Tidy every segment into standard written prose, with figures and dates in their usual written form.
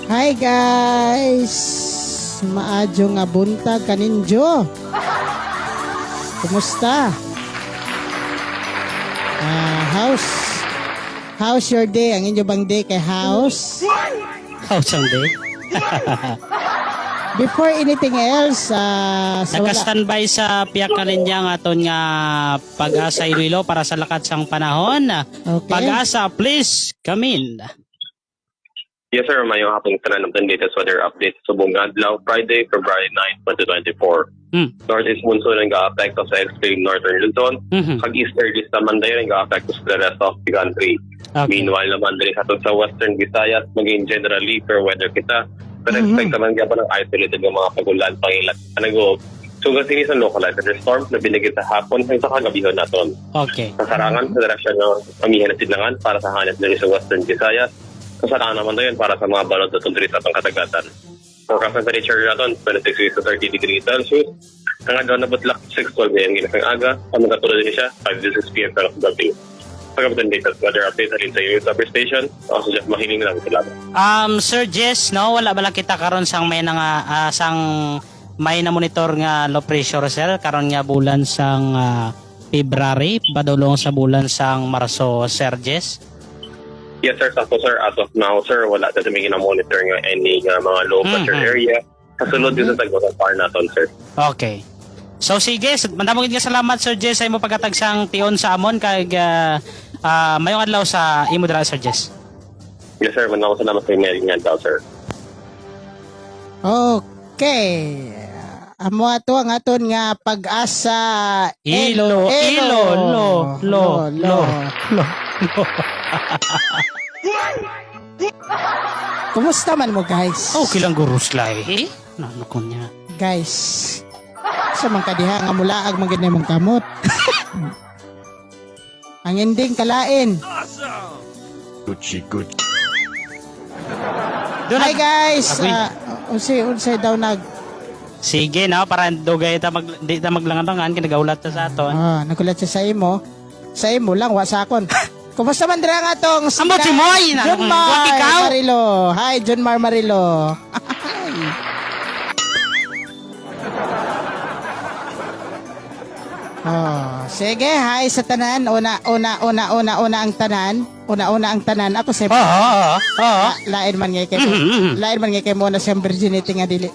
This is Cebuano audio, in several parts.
Hi guys! Maadyo nga buntag kaninyo. Kumusta? Ah, how's your day? Ang inyo bang day kay house? House ang day. Before anything else, sa wala, Naka-standby sa piyak na linya nga aton nga Pag-asa Iloilo para sa lakat sang panahon. Okay. Pag-asa, please come in. Yes, sir. Mayong hapon tanan ng latest weather update sa buong adlaw, Friday, February 9, 2024. Northeast monsoon ang ga-apekto sa extreme northern Luzon. Kag easterlies naman dayon ang ga-apekto sa the rest of the country. Meanwhile naman diri sa aton sa western Visayas, maging generally fair weather kita. Pero expect naman gyapon ang isolated nga mga pagulan, pangilat, panagob. So kasi sa localized thunderstorm na binigit sa hapon hanggang sa kagabihon naton. Kasarangan sa direksyon ng amihan at sidlangan para sa hanap diri sa western Visayas. Kasarangan naman dayon para sa mga balod na diri sa atong kadagatan. Forecast ng temperature naton 26 to 30 degrees Celsius. Ang adlaw na butlak 6:12 a.m. ginasang aga. Ang mga tulad din siya 5 to 6 p.m. pero sa gabi. Pagkabutan latest weather update halin sa iyo sa station. Ako si Jeff Mahiling lang salamat. Sir Jess, no, wala ba lang kita karon sang may na nga sang may na monitor nga low pressure sir karon nga bulan sang February padulong sa bulan sang Marso, Sir Jess? Yes sir, sakto sir. As of now sir, wala ta kami gina-monitor nga any nga mga low pressure area. Kasunod din sa tagbutan par naton sir. Okay. So sige, madamo gid nga salamat Sir Jess sa imo pagkatagsang tion sa amon kag mayong adlaw sa imo dira Sir Jess. Yes sir, manako salamat sa email nga daw sir. Okay. Amo ato ang aton nga pag-asa. Ilo, ilo, lo, lo, lo, lo, lo. Kumusta man mo guys? Okay lang gurus lai. Eh? Ano ko niya? Guys, sa man kadiha nga mulaag man gid na imong kamot. Ang ending kalain. Gucci Gucci. Doon Hi guys. Agoy. Unsay unsay daw nag Sige no, para dugay ta mag di ta maglangan-langan kay nagaulat ta sa aton. Nagulat siya sa imo. Sa imo lang wa sa akon. Kumusta man dira nga tong Ambot si Moy! John Mar Huwag ikaw! Marilo. Hi John Mar Marilo. Oh, sige, hi sa tanan. Una, una, una, una, una ang tanan. Una, una ang tanan. Ako sa Oo, oo, oo. lain man ngay kay lain man ngay kay mo na siyang virginity nga dili.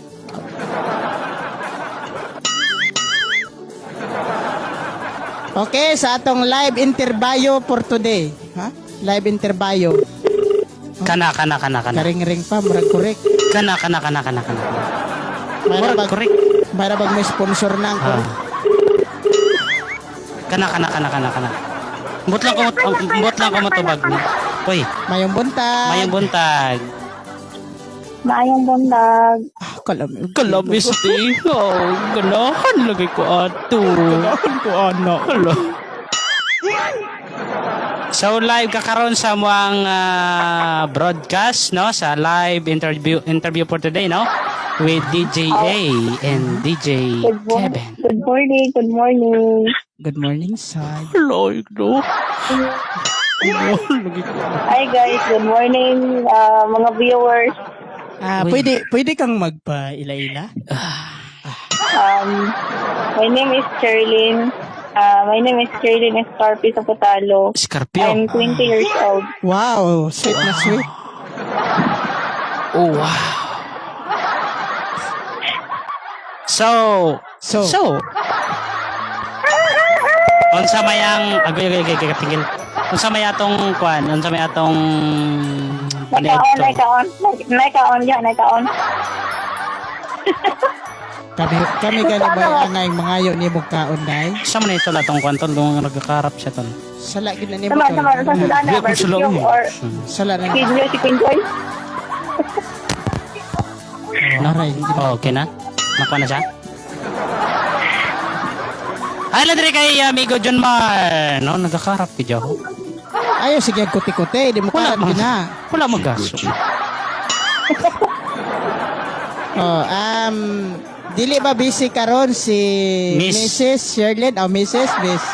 Okay, sa atong live interview for today. Ha? Live interview. Kana kana kana kana. Karing-ring pa, murag correct. Kana kana kana kana kana. Mara Murag bag, correct. mara bag may sponsor na ang correct. Kana kana kana kana kana. Mbot lang ko matubag mo. Uy, Mayong buntag. mayong buntag. Maayong buntag. Ah, kalami. Kalabis di. Oh, ganahan lagi ko ato. Ganahan ko ana. Hala. So live ka karon sa muang broadcast no sa live interview interview for today no with DJ A and DJ Good, Kevin. good morning, good morning. Good morning, Sai. Hello, no. Lagi ko. Hi guys, good morning mga viewers. Ah, Uy. pwede pwede kang magpa-ila-ila? My name is Sherlyn. My name is Sherlyn Escarpi Sapotalo. Scorpio. I'm 20 years old. Wow, sweet na sweet. Oh, wow. So, So, so, unsa may ang agoy agoy agoy agoy, tingil. Unsa may atong kuan? Unsa may atong Nakaon, paniadto? nakaon, nakaon, ya, nakaon. Kami kami gani ba angay mangayo nimo kaon day? Sa man ito latong kwan tol, nung nagkakarap siya tol. Sala gid na nimo Sama, tol. sama, sa sila na, Di ako sila, barbecue uy. or Sala na. video si Queen Joy. No? Aray. Oh, okay na? Nakuha na siya? Ay, ladre kay amigo John Mar. No, nagkakarap ka dyan. Ayo sige kuti-kuti, di mo Wala karat mag gid na. Wala magaso. Gucci. Oh, dili ba busy karon si Miss. Mrs. Sherlyn o Mrs. Miss?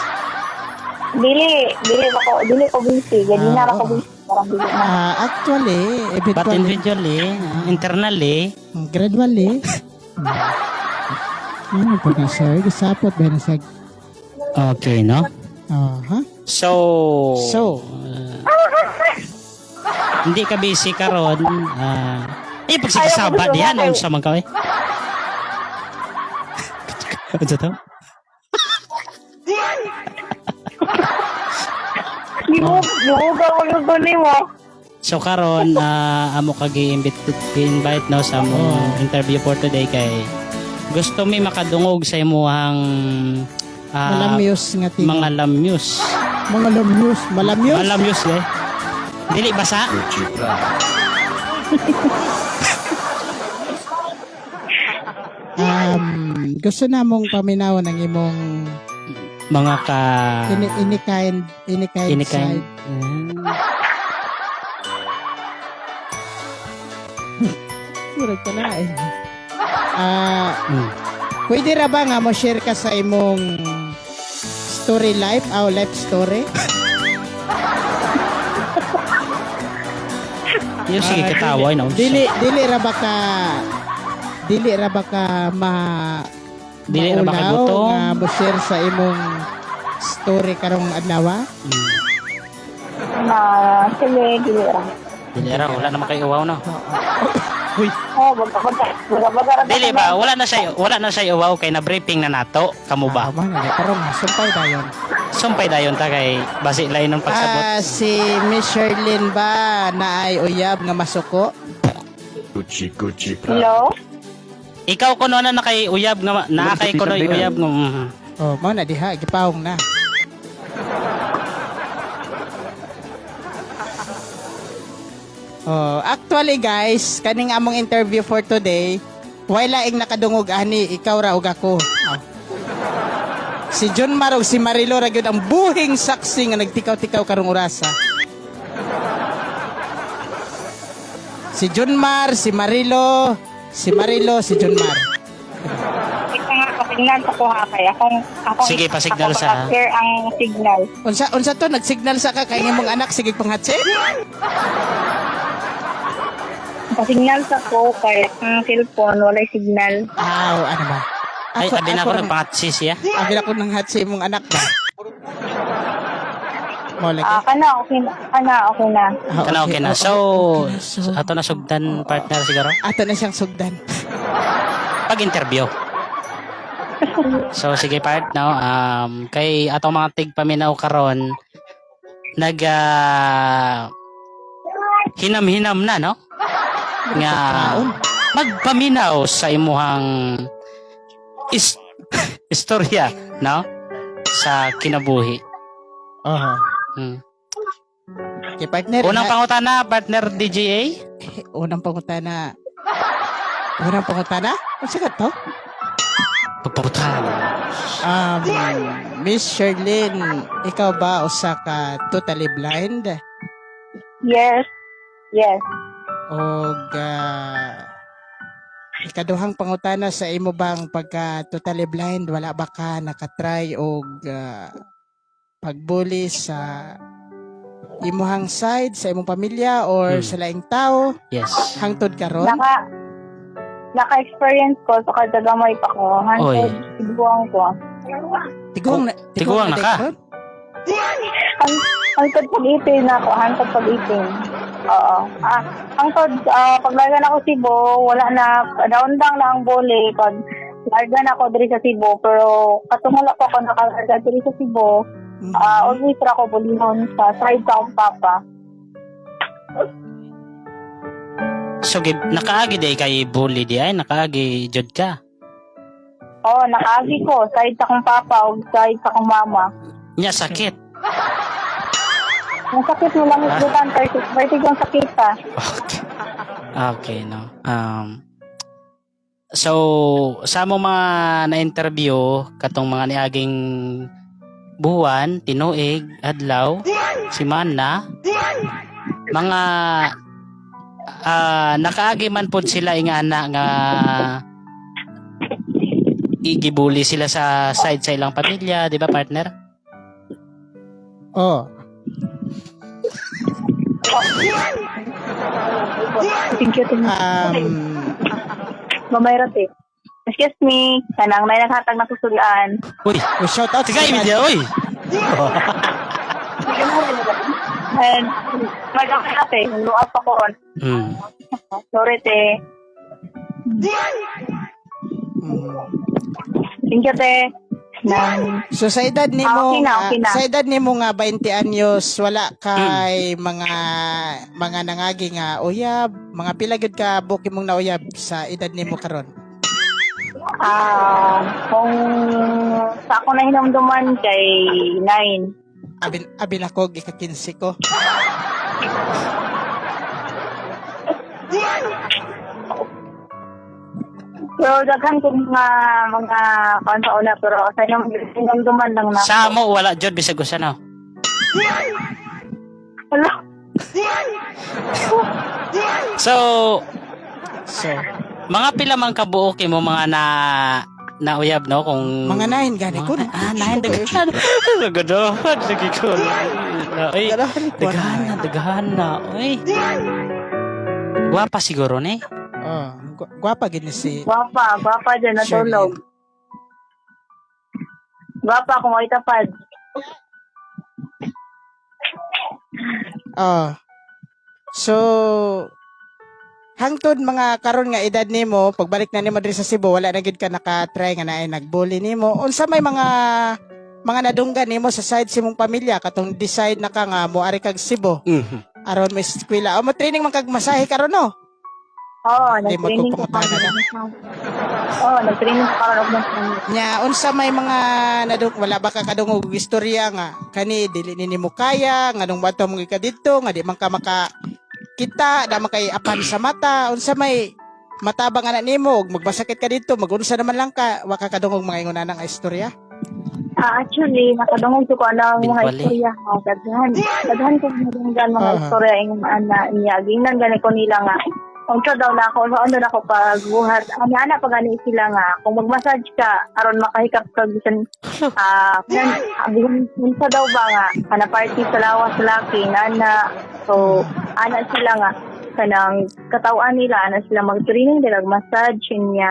Dili, dili ako, dili ko busy. Ganina Ah, ra ko oo. busy. Parang dili na. Ah, actually, But eventually, individually, internally, gradually. Ano po na sir? Gisapot ba na sa okay, no? Oh, ha? So, So, hindi ka busy karon. Ah, eh, pagsigasaba Ayaw ko diyan, gusto unsa man ka eh. Unsa to? Gibugaw ko yung tunay mo. So karon amo ka gi-invite gi-invite no sa among interview for today kay gusto mi makadungog sa imuhang malamyos nga tingog. mga lamyus. Mga lamyos, malamyos. Mga lamyus eh. Dili basa? Gucci Prada. Gusto na mong paminaw ng imong Mga ka ini kind ini kind ini kind. side. Murag ka na eh. Ah, pwede ra ba nga mo share ka sa imong story life aw life story? Yung sige katawa no. Dili dili ra ba ka dili ra ba ka ma Dili ra ba ka maulaw gutom? nga mo share sa imong story karong adlaw? Na, sige, dili ra. Dili ra wala naman kay uwaw no. Oh, baga baga baga baga ra. Dili ba wala na siya uwaw kay na briefing na nato kamo ba. Ah, man, karong sumpay dayon. Sumpay dayon ta kay basi lain ng pagsabot. Ah, si Miss Sherlyn ba na ay uyab nga masuko? Gucci Gucci Prada. Hello? Ikaw kuno na nakay uyab nga naa kay kuno uyab nga. Oh, mao na diha gipawong na. Oh, actually guys, kaning among interview for today, way laing nakadungog ani, ikaw ra ug ako. Oh. Si John Marog, si Marilo ra gyud ang buhing saksi nga nagtikaw-tikaw karong orasa. Si John Mar, si Marilo, si Marilo, si John Mar. Ito nga, pasignal sa kuha kay akong akong Sige, pasignal ako sa- share ang signal. Unsa unsa to nagsignal sa ka kay imong anak sige panghatsi? Pasignal sa ko kay ang cellphone walay signal. Aw, ano ba? Ay, abi na ako nang nagpangatsi siya. Abi na ko nang hatsi imong anak ba? Mo lagi. Ah, kana okay na, kana okay na. Ah, Kana okay na. oh, So, okay na. So, ato na sugdan partner siguro. ato na siyang sugdan. Pag-interview. So sige part no kay atong mga tigpaminaw karon nag hinam-hinam na no nga magpaminaw sa imuhang istorya no sa kinabuhi. Oho. Okay, partner. Unang pangutana partner DJA. Unang pangutana. Unang pangutana? Unsa ka to? Pagpangutana. Miss Sherlyn, ikaw ba usa ka totally blind? Yes. Yes. Og ikaduhang pangutana sa imo bang pagka totally blind wala ba ka nakatry og pagbuli sa imuhang side sa imong pamilya or sa laing tao hangtod karon? Naka-experience ko sa kadagamay pa ko. Oy. Hantod tiguang ko. Tiguang na Tiguang na ka? karon? Hantod pag-itin ako, hantod pag-itin. Oo. Ah, hantod paglarga na ako Cebu, wala na down na ang bole pag larga na ako diri sa Cebu pero katong wala pa ako nakalarga diri sa Cebu, always ra ako bulihon sa side sa akong papa. So nakaagi day kay bully di ay nakaagi jud ka. Oh, nakaagi ko side sa akong papa ug side sa akong mama. Nya sakit. Ang sakit mo lang isgutan, vertigo ang sakit pa. Okay. Okay, no. So, sa mo mga na-interview, katong mga niaging buwan, tinuig, adlaw, simana, mga nakaagi man pod sila ingana nga igibuli sila sa side sa ilang pamilya, di ba, partner? Oh. Thank you, thank you. Mamay rate. Excuse me, kanang may naghatag na susulaan. Uy, Oh, shout out tagay media, uy. And, mag-ate, luap ako ron. Sorry, te. Thank you, te. Nang, So sa edad nimo Ah, okay na, okay na. sa edad nimo nga 20 anyos, wala kay mga nangagi nga uyab, mga pila gyud ka buki mong nauyab sa edad nimo karon? Kung sa ako na hinamduman kay 9. Abin abin ako gika 15 ko. Pero daghan ko mga kuan sa una, pero sa hinamduman lang na. Sa mo wala jud bisag usa, no. Wala. So, So mga pila man kabuok mo mga na nauyab, no, kung mga 9 gani ko. 9, daghan. Daghan lagi ko. Ay, daghan na, daghan na. Oy. Gwapa siguro ni. Oh, gwapa gid ni si Gwapa, gwapa dyan natulog. Gwapa kung ay tapad. Oh. So hangtod mga karon nga edad nimo, pagbalik na nimo diri sa Cebu, wala na gid ka naka-try nga naay nagbully nimo. Unsa may mga nadunggan nimo sa side sa imong pamilya katong decide na ka nga moari kag Cebu aron may eskwela? O mo training man kag masahe karon, no? Oo, Hindi nag-training ko magpupangutana karon. Oo, nag-training ko karon og Nya unsa may mga nadung, wala ba ka kadungog og istorya nga kani dili ni nimo kaya nganong bato mo ka didto nga di man ka maka kita da man kay apan sa mata, unsa may matabang ana nimo ug magbasakit ka didto, magunsa naman lang ka, wa ka kadungog mga ingon ana nga istorya? Actually, nakadungog ko ana ang mga Binwali. istorya. Ha. Daghan, daghan ko nadunggan mga istorya ingon ana niya. Gingnan gani ko nila nga unsa daw na ako, ano na ako pagbuhat. Ana ana pa gani sila nga kung mag-massage ka aron makahikap ka bisan bisan unsa daw ba nga kana party sa lawas laki nana. So ana sila nga kanang katawan nila, ana sila mag-training nila massage niya.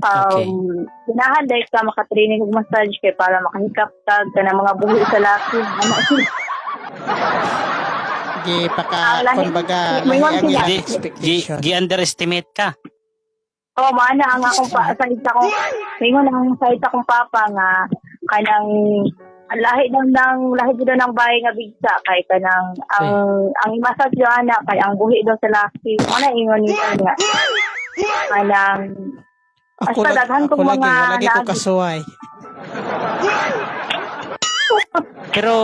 Ganahan dahil ka makatraining og massage kay para makahikap ka kanang mga buhi sa laki. Ana sila. Gi paka Ang lahi- kumbaga May lahi ang sila. ilang Gi, gi, expectation. gi underestimate ka. Oh, maana ang akong pa sa isa kong mingon ang sa isa kong papa nga kanang ang lahi daw ng lahi daw ng bahay nga bigsa kay kanang ang massage daw ana kay ang buhi daw sa laki. Ana ingon niya nga kanang Ako, basta daghan ako kong lagi, mga wala ko nagi. kasuway. Pero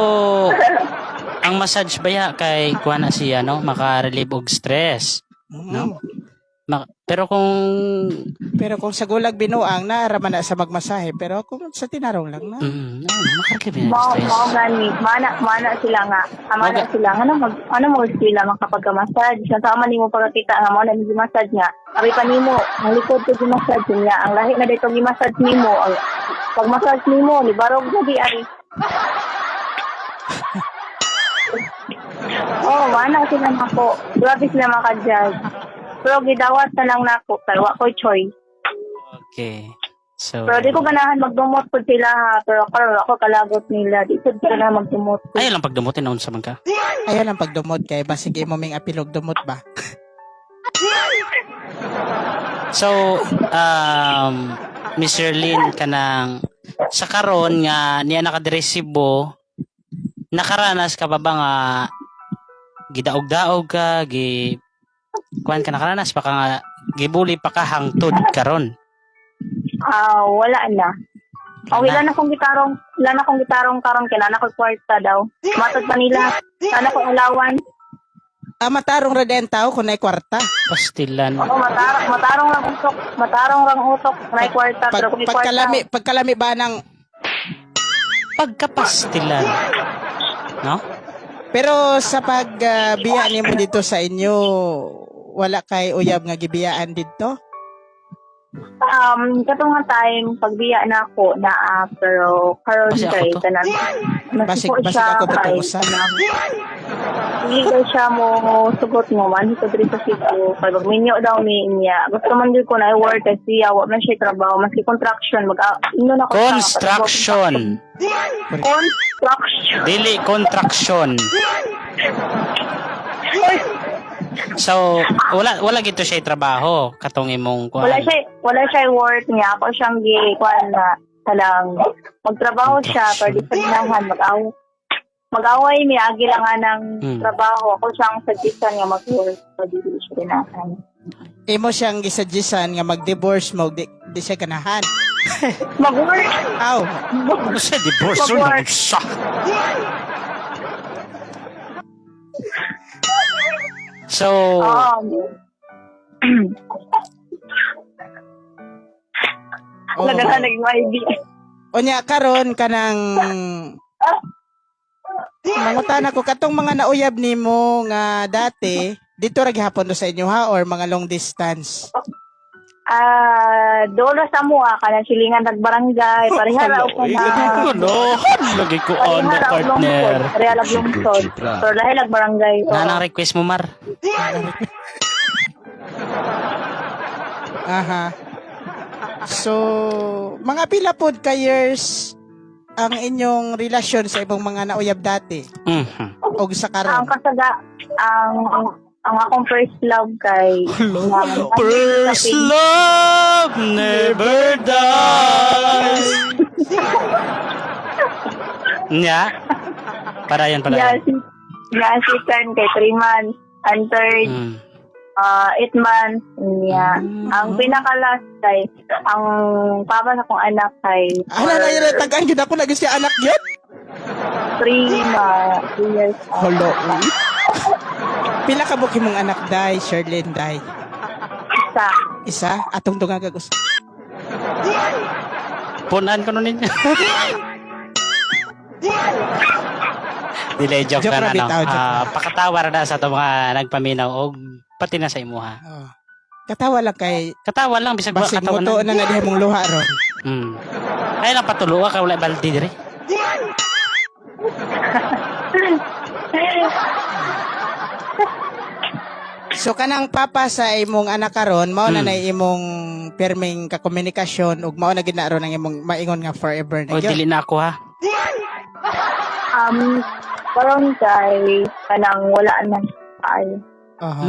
ang massage ba ya kay kuha na siya, no, maka-relieve og stress. No? Pero kung Pero kung sa gulag binuang naara man na sa magmasahe, pero kung sa tinarong lang na. No, maka-relieve na Mao stress. mao gani mana mana sila nga mana sila nga ano mag sila makapagka-massage sa man nimo pagkakita nga mao na ni massage nga abi pa nimo ang likod ko gi-massage niya ang lahi na dito gi-massage nimo ang pag massage nimo ni barog na di ay. Oh, mana sila nako. Grabe sila maka-judge. Pero gidawat na lang nako kay wa koy choice. Okay. So Pero di ko ganahan magdumot pud sila ha. Pero karon ako kalagot nila. Di ko ganahan magdumot. Ayaw lang pagdumutin na unsa man ka. Ayaw lang pagdumot kay basig imo ming apilog dumot ba. So, Miss Erlene, kanang sa karon nga niya nakadiri Cebu, nakaranas ka pa ba nga gidaog-daog ka, gi kuan ka, nakaranas pa ka nga gibuli pa ka hangtod karon? Ah, wala na. Oh, Wala. wala na akong gitarong karon kay na ko kwarta daw. Matod pa nila. Sana ko allowance. Ah, matarong ra din tao kung naay kwarta. Pastilan. Oo, matarong lang utok, matarong lang utok, may kwarta Pag, pero kung may kwarta. pagkalami ba ng Pagkapastilan. No? Pero sa pagbiya nimo dito sa inyo, wala kay uyab nga gibiyaan didto? Katong nga time pagbiya na ako na pero karon Basi ako kay to. tanan. Basig- Nasipo basig siya ako kay patuusan. kanang Hindi kay siya mo sugot mo man ito diri sa Cebu kay magminyo daw ni niya. Gusto man jud ko na i-work kasi siya wa man siya trabaho maski contraction mag ino na ko siya, Construction. Construction. Dili contraction. So, wala gito siya trabaho katong imong kuan. Wala siya work niya. Ako siyang gi kuan na talang magtrabaho siya pero di sa ginahan mag-away. Mag-away mi agi lang nga ng trabaho. Ako siyang suggestion nga mag-work pero di siya ginahan. Imo siyang gisuggestan nga mag-divorce mo, di siya ganahan. Mag-work. Aw, Ano siya divorce Mag-work. Sa. So, Oo. Nagana naging ID. Unya karon kanang mangutana ko katong mga nauyab nimo nga dati dito ra gihapon do sa inyo ha or mga long distance. Ah, doon na sa mua kanang silingan nagbarangay pareha ra ko na. Ano? Lagi ko Pareha ano, ra og lungsod, partner. pareha ra og lungsod. Pero lahi lag barangay. Oo. Nanang request mo, Mar. Aha. So, mga pila pod ka years ang inyong relasyon sa ibang mga nauyab dati og sa Ang karon. kasaga ang akong first love kay First love never dies. Nya. Parayan pala. Yeah, si yeah, second kay 3 months. And third, 8 months. Yeah. Ang pinaka-last kay ang papa sa akong anak kay Ala na yun, tagaan gyud ako lagi siya anak yun. 3 years. Holo. Uy. Pila ka buki mong anak day, Sherlyn day? Isa. Isa atong dungagag usa. Punan ko nun ninyo. Dili, joke Joke na ra na, no? bitaw, joke Ah, pakatawa ra na sa itong mga nagpaminaw o pati na sa imuha. Oh. Katawa lang kay Katawa lang, bisag ba basig katawa mo to na. na na diha mong luha ron. Ay lang patulo ka, wala baldi dire. So kanang papa sa imong anak karon mao na nay imong pirming kakomunikasyon ug mao na gid na ron ang imong maingon nga forever na O gyud. dili na ako ha. Karon kay kanang wala na ay Oho.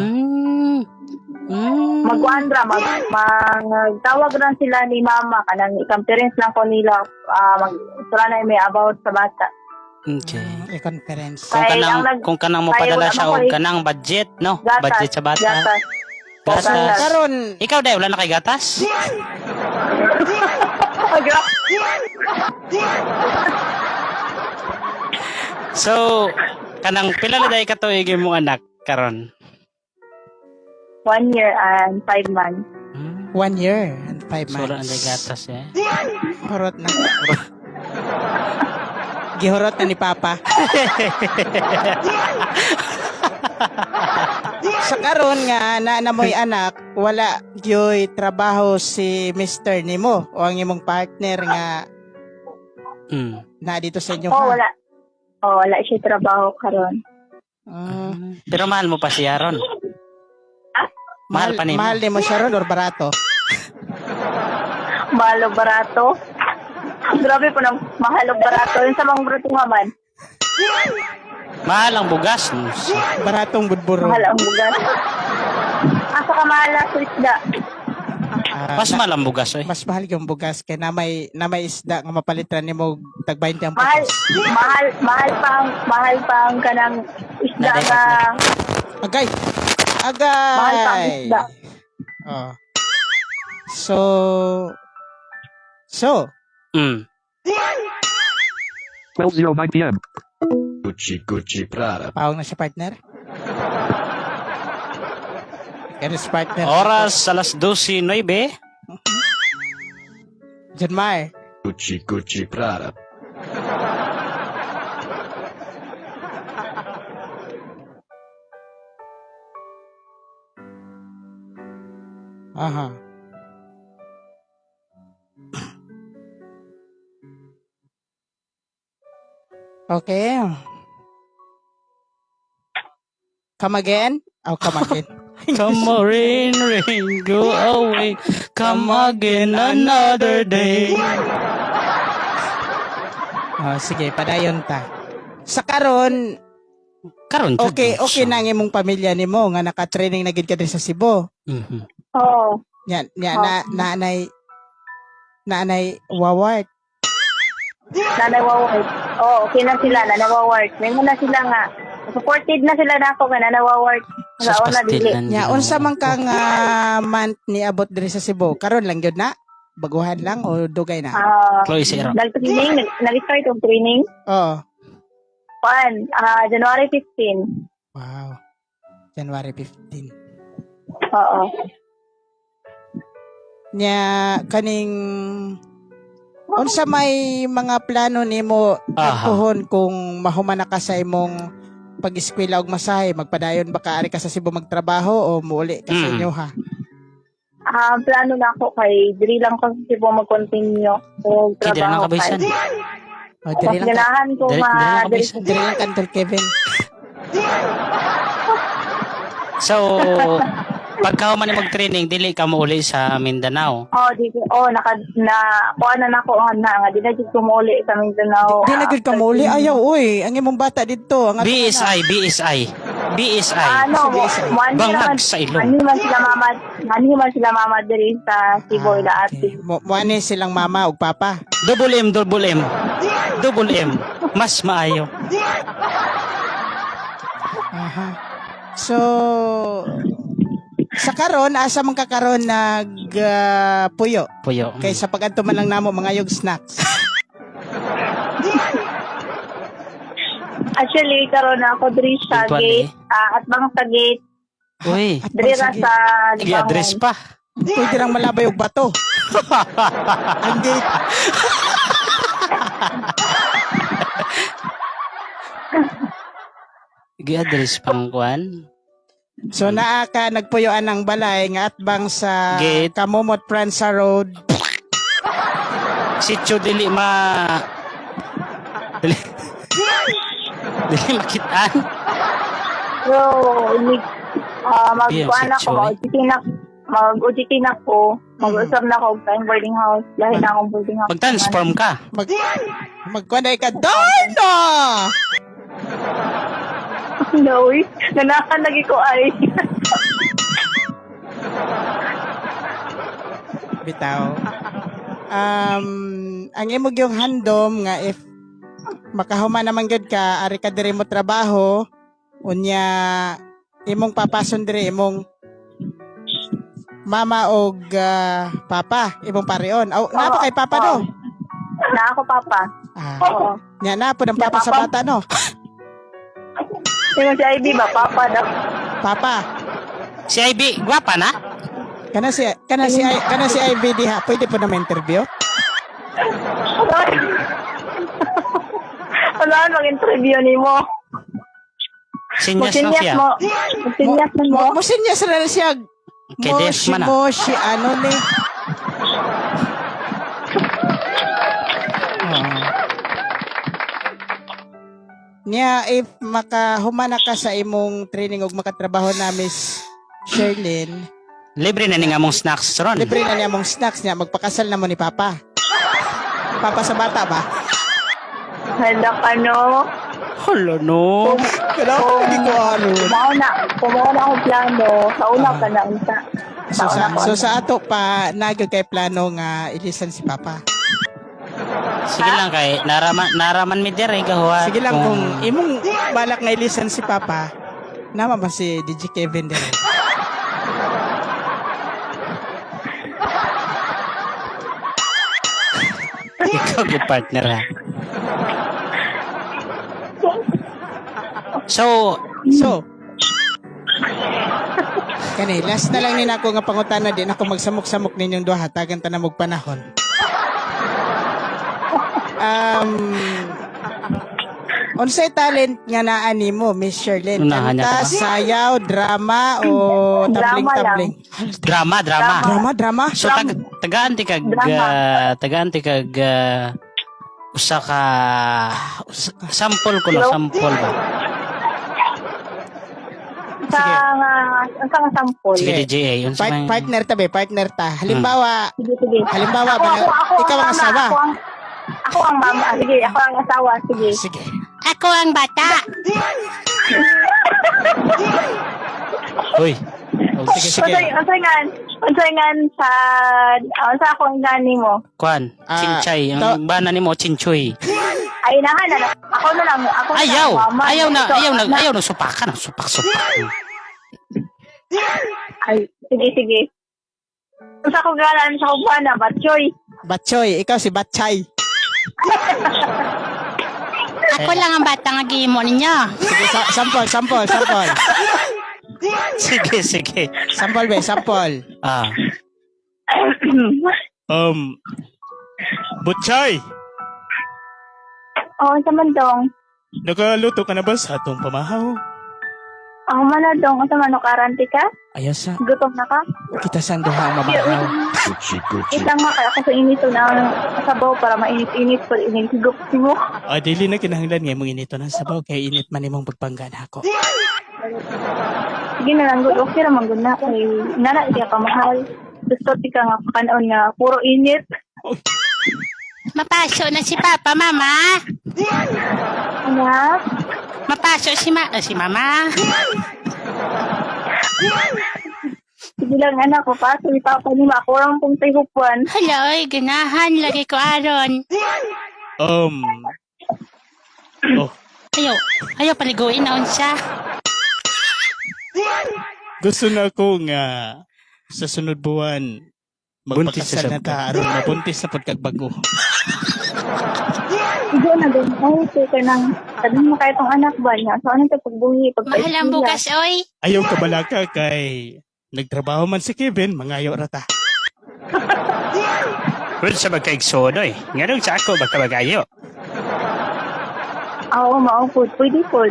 Magkuan ra magtawag ra sila ni mama kanang i-conference lang ko nila mag sila na may about sa bata. Okay. I-conference. Kung Kay kanang ang kung kanang mo kay padala wala siya man og ko'y kanang budget, no? Gatas. Budget sa bata. Gatas. Gatas. So karon Ikaw dai wala na kay gatas? So kanang pila na dai ka tuig imong anak karon? 1 year and 5 months. 1 year and 5 So wala na months. dai gatas eh. Horot na. Gihorot na ni Papa. Sa karon nga na mo'y anak, wala gyoy trabaho si Mr. nimo o ang imong partner nga na dito sa inyo. Oh, ha? wala. Oh, wala siya trabaho karon. Ah, Pero mahal mo pa siya ron. Mahal pa nimo. Mahal nimo siya ron or barato? Mahal o barato. Grabe po ng mahal o barato. Yung sa mga barato nga man. Mahal ang bugas. No? Baratong budburo. Mahal ang bugas. Asa ka mahal na sa isda? Ah, Mas mahal ang bugas oy. mas mahal yung bugas kay na may isda nga mapalitan nimo tag 20 ang Mahal, putos. mahal, mahal pa ang kanang isda Naday, nga. Agay. Agay. Mahal pa ang isda. Oh. So So, 12:09 p.m. Gucci Gucci Prada. pawag na siya, partner. Kaya si partner. Oras alas 12:09. John Mar. Gucci Gucci Prada. Aha. Okay. Come again? Oh, come again. Come on, rain, rain, go away. Come again another day. Oh, sige, padayon ta. Sa karon, Karon jud, okay, no? okay na ang imong pamilya nimo nga naka-training na gid ka diri sa Cebu. Oo. Nya, nya na naanay naanay wawart. Nanay Wawart. Oo, okay na sila, Nanay Wawart. May muna sila nga. Supported na sila na ako kay Nanay Wawart. Sus, Sa una dili. pastilan. Nya unsa man kang month ni abot diri sa Cebu? Karon lang gyud na? Baguhan lang o dugay na? Ah, Chloe Zero. nag-training, nag-start og training. Oo. Pan, January 15. Wow. January 15. Oo. Nya kaning unsa may mga plano nimo Aha. puhon kung mahuman na ka sa imong pag-eskwela og masahe, magpadayon ba ka ari ka sa Cebu magtrabaho o muuli ka sa inyo ha? Plano na ako kay diri lang ko sa Cebu mag-continue og Kay diri lang trabaho kabisan. kay. O Mas diri lang ka, ganahan ko Diri ma diri lang diri kabisan. diri lang ka, Uncle Kevin. So, pagka man mag-training, dili ka mo uli sa Mindanao. Oh, di oh naka na kuha na nako na nga di na jud ko muuli sa Mindanao. Di na gyud ka muuli, ayaw oy, ang imong bata didto, ang atong anak. BSI, BSI. BSI. Ano, Sige, sige. mo Bangag naman, sa ilong. Ani man sila mama, ani man sila mama diri sa Cebu ila Ah, ate. okay. Mo mo ani silang mama ug papa. Double M, double M. Double M. Mas maayo. Aha. So sa karon asa man ka karon nag puyo Puyo. kay sa pag-adto man lang namo mga yog snacks. Actually karon na ako diri sa Puntual, gate, at bang sa gate, Uy. At diri ra sige, sa I-address pa. pwede rang malabay og bato. Ang gate. I-address pang kuan. So naa ka nagpuyoan ng balay nga atbang sa Gate. Kamomot Pransa Road. Sityo dili ma dili dili makitaan. So, ni Di, ang magkuan ako, sityo, eh. mag-OJT na mag-OJT na ko, mag-usap na ako og time boarding house, lahi na akong boarding house. Mag-transform ka. Mag magkuan ay ka Darna! No, eh. Ganahan lagi ko ay. Bitaw. Ang imo gyung handom nga if makahuman naman gyud ka ari ka diri mo trabaho unya imong papason diri imong mama og papa imong pareon. Aw, naa pa kay papa no? Na ako papa. Ah, Oo. nya na po ng papa sa bata no. Sino si Ivy ba? Papa daw. Papa. Si IB, gwapa na? Kana si Ivy diha, pwede po na ma-interview? Wala mag-interview ni mo. Sinyas na Magsinyas siya. mo. Magsinyas na mo. Mo sinyas na siya. Kay Mo deaf si man ah. mo si ano ni. Oo. Niya, if makahumana ka sa imong training og makatrabaho na Miss Sherlyn, Libre na ni nga mong snacks ron. libre na niya mong snacks niya, magpakasal na mo ni Papa. Papa sa bata ba? Hala ka no. Hala no. Kailangan hindi ko aron. Kumuha na akong plano. Sa una pa na unta. So Sa sa, una ko. so sa ato pa, nagyod kay plano nga ilisan si Papa. Sige lang kay naraman naraman mi dire gahuwa. Sige lang kung imong balak nga ilisan si Papa, nama ba si DJ Kevin din? Ikaw good partner ha. So, So, kani last na lang ni nako nga pangutana din ako magsamok-samok ninyong duha tagan ta na og panahon. Unsay talent nga naa nimo, Miss Sherlyn? Unahan niya Kanta, ka ba? sayaw, drama o Drama tabling-tabling? Drama, drama. Drama, drama. So tagaan ti kag Drama. tagaan ti kag usa ka Usa ka. sample ko no, Hello? sample ba. Sa nga, ang sa nga sample. Sige Sige. DJA, unsa man Partner ta be, partner ta. Halimbawa, Sige, sige. Halimbawa, ako, ako, ako, ikaw ang mama, asawa. Ako ang mama. Sige, ako ang asawa. Sige. Sige. Ako ang bata. Uy. Sige, sige. Unsay nga sa, unsa akong gani mo? Kuan, chinchay. Ang bana nimo chinchoy. Ay, nahan na lang. Ako na lang. Ako na Ayaw, lang, mama. ayaw na, Ikaw, ayaw na, ayaw na supakan, supak supak. Ay, sige, sige. Unsa ko galan sa kubuan na, batchoy. Batchoy, ikaw si Batchay. Ako lang ang bata nga gihimo ninyo. Sige, sample, sample, sample. Sige, sige. Sample be, sample. Ah. Butchay, Oh, unsa man dong? nakaluto ka na ba sa atong pamahaw? Ako man na dong, unsa man karanti ka? Ayaw sa, Gutom na ka? kita sa duha ang mamahaw. Gucci Gucci Wait lang nga, kaya ako sa inito ng sabaw para mainit-init pag inigop mo. O, dili na kinahanglan nga imong inito ng sabaw kay init man imong pagpanggan ako. Sige na lang, good. Okay ra man gud na. Kay nana siya ka mahal. Gusto ti ka nga kanon nga puro init. Mapaso na si Papa, Mama. Anak, Mapaso si si Mama. sige lang anak ko pa. Sige papa ni ako lang pong tayo-hupuan. Hala, oy, ganahan lagi ko aron. Oh, Ayaw, ayaw paliguin na unsa. gusto na ako nga sa sunod buwan Buntis magpakasal na na ta aron mabuntis na pud kag bago. Sige na doon. Ay, sige nang sabi mo kayo tong anak ba niya. So ano ito pagbuhi? Mahal ang bugas, oy. Ayaw kabalaka kay nagtrabaho man si Kevin, mangayo ra ta. Well, sa magkaigsoon, oy. Nganong sa ako magkabagayo. Oo, mao po. Pwede po.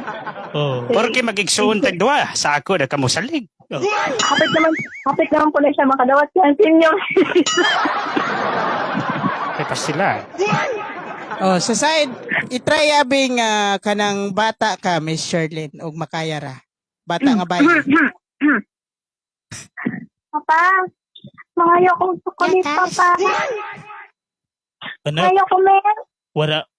Oh. Porque magigsuon tag duha, sa ako na kamusalig. Hapit naman po na siya makadawat sa senior. Ay pa sila. Oh, sa side, itry abing kanang bata ka, Miss Sherlyn, og makaya ra. Bata nga bayi. Papa, mangayo kong chocolate, papa. Anak, Mangayo ko, men.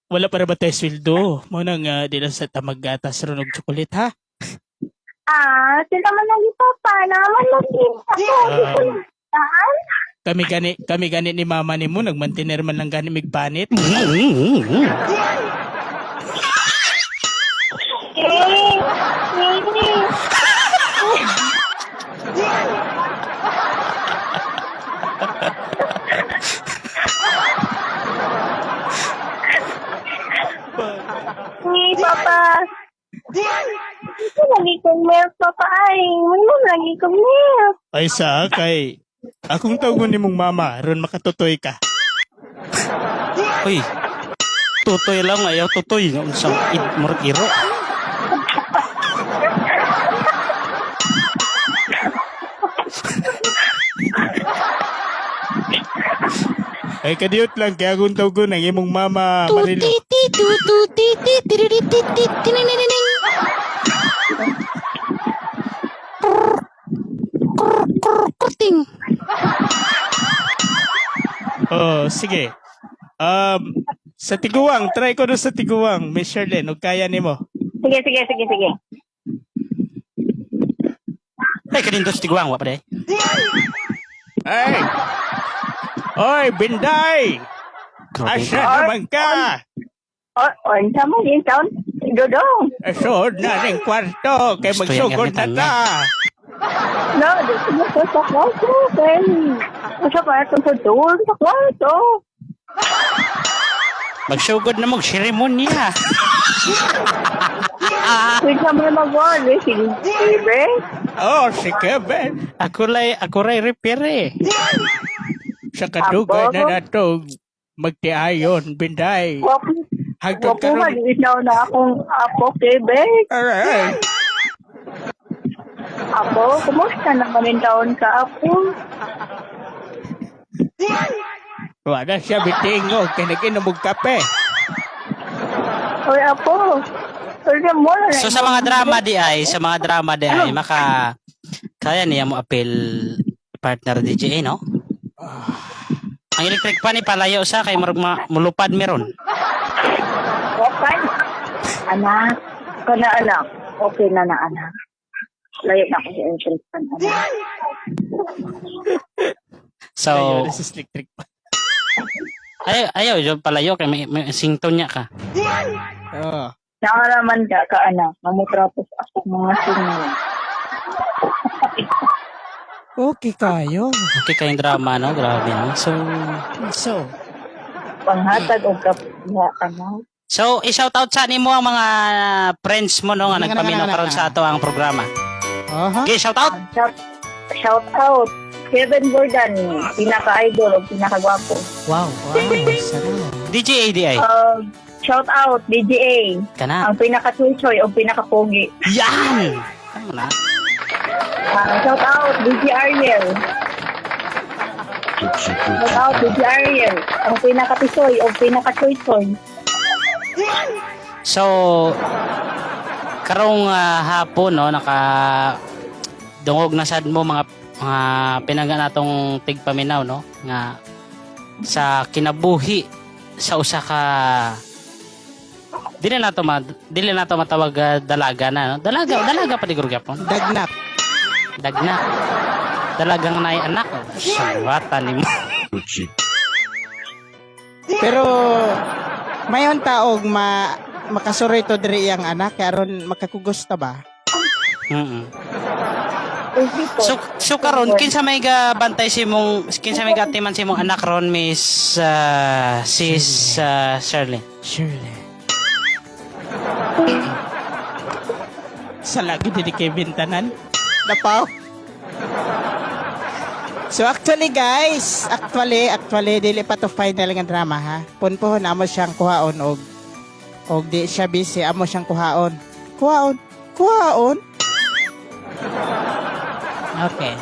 wala para ba tayo sweldo? Mo na nga di lang sa tamaggatas ron og chocolate ha. Ah, sila man lagi, papa. Naman lagi. Ako, di ko saan? Kami gani ni mama nimo nagmantiner man lang gani migpanit. Eh, eh. Eh, papa. Ito lagi kong milk, papa. Ay, mo lagi kong milk. Ay sa kay akong tawgon nimong mama ron makatutoy ka. Uy. Tutoy lang ayaw tutoy nga unsang murag iro. Ay kadiyot lang kay akong tawgon ang imong mama Marilo. Tuti tuti ti ti ti ti ti. Kurting. Oh, sige. Sa tiguang, try ko doon sa tiguang, Miss Sherlyn, og kaya nimo. Sige, sige, sige, sige. Ay kanindot sa tiguang wa pa day. Ay! Oy, Binday! Asa naman ka? O, unsa man yun, taon? Dodong. Suod na ning kwarto kay Gusto yan magsugod na gamitan ta. No, dito na ko sa kwarto. Kay, sa kwarto sa door, sa kwarto. Magsugod na mo seremonya. Kinsa may mag-word, eh, sige, be. Oh, si Kevin. Ako lay repair. Sa kadugay Apo. na nato magtiayon, binday. Wapo, Hagtod wapo karon. mag-isaw na akong apo, Kevin. Aray. Apo, kumusta naman yung taon ka, apo? Wala siya bitingog kay nag-inom og kape. Oy, apo. Oy, mo na. So sa mga drama di ay, sa mga drama di ay maka kaya niya mo appeal partner DJ, no? Ang electric pan ni palayo sa kay murag mulupad meron. Okay. Anak, kana anak. Okay na na anak. Layo na ako sa electric fan, anak. So Ayaw na si electric pan. ayo ayo yung palayo kay may sington niya ka. Oh. Nakaraman ka ka anak. Mamutrapos ako mga sinyo. Okay kayo. Okay kayong drama, no? Grabe, no? So So, Panghatag og kape anak. So, i-shout out sa nimo ang mga friends mo, no, nga nagpaminaw karon sa ato ang programa. aha. Okay, shout out. Shout out. Kevin Gordon, pinaka-idol o pinaka-gwapo. Wow. Wow, sarap. DJ ADI. Shout out, DJA. Kana. Ang pinaka-chuchoy o pinaka-pogi. Yan. Tama na. Shout out, DJ Ariel. Gucci Shout Gucci out, Prada. DJ Ariel. Ang pinaka-tisoy o pinaka-choy-choy. So karong hapon, no, naka dungog na sad mo mga mga pinangga natong tigpaminaw, no, nga sa kinabuhi sa usa ka dili na to matawag dalaga na, no? Dalaga dalaga pa di guro gyapon. Dagnap. Dagna. Dalagang nay anak. Oh, suwatan nimo. Gucci Pero mayon taog ma makasuroy to diri iyang anak kay aron makakugusta ba? So karon kinsa may gabantay si mong kinsa may gatiman si mong anak ron, Miss sis Shirley? Surely. Sa lagi din ni Kevin tanan. Napaw. So actually guys, actually dili pa to final nga drama ha. Punpuhon amo siyang kuhaon og di siya busy amo siyang kuhaon. Kuhaon. Kuhaon. Okay.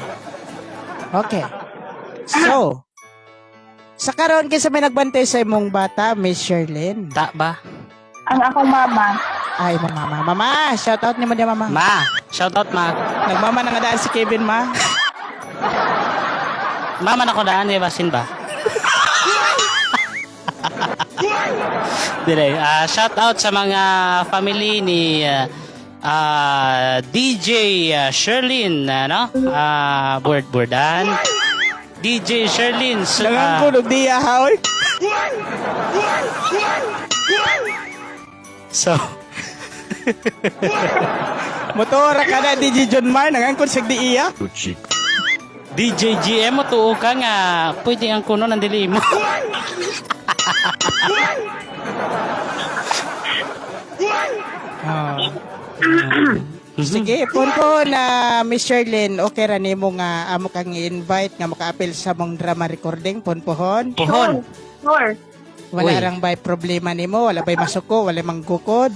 Okay. So, sa karon kinsa may nagbantay sa imong bata, Miss Sherlyn? Ta ba? Ang akong mama. Ay, mama, mama. Mama, shout out nimo diya, mama. Ma, shout out ma. Nagmama na nga daan si Kevin ma. Mama na ko daan, di ba sin ba? Dire, shout out sa mga family ni DJ Sherlyn, ano? Board Bordan. DJ Sherlyn. Nangangkon og diya ha oy. So, Motora ka na DJ John Mar nangangkon sa diya. Gucci DJ GM mo tuo ka nga pwede ang kuno ng dili mo. Oh. Sige, punpo na Miss Sherlyn, okay ra nimo nga amo kang i-invite nga maka-appeal sa mong drama recording, punpohon. Puhon. Sure. Wala Uy. rang bay problema nimo, wala bay masuko, wala manggukod.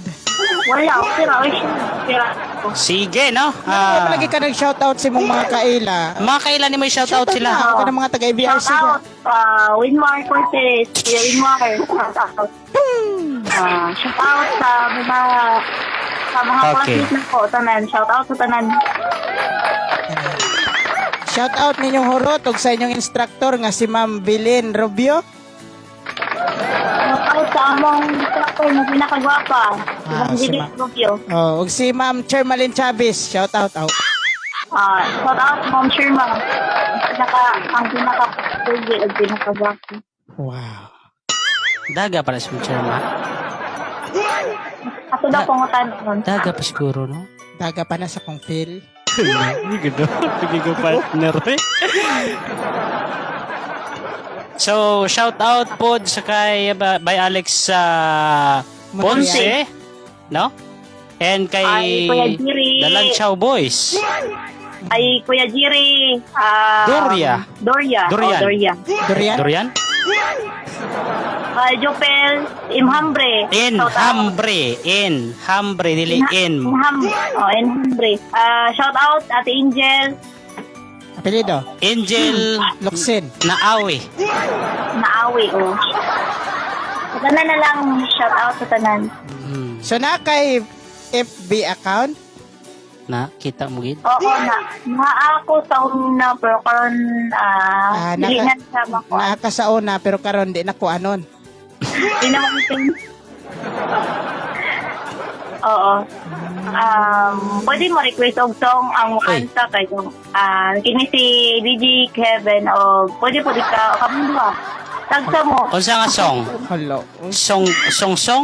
Wala. Okay ra. Okay. Okay ra. Sige, no? Ah, palagi ka nag-shoutout sa imong mga kaila. Mga kailan ni mo shout out sila. Na, ka ng mga taga ABRC. Shout out. Winmar Cortez. Kuya Winmar. Shout out. Shout out sa mga classmates na ko. Tanan. Shout out sa tanan. Shoutout ninyong hurot ug sa inyong instructor nga si Ma'am Bilin Rubio. Shout out sa among instructor na pinakagwapa. Ah, Si si Ma'am Rubio. Oh, ug si Ma'am Chermalyn Chavez. Shoutout out. Shout out Ma'am Sherma. Ang pinaka pogi at pinakagwapa. Wow. Daga pala si Chairman. Ato daw pangutan nun. Daga pa siguro, no? Daga pa na sa kong feel. Hindi ko partner eh. So, shout out po sa kay by Alex sa Ponce, no? And kay Ay, Kuya Jiri. The Lanchow Boys. Ay, Kuya Jiri. Doria. Doria. Dorian. Oh, Doria. Dorian? Dorian? Kay Jopel Imhambre. In Shout out. Hambre. In Hambre. Dili in. Oh, Inhambre. Shout out Ate Angel. Apelido? Angel Locsin. Naawi. Naawi, oh. Sa tanan na lang, shout out sa tanan. So na kay FB account? Na, kita mo gid. Oo, na. Naa ako sa una, pero karon dili na siya makuha. Naa ka sa una pero karon di na ko anon. Di na makuha. Oo. Pwede mo request og song ang mukanta kay kini si DJ Kevin o pwede po di ka kamundo ba? Tagsa mo. Unsa nga song? Hello. Song song song?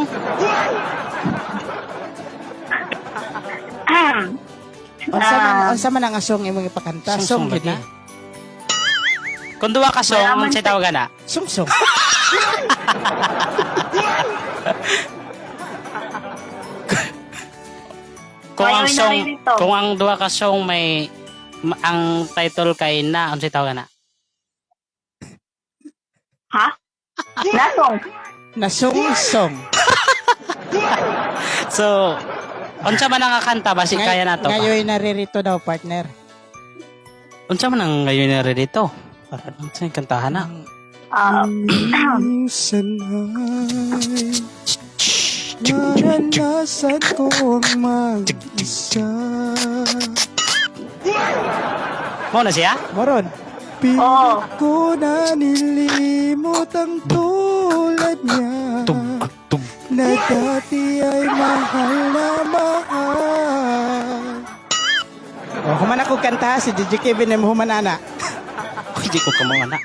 Unsa man Ah. unsa man ang song imong ipakanta? Song gid lagi. na. Kung duwa ka song, Malaman unsay tawag na? Song song. Kung ang Ngayon song, naririto. kung ang duwa ka song may ang title kay na, unsay tawag na? Ha? Nasong. Na song song. So, unsa man ang kanta basi kaya na to? Ngayon naririto daw, partner. Unsa man ang ngayon na dito? Para unsa yung kantahan na? Minsan ay naranasan ko ang mag-isa. Mo na siya? Moron. Pilit Oo. ko na nilimot ang tulad niya na dati ay mahal na mahal. Oh, human ako kanta si DJ Kevin ay human ana. Uy, di ko kamo na.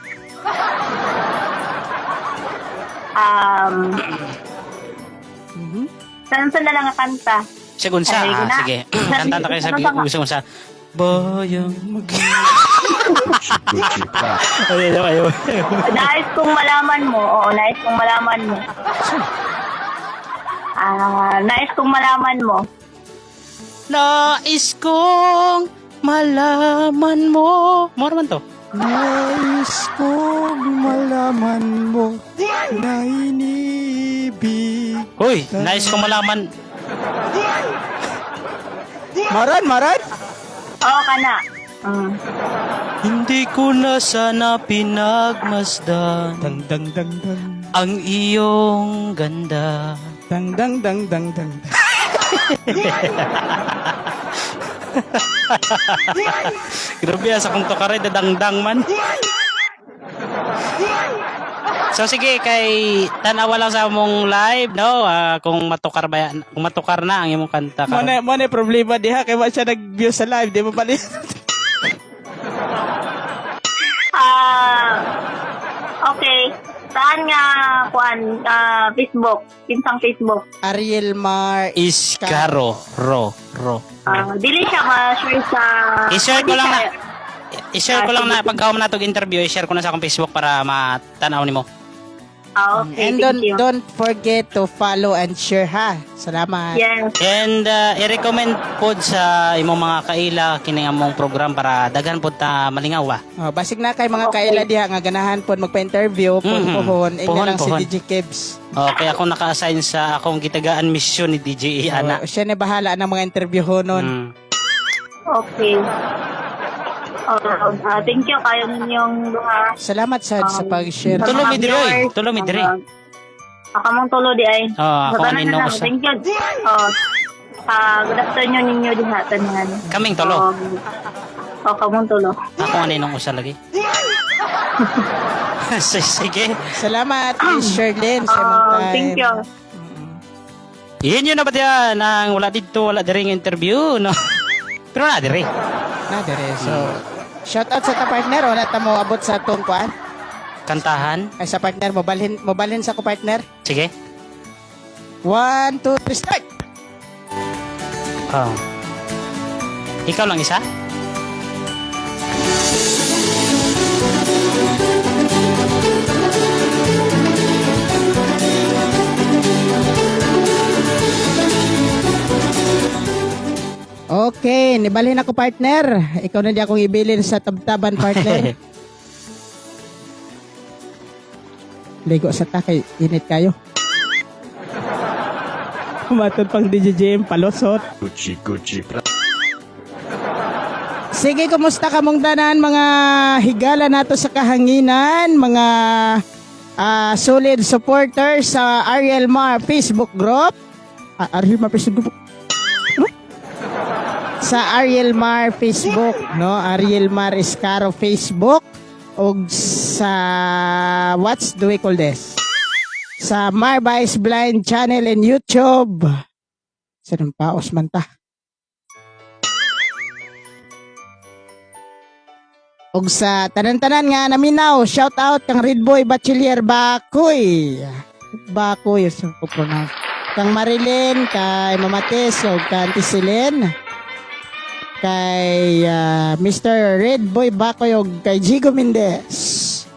Saan na lang ang kanta? Sigun sa, Ay, na. sige. Kanta ta kayo sa gusto sa Bayang mag Gucci Gucci Prada. Ayaw, ayaw. Nais kong malaman mo. Oo, nais kong malaman mo. Nais kong malaman mo. Nais kong malaman mo. Mora man to. Nais kong malaman mo na inibig. Uy, nais kong malaman. Moron, moron. Oo ka na. Hindi ko na sana pinagmasdan Dang dang dang dang. ang iyong ganda. Dang dang dang dang dang. Grabe ah, sa kong tokare, dadangdang man. So sige, kay tanawa lang sa among live, no? Kung matukar ba yan- kung matukar na ang imong kanta Mo karon. na mo na problema diha kay wa siya nag-view sa live, di ba pala? Okay. Saan nga, kuan, Facebook? Pinsang Facebook. Ariel Mar Iskaro ro ro. Dili siya ma-share sa. I-share ko Dili lang na. siya. I-share ko lang na pagka na tog interview, i-share ko na sa akong Facebook para matanaw nimo. Okay, And thank don't you. don't forget to follow and share ha. Salamat. Yes. And i-recommend pod sa imong mga kaila kini among program para daghan pod ta malingaw ba. Oh, basig na kay mga kaila diha nga ganahan pod magpa-interview pod pohon ingna Pohon, lang si pohon. DJ Kebs. Okay, ako naka-assign sa akong gitagaan misyon ni DJ Ana. Oh, siya na bahala ng mga interview noon. Okay. Thank you kayo ninyong duha. Salamat sad sa pag-share. Tulo Sa mi mga diri, oy. viewers. Tulo mi diri. Akamong tulo di ay. Oh, ako Sa tanan anin na lang. usa. Thank you. Oh, good afternoon ninyo diha tanan. Kaming tulo. Oh, kamong tulo. Ako anin usa lagi. Sige. Salamat Miss Sherlyn sa imong time. Thank you. Yun yun na ba diyan ang wala dito, wala diri nga interview, no? Pero na diri. Na dire. So, shout out sa ta partner wala ta mo abot sa atong kuan. Kantahan. Ay sa partner mo balhin sa ko partner. Sige. 1 2 3 start. Oh. Ikaw lang isa? Okay, nibalhin ako, partner. Ikaw na di akong ibilin sa tabtaban, partner. Ligo sa ta kay init kayo. Matod pang DJJM palosot. Gucci Gucci Prada. Sige, kumusta kamong tanan, mga higala nato sa kahanginan, mga solid supporters sa Ariel Mar Facebook group. Ariel Mar Facebook group. Ano? Sa Ariel Mar Facebook, no? Ariel Mar Escaro Facebook og sa, what's do we call this? Sa Marvice Blind Channel and YouTube. Sa nang paos man ta. Og sa tanan-tanan nga naminaw, shout out kang Red Boy Bachelier Bakoy. Bakoy sa ko pronounce. Kang Marilyn, kay Mama Tess, og kay Auntie Celine. Kay Mr. Red Boy Bakoy og kay Jigo Mendez.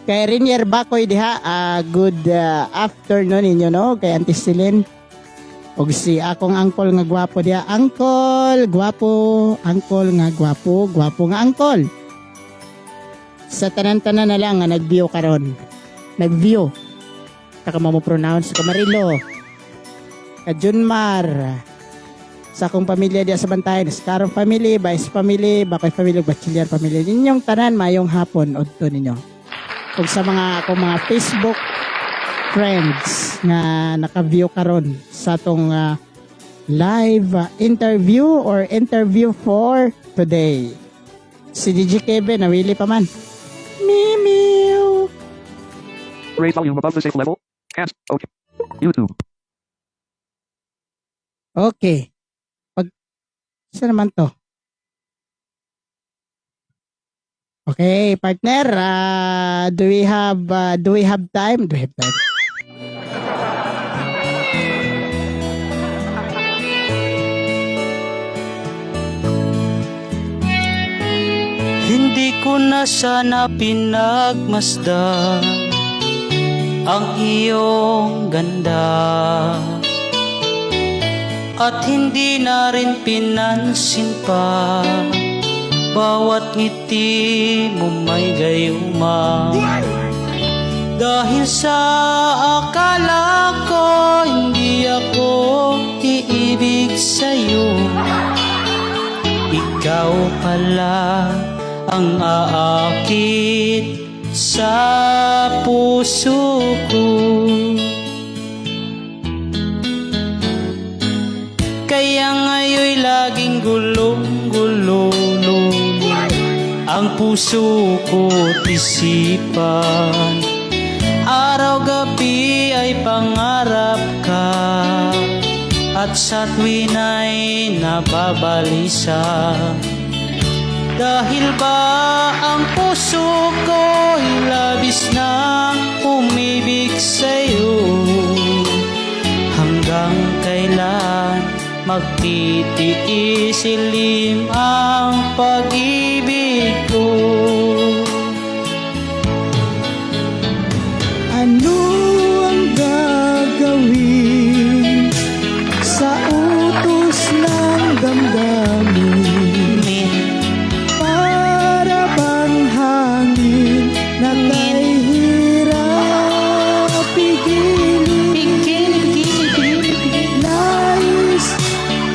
Kay Rinier Bakoy diha, good afternoon ninyo, no, kay Auntie Celine. Og si akong angkol nga gwapo diha. Angkol, gwapo, angkol nga gwapo, gwapo nga angkol. Sa tanan-tanan na lang nga nag-view karon. Nag-view. Taka mo pronounce ka Marilo. Ka Junmar. Sa akong pamilya diha sa Bantayan, Scarro family, Vice family, Bakoy family, Bachiller family. Ninyong tanan, mayong hapon udto ninyo. Ug sa mga akong mga Facebook friends nga naka-view karon sa atong live interview or interview for today. Si DJ Kevin, nawili pa man. Mimiw! Raise volume above the safe level. Cancel. Okay. YouTube. Okay. Pag, saan naman to? Okay, partner, do we have time? Do we have time? Hindi ko na sana pinagmasdan ang iyong ganda at hindi na rin pinansin pa bawat ngiti mo may gayuma. Dahil sa akala ko hindi ako iibig sa'yo, ikaw pala ang aakit sa puso ko. Kaya ngayon'y laging gulong-gulo ang puso ko't isipan. Araw-gabi ay pangarap ka at sa tuwin ay nababalisa. Dahil ba ang puso ko'y labis na umibig sa'yo? Hanggang kailan magtitiis ilim ang pag-ibig ko? Ano ang gagawin sa utos ng damdamin? Para bang hangin na kay hirap pigilin? Nais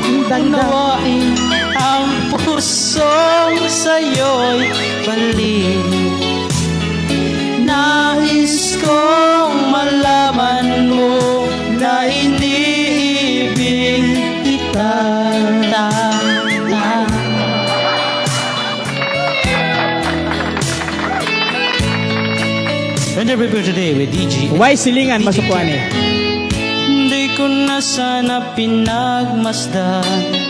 ang dagdag. Unawain ang pusong sa'yo'y balik. Nais kong malaman mo na iniibig kita. Ta, ta. Interview today with DJ. Why silingan masukuan eh? Hindi ko na sana pinagmasdan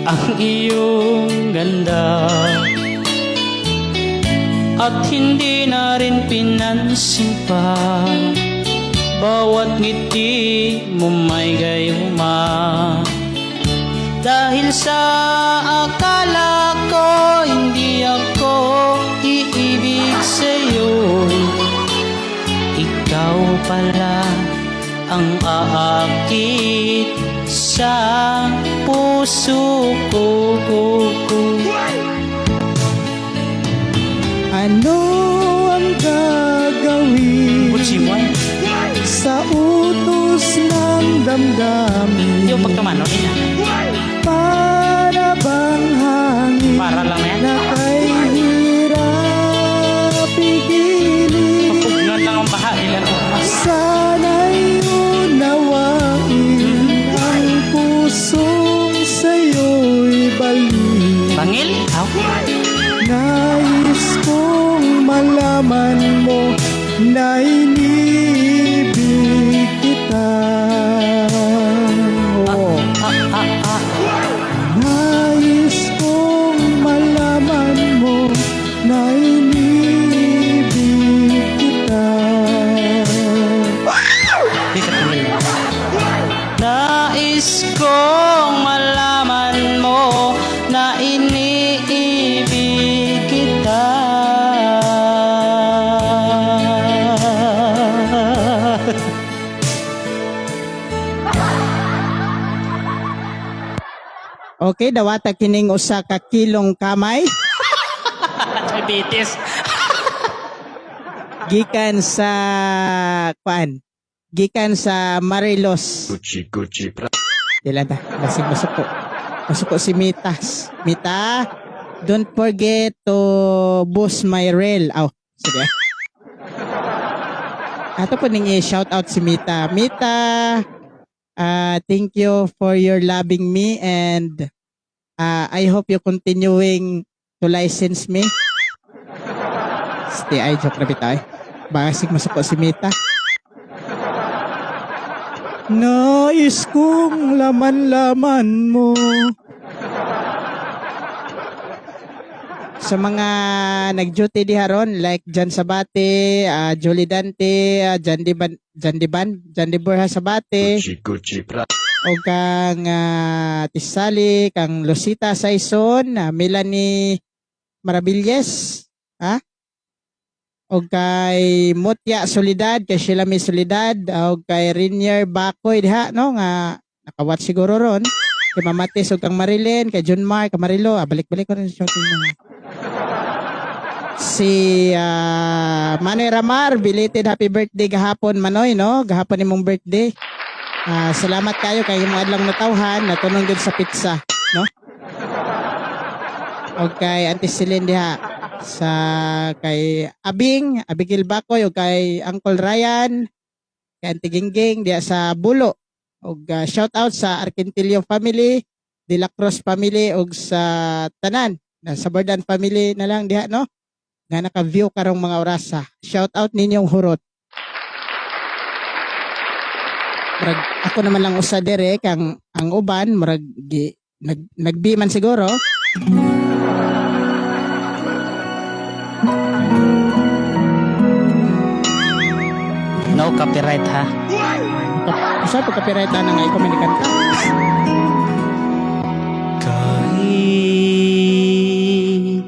ang iyong ganda at hindi na rin pinansin pa bawat ngiti mo may gayuma. Dahil sa akala ko hindi ako iibig sa'yo, ikaw pala Ang aakit sa puso ko, ko, ko. Ano ang gagawin Kutsi mo eh. sa utos ng damdamin? Yung pagtumano din ah. Para bang hangin Para lang yan. na kay hirap pigilin? Pagpugnon lang ang baha. Ilan oras. Sana'y unawain ang pusong sa'yo'y balik. Bangil? Aw. Nais kong malaman mo na inibig kita. Oo. Ah, ah, ah. Nais kong malaman mo na inibig kita. Di ka tumil. Nais kong malaman mo na iniibig kita. Okay, dawata kining usa ka kilong kamay Diabetes. Gikan sa kuan. Gikan sa Marilos. Gucci Gucci Prada. Dila ta, basig masuko. Masuko si Mitas. Mita, don't forget to boost my rail. Aw, sige. Ato po ning i-shout out si Mita. Mita, thank you for your loving me and I hope you continuing to license me. Stay, ay, joke na bitaw eh. Basig masuko si Mita. Nais kong laman-laman mo. Sa mga nag-duty diha ron, like Jan Sabate, Julie Dante, Jan Diban, Jan Diban, Jan Di Borja Sabate, Gucci Gucci Prada. O kang Tisali, kang Lucita Saison, Melanie Maravilles, ha? O kay Mutya Solidad, kay Sheila May Solidad, o kay Rinier Bakoy diha, no, nga nakawat siguro ron. Kay Mamatis o kang Marilyn, kay John Mark, kay Marilo, balik-balik ko rin sa shouting mo. Si Manoy Ramar, belated happy birthday gahapon, Manoy, no? Gahapon imong birthday. Salamat kayo kay imong adlang natawhan, natunong gud sa pizza, no? Okay, Auntie Celine diha sa kay Abing, Abigail Bakoy, o kay Uncle Ryan, kay Auntie Gingging diha sa Bulo. Og shout out sa Arquintillo family, De La Cruz family og sa tanan, na sa Bordan family na lang diha, no? Nga naka-view karong mga orasa. Shout out ninyong hurot. Murag ako naman lang usa dire kang ang uban murag gi, nagbi man siguro. No copyright ha. Usa pa copyright na nga ikaw man kanta. Kahit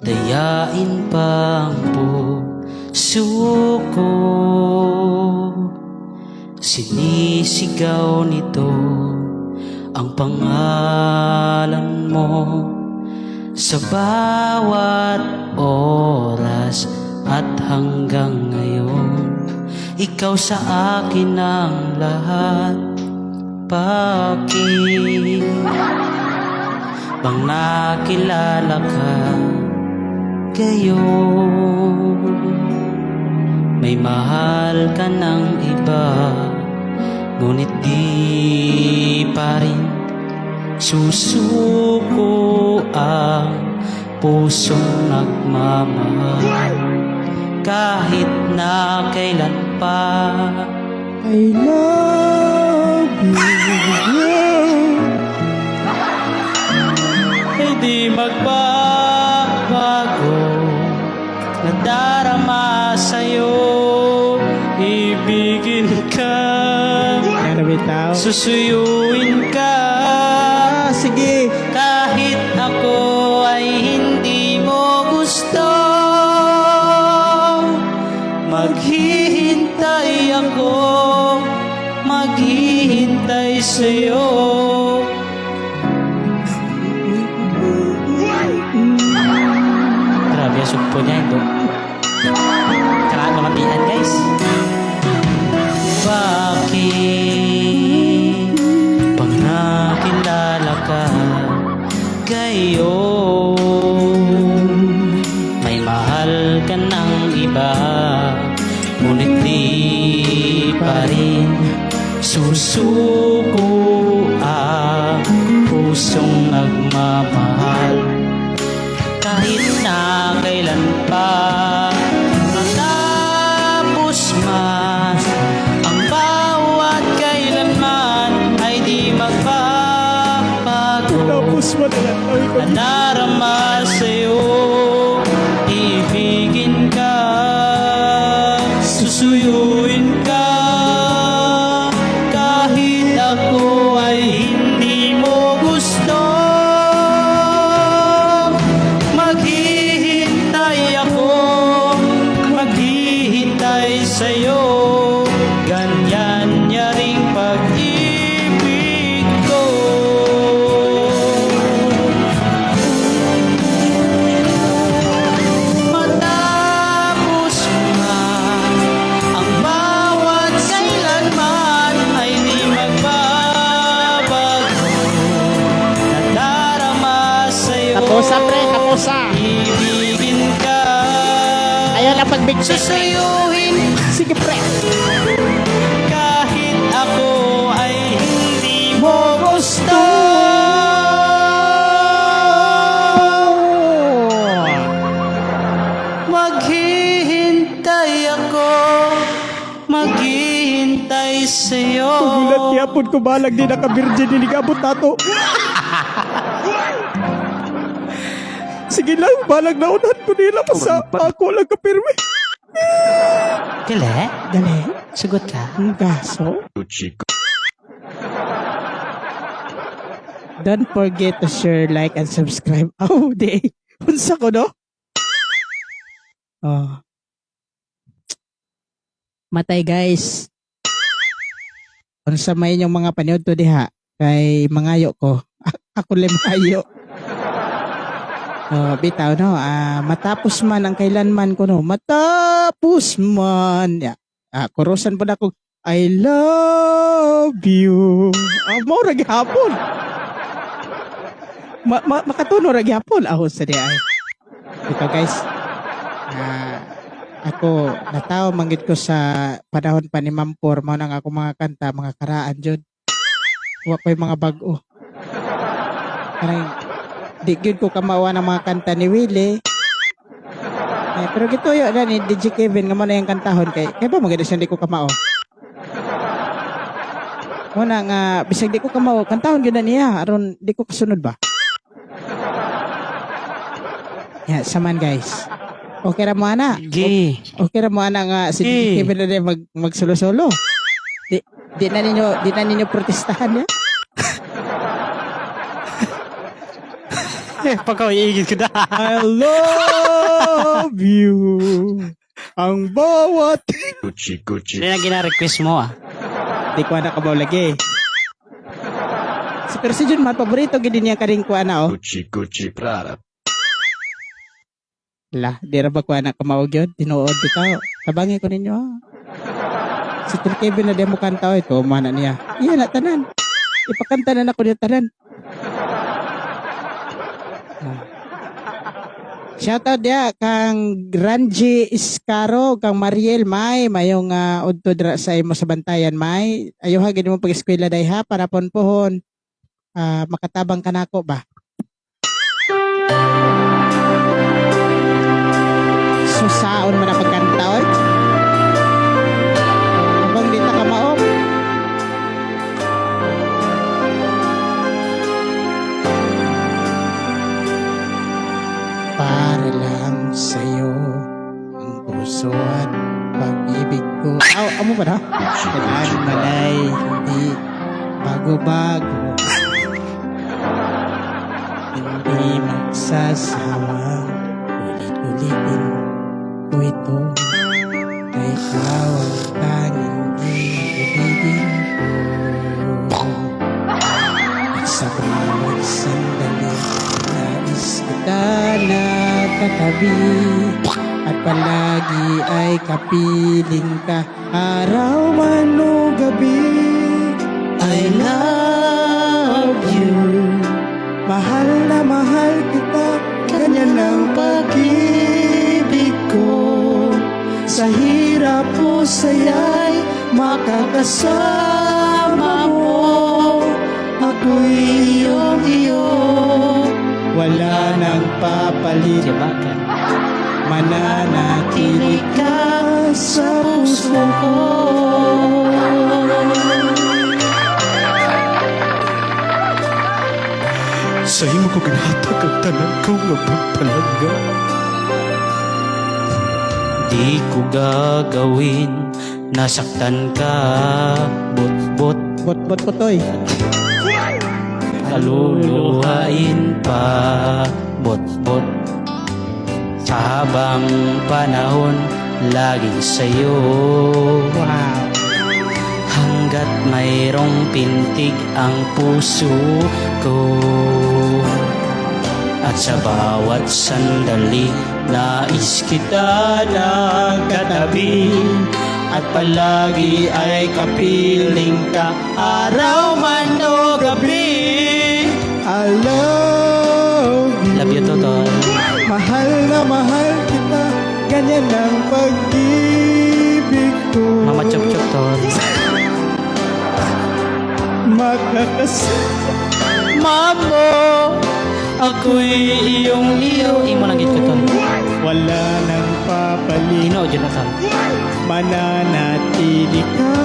dayain pa ang puso ko, sinisigaw nito ang pangalan mo sa bawat oras at hanggang ngayon. Ikaw sa akin ang lahat. Bakit bang nakilala ka gayon? May mahal ka ng iba, ngunit di pa rin susuko ang pusong nagmamahal kahit na kailan pa. I love you. Hindi magbabago. Nadarama sa'yo, ibigin ka, Ano bitaw? susuyuin ka. Sige. Kahit ako ay hindi mo gusto, maghihintay ako. Maghihintay sa'yo. Grabe ang sugpo niya ito. Karaan mamatian, guys. Bakit pag nakilala ka gayon, may mahal ka ng iba, ngunit di pa rin susuko ang pusong nagmamahal? Kahit na kailan pa, matapos man ang bawat kailanman, ay di magbabago Tapos man na ay, na narama sa'yo. Ibigin ka, susuyuin ka, kahit ako ay hindi mo gusto. Maghihintay ako, maghihintay sa'yo. Ganyan niya ring pag-ibig ko. Matapos man ang bawat kailanman, ay di magbabago na darama sa'yo. Kapusa, pre, kapusa. Ibigin ka, Ayaw lang pagbigti, pre. susuyuin Sige, pre. kahit ako ay hindi mo gusto. Maghihintay ako, maghihintay sa'yo. Gulat yapon ko balag di naka-virgin ni gabot nato. Sige lang, balag na unahan ko nila basta ako lang kapirme. Kale? Dali. Sugot ka? Ang gaso. Gucci Don't forget to share, like, and subscribe. Oh, di. Unsa ko, no? Oh. Matay, guys. Unsa may inyong mga paniud to diha kay mangayo ko. Ako lang mangayo. Oh, bitaw no. Ah, matapos man ang kailanman ko, no. Matapos man. Ya. Ah, kurusan po na ako. I love you. Ah, mao ra gihapon. Ma, ma makatuno ra gihapon ako sa di ay. Ito, guys. Ah, ako natawo manggit ko sa panahon pa ni Mampor, mao nang ako mga kanta mga karaan jud. Wa ko'y mga bag-o. Parang di gyud ko kamawa ng mga kanta ni Willie. Eh, pero gituyo na ni DJ Kevin nga mo na yung kantahon kay kay ba maganda siya di ko kamao. Muna nga bisag di ko kamao kantahon gyud na niya aron di ko kasunod ba. Ya, saman, guys. Okay ra mo ana. Gi. Okay ra mo ana nga si DJ Eh. Kevin na din mag magsulo-solo. Di na ninyo protestahan ya. Pagka iigit ko na. I love you. Ang bawat Gucci Gucci Hindi na gina-request mo ah. Di ko ana kabaw lagi. Pero si Junmar, paborito gid niya karing ko ana oh. Gucci Gucci Prada. La, di ra ba ko ana kamao gyud? Tinuod bitaw. Tabangi ko ninyo ah. Si Tol Kevin na demo kanta oy, ito mana niya. Iya na tanan. Ipakanta na nako niya tanan. Ah. Shoutout dia kang Ranji Iscaro, kang Mariel May, mayong udto dira sa imo sa Bantayan, May. Ayo ha gid mo pag-eskwela day ha para ponpohon. Ah, makatabang kanako ba? Susaon man ang pagkanta oy. Habang di ta kamaom. Para lang sa'yo ang puso at pag-ibig ko. Aw, amo ba na? Gucci Kailan Gucci man Prada. ay hindi bago-bago. Hindi magsasawang ulit-ulitin ko ito. Na ikaw ang tanging ibigin ko. katabi at palagi ay kapiling ka, araw man o gabi. I love you. Mahal na mahal kita, ganyan ang pag-ibig ko. Sa hirap o saya'y makakasama mo. Ako'y iyong iyo, wala nang papalit. Diba ka? Mananatili ka sa puso ko. Sa imo ko ginhatag ang tanan ko nga pagpalangga. Di ko gagawin nasaktan ka. Bot-bot. Bot-bot ko toy. Kaluluhain pa. Bot-bot. Sa habang panahon, laging sa'yo. Wow. Hanggat mayroong pintig ang puso ko. At sa bawat sandali, nais kita na katabi at palagi ay kapiling ka, araw man o gabi. I love you. Love you, Totol. Mahal na mahal kita, ganyan ang pag-ibig ko. Mama Chop Chop, Tol. Makakasama Mamo, ako'y iyong iyo. Imo lang gid ko, Tol. Wala nang papalit. Ginoo jud na, Tol. Mananatili ka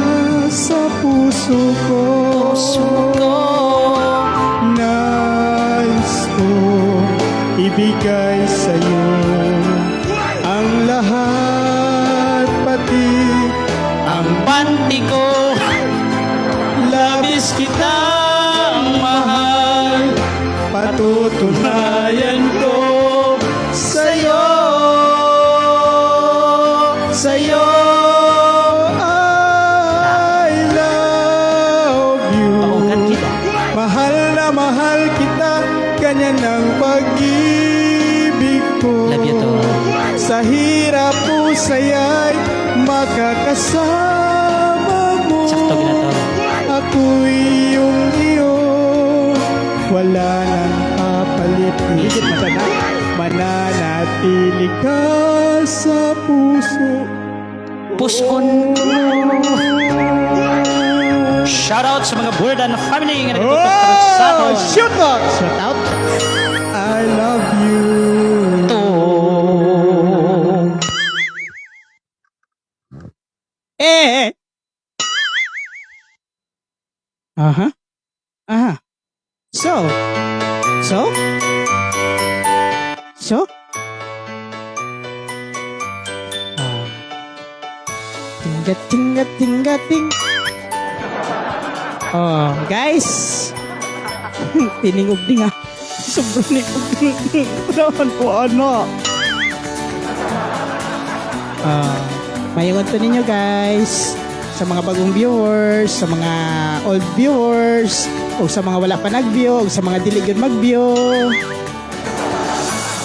sa puso ko. Puso ko. Nais ko ibigay sa'yo ang lahat, pati ang panty ko. Labis kitang mahal. Patutunayan ko sa'yo, sa'yo. I love you. Paugan kita. Mahal na mahal kita, ganyan ang pag-ibig ko. Love you, Tol. Sa hirap o saya'y makakasama mo. Sakto gina, Tol. Ako'y iyong iyo, wala nang papalit. Mananatili ka sa puso. Puskon ko. Shout out sa mga Burdan family nga nagtutok karon sa aton. Oh, shoot out! Shout out. I love you. To. Eh. Aha. Aha. So. So? So? Ah. Tinga tinga tinga ting. Oh, guys. Tiningog din ah. Sobrang ningog. Naman po ano. Ah, mayroon to ninyo, guys, sa mga bagong viewers, sa mga old viewers, o sa mga wala pa nag-view, o sa mga dili gyud mag-view.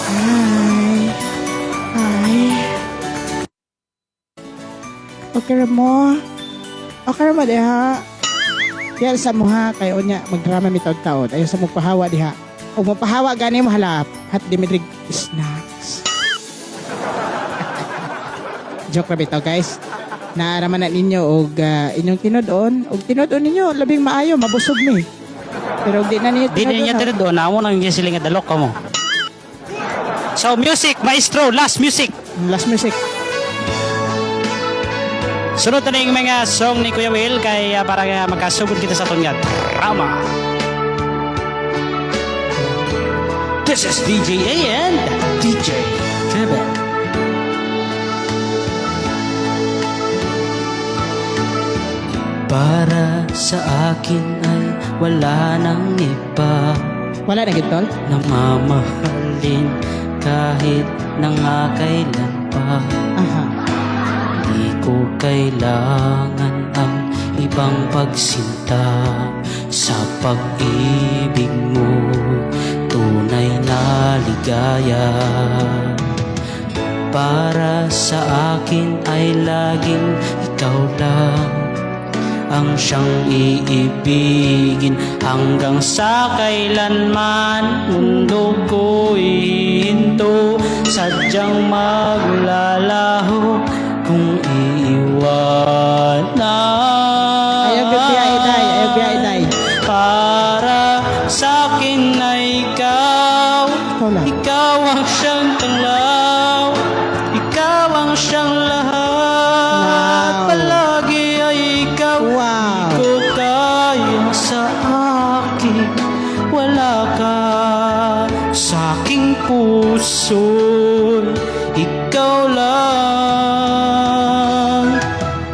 Hi. Hi. Okay ra mo? Okay ra mo diha? Diyan sa mo ha, kay unya magdrama mi taod-taod. Ayaw sa mo pahawa diha. Og mapahawa gani mo halap, hat Dimitri snacks. Joke ra bitaw, guys. Naaraman na ninyo og inyong tinud-on, og tinud-on ninyo labing maayo, mabusog mi. Pero og di na ninyo Di niya tinud-on, tinud na mo nang sila nga dalok ka mo. So music, maestro, last music. Last music. Sunod na yung mga song ni Kuya Will kay para nga makasugod kita sa aton nga drama. This is DJ A and DJ Kevin. Para sa akin ay wala nang iba Wala na gid, tol. na mamahalin kahit nangakailan pa. Aha. Di ko kailangan ang ibang pagsinta sa pag-ibig mo, tunay na ligaya. Para sa akin ay laging ikaw lang ang siyang iibigin hanggang sa kailanman. Mundo ko'y hinto, sadyang maglalaho kung iiwanan. Ayaw biya iday, ayaw biya iday. Para sa akin ay ikaw. Ikaw lang. Ikaw ang siyang tanglaw, ikaw ang siyang lahat. Wow. Palagi ay ikaw. Wow. Di ko kaya sa akin, wala ka sa aking puso. Ikaw lang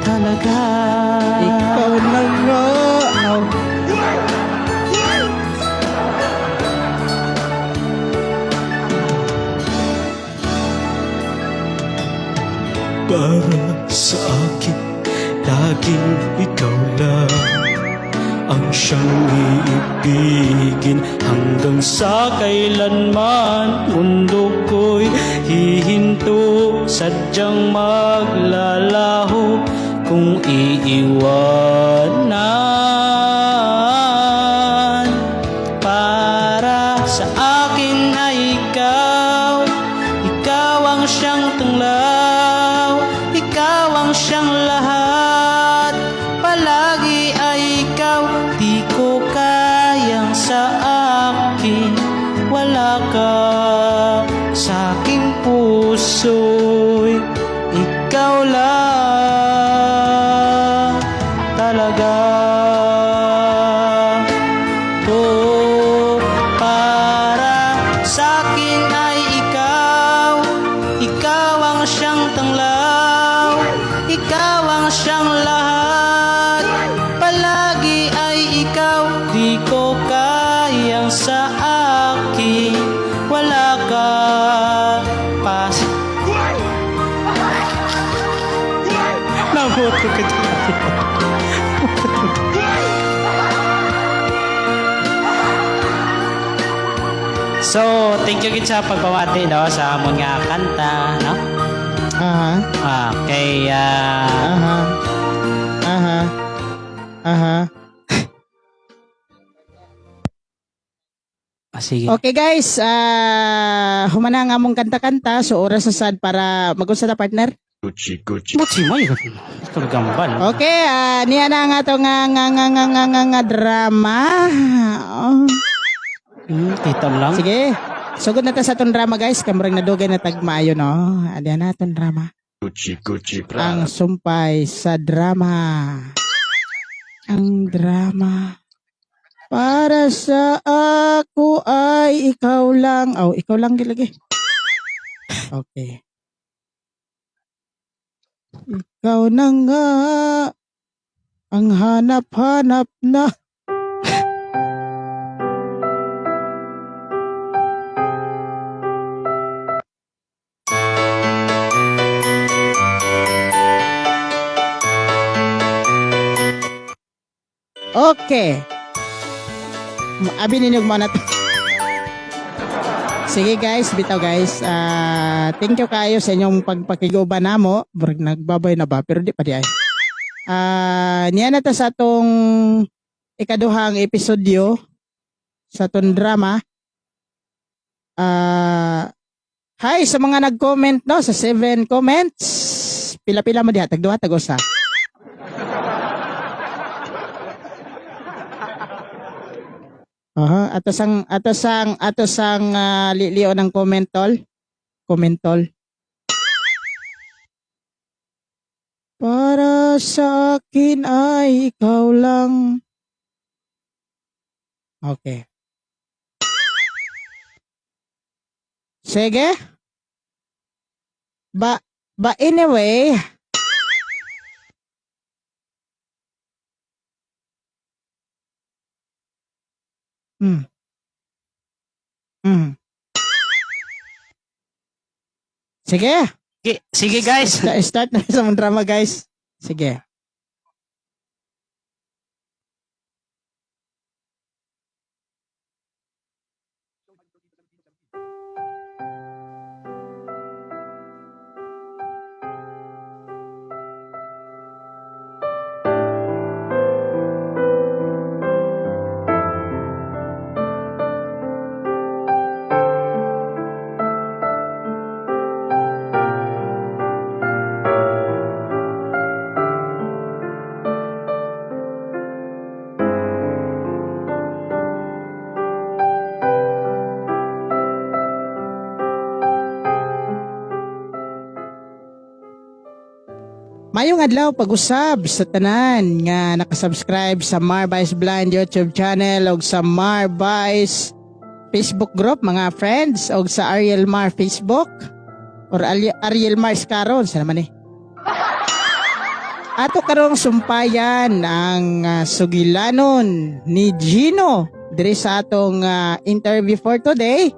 talaga. Ikaw na nga. Aw. Para sa akin, laging ikaw lang ang siyang iibigin hanggang sa kailanman. Mundo ko'y hihinto, sadyang maglalaho kung iiwanan. Para sa akin ay ikaw. Ikaw ang siyang tanglaw, ikaw ang siyang lahat. Palagi ay ikaw. Di ko kayang sa akin, wala ka sa aking puso'y ikaw lang talaga. Oh, para sa akin ay ikaw. Ikaw ang siyang tanglaw, ikaw ang siyang lahat. Palagi ay ikaw. Di ko kayang sa akin, wala ka pas. Nabuto ka dyan. So, thank you gid sa pagpamati, no, sa amon nga kanta, no? Aha. Ah, kay Aha. Aha. Aha. sige. Okay guys, humana nga among kanta-kanta. So oras na sad para mag-unsa ta, partner. Butsi mo yun. Ito gambal. Okay, niya na nga to nga nga nga nga nga nga, nga drama. Oh. Kita mo lang. Sige. Sugod na ta sa atong drama, guys. Kamurang nadugay na tagmaayo, no. Adiya na atong drama. Ang sumpay sa drama. Ang drama. Para sa ako ay ikaw lang. Oh, ikaw lang gilagi. Okay. Ikaw na nga ang hanap-hanap na. Okay. Abi ninyo mo na to. Sige guys, bitaw guys. Thank you kayo sa inyong pagpakiguban namo. Murag nagbabay na ba pero di pa di ay. Niya na ta sa atong ikaduhang episodyo sa atong drama. Hi sa mga nag-comment, no, sa 7 comments. Pila-pila mo diha, tag duha, tag usa. Aha, ato sang lilio ng comment tol. Comment tol. Para sa akin ay ikaw lang. Okay. Sige. Ba anyway, Sige. Sige, sige guys. Start na sa mong drama, guys. Sige. Mayong adlaw pag-usab sa tanan nga nakasubscribe sa Marvice Blind YouTube channel og sa Marvice Facebook group, mga friends, og sa Ariel Mar Facebook or Ariel Mars karon sa naman eh. Ato karong sumpayan ang sugilanon ni Gino diri sa atong interview for today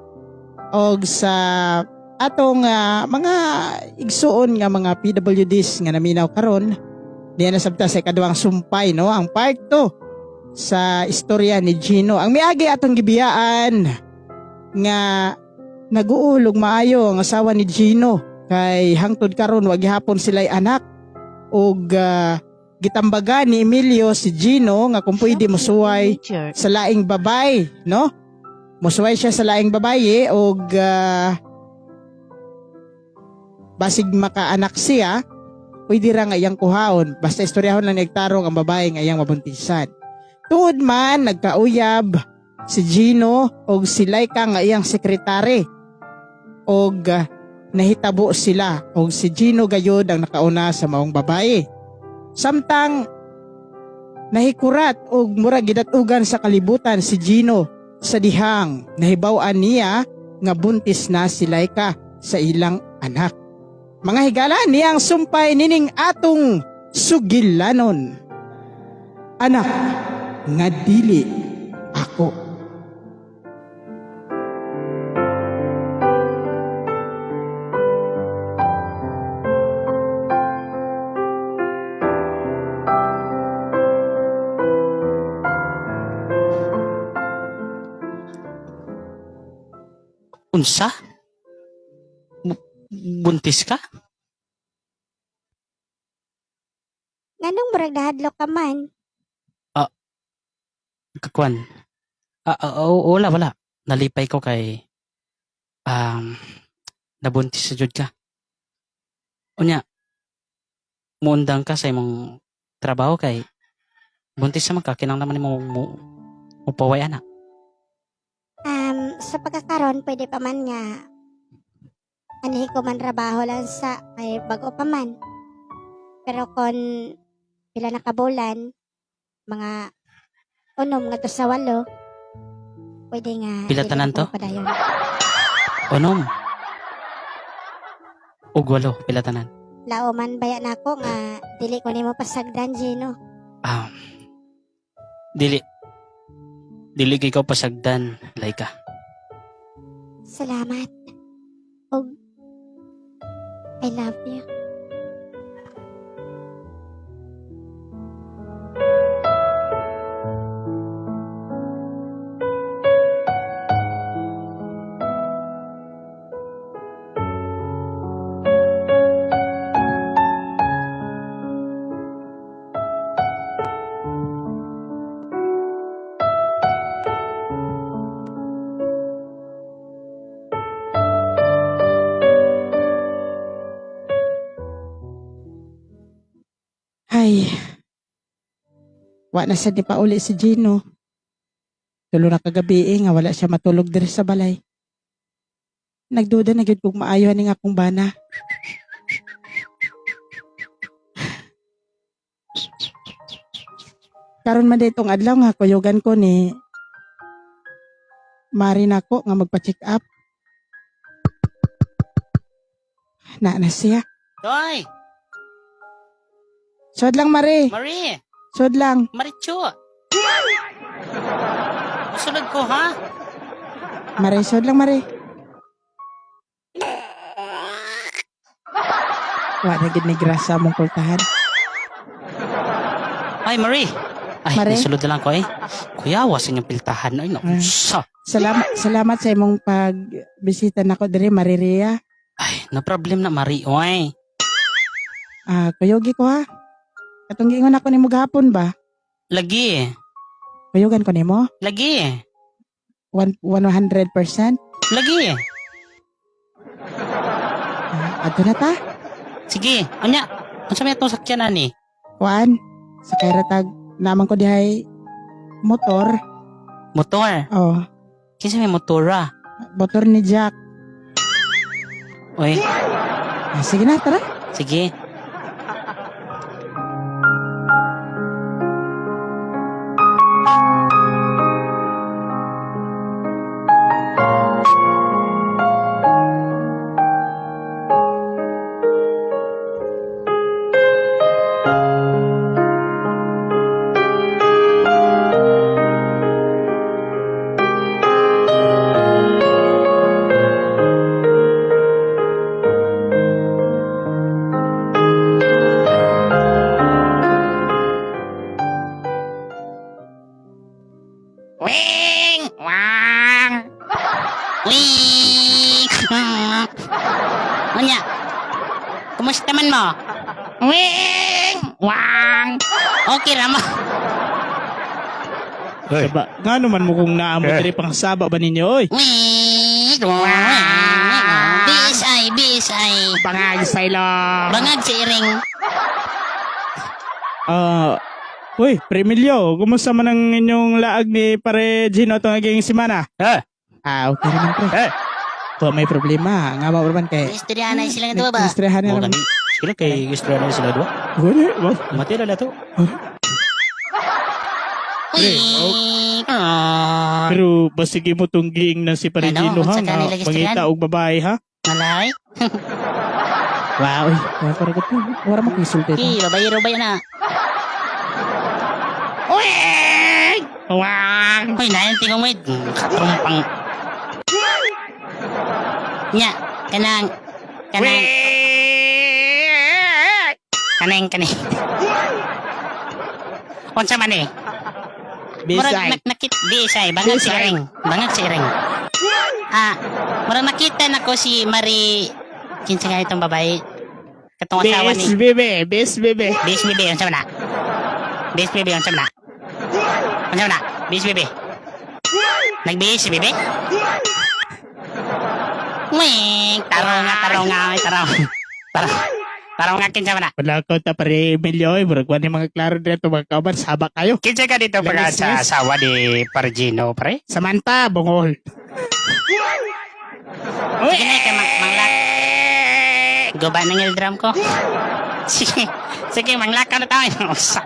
og sa atong mga igsuon nga mga PWDs nga naminaw karon diya na sabta sa ikaduhang sumpay, no, ang part 2 sa istorya ni Gino. Ang miagi atong gibiyaan nga naguulog maayo ang asawa ni Gino kay hangtod karon wa gihapon sila'y anak og gitambagan ni Emilio si Gino nga kung pwede mosuway sa laing babay, no? Mosuway siya sa laing babaye og basig makaanak siya, pwede ra nga iyang kuhaon basta istoryahon lang nagtarong ang babae nga iyang mabuntisan. Tuod man nagkauyab si Gino og si Laika nga iyang sekretary og nahitabo sila og si Gino gayud ang nakauna sa maong babae. Samtang nahikurat og mura gidatugan sa kalibutan si Gino sa dihang nahibaw-an niya nga buntis na si Laika sa ilang anak. Mga higala, niyang sumpay nining atong sugilanon. Anak nga dili ako. Unsa? Buntis ka? Nganong murag nahadlok ka man? Kakuan. Oo, wala, wala. Nalipay ko kay nabuntis sa jud ka. Unya, muundang ka sa imong trabaho kay buntis sa man ka, kinahanglan man nimo mo mupaway ana. Sa pagkakaron pwede pa man nga anhi ko man trabaho lang sa kay bago pa man. Pero kon pila na ka bulan, mga unom nga to sa 8, pwede nga Pila dili tanan na to? ko padayon. Unom. Ug 8 pila tanan. Lao man baya nako nga dili ko nimo pasagdan, Gino. Dili. Dili kay ikaw pasagdan, Laika. Salamat. Og I love you. Ay, wa na sad ni pauli si Gino. Tulo na kagabi eh, nga wala siya matulog diri sa balay. Nagduda na gyud kung maayo ani nga akong bana. Karon man ditong adlaw nga kuyugan ko ni Mari nako nga magpa-check up. Na na siya. Doy! Sod lang, Mari. Marie! Sod lang. Marichu! Musulod ko, ha? Mari, sod lang, Mari. Wa na gid ni grasa mong kultahan. Ay, Marie! Ay, Marie? nisulod na lang ko eh. Kuya, wasan yung piltahan. Ay, naku. Ay. Sa. Salamat, salamat sa imong pagbisita nako diri, Mariria. Ay, no problem na, Marie. Oy. Kuyugi ko ha. Katong giingon ako nimo gahapon ba? Lagi. Kuyugan ko nimo? Lagi. 100%? Lagi. Adto na ta. Sige, anya. Unsa may atong sakyan ani? Kuan. Sa kay naman ko dihay motor. Motor. Oh, Kinsa may motora? Motor ni Jack. Oy, Sige na, tara. Sige. Wing! Wang! Wing! Unya, kumusta man mo? Wing! Wang! Okay ra mo. Saba. Nga naman mo kung naamo diri pang saba ba ninyo oy. Wing! Wang! BSI, BSI. Bangag sa ilong. Bangag si Iring. Ah, uy, Premilio, kumusta man ang inyong laag ni pare Gino itong naging simana? Eh. Ah, okay naman pre. Eh. Wa may problema. Nga ba man kay Istorya na sila nga duwa ba? Istoryahan na lang. Sila kay istorya na sila duwa. Wala, wa. Matira na to. Wing! Pero basigi mo tong giing na si pare Ano, Gino ha, unsa nga ka nila gistoryahan? pangita og babae ha. Malay? Wow, uy. Wala pa rin Wala mo kisulti. Ki, babayero ba yan ah? Wing! Wang! Hoy, nayan tingong wait. Katrumpang. Nya, kanang, kanang, kanang, kanang. Unsa man eh? Murag Bisay. nakit bisay, bangag si Bisay. Iring. Bangag si Iring. Ah, murag nakita nako si Marie, kinsa nga itong babae? Katong asawa ni Bis bebe, bis bebe. Bis bebe, unsa man na? Bis bebe, unsa man na? Unsa man na? Bis bebe. Nagbihis si bebe? Wing! Tarong nga, tarong nga, oy, tarong. Tarong. Tarong nga, kinsa man na? Wala ko ta pare Emilio oy, murag wa ni mga klaro dito mga kauban, saba kayo. Kinsa ka dito pag sa asawa ni Pargino, pre? Samantha, bungol. Sige na, kay manglak. Guba ng eardrum ko. Sige, sige, manglak ka na tayo. Usa.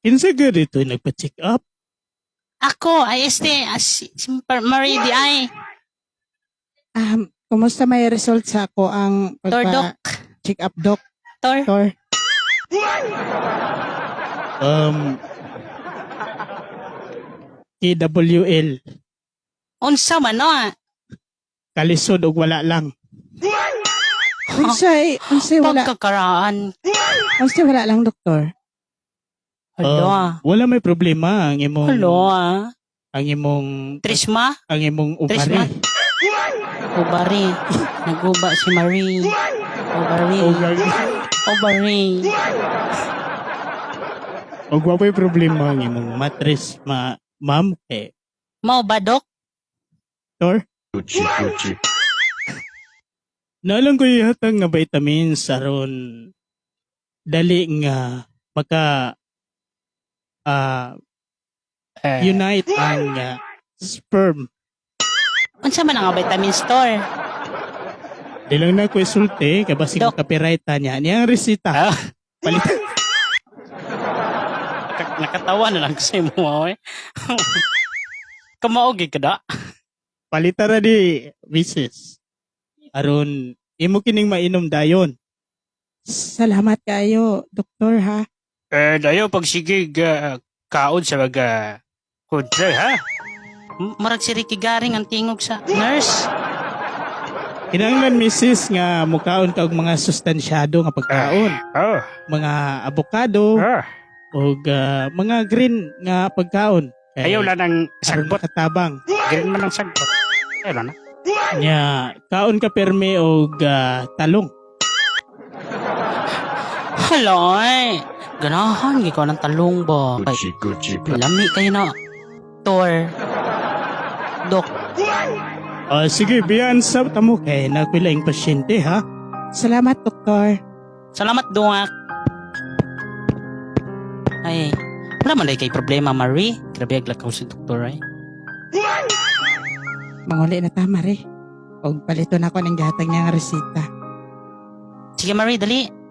Kinsa ka dito nagpa-check up? Ako, ay este, as, si Marie di ay. Kumusta may result sa ako ang Tor, pagpa Doc. check up doc Tor. Tor? KWL, Unsa man, no? ah? kalisod og wala lang. Unsay unsay wala Pagkakaraan. unsay wala lang doktor. Hala. Wala may problema ang imong Hala. ah. ang imong Trisma? ang imong Trisma? ubari. Ubari. Naguba si Marie. Ubari. Ubari. Og wa may problema ang imong mattress ma ma'am kay Mao ba, Dok? Tor. Naalang ko ihatag nga vitamins aron dali nga maka unite ang sperm. Unsa man ang vitamin store? Di lang na ko isulti kay basig Dok. copyright ta niya. Niya ang resita. Palit. Nakatawa na lang sa imo, eh. Kamaogi ka da? Palitara di misis. Aron imo kining mainom dayon. Salamat kayo, doktor ha. Eh, dayo pag sige kaon sa mga kontra, ha? Murag si Ricky Garing ang tingog sa nurse. Kinahanglan misis nga mukaon ka og mga sustansyado nga pagkaon, Oh. mga abokado ug mga green nga pagkaon. Kay lang ng aron makatabang. Green man ang sagbot. Ayaw lang na. Nya kaon ka permi og talong. Haloy! Ganahan, ikaw ng talong ba? Kay, lami kayo na. Tor. Dok. Ah, sige, biyan sa tamo kay nakuilaing pasyente ha. Salamat doktor. Salamat, Duak. Ay, wala man kay problema, Marie. Grabe, aglakaw si doktor, ay. Manguli na tama re. Og palito na ako ng gihatag niya nga resita. Sige, Marie, dali.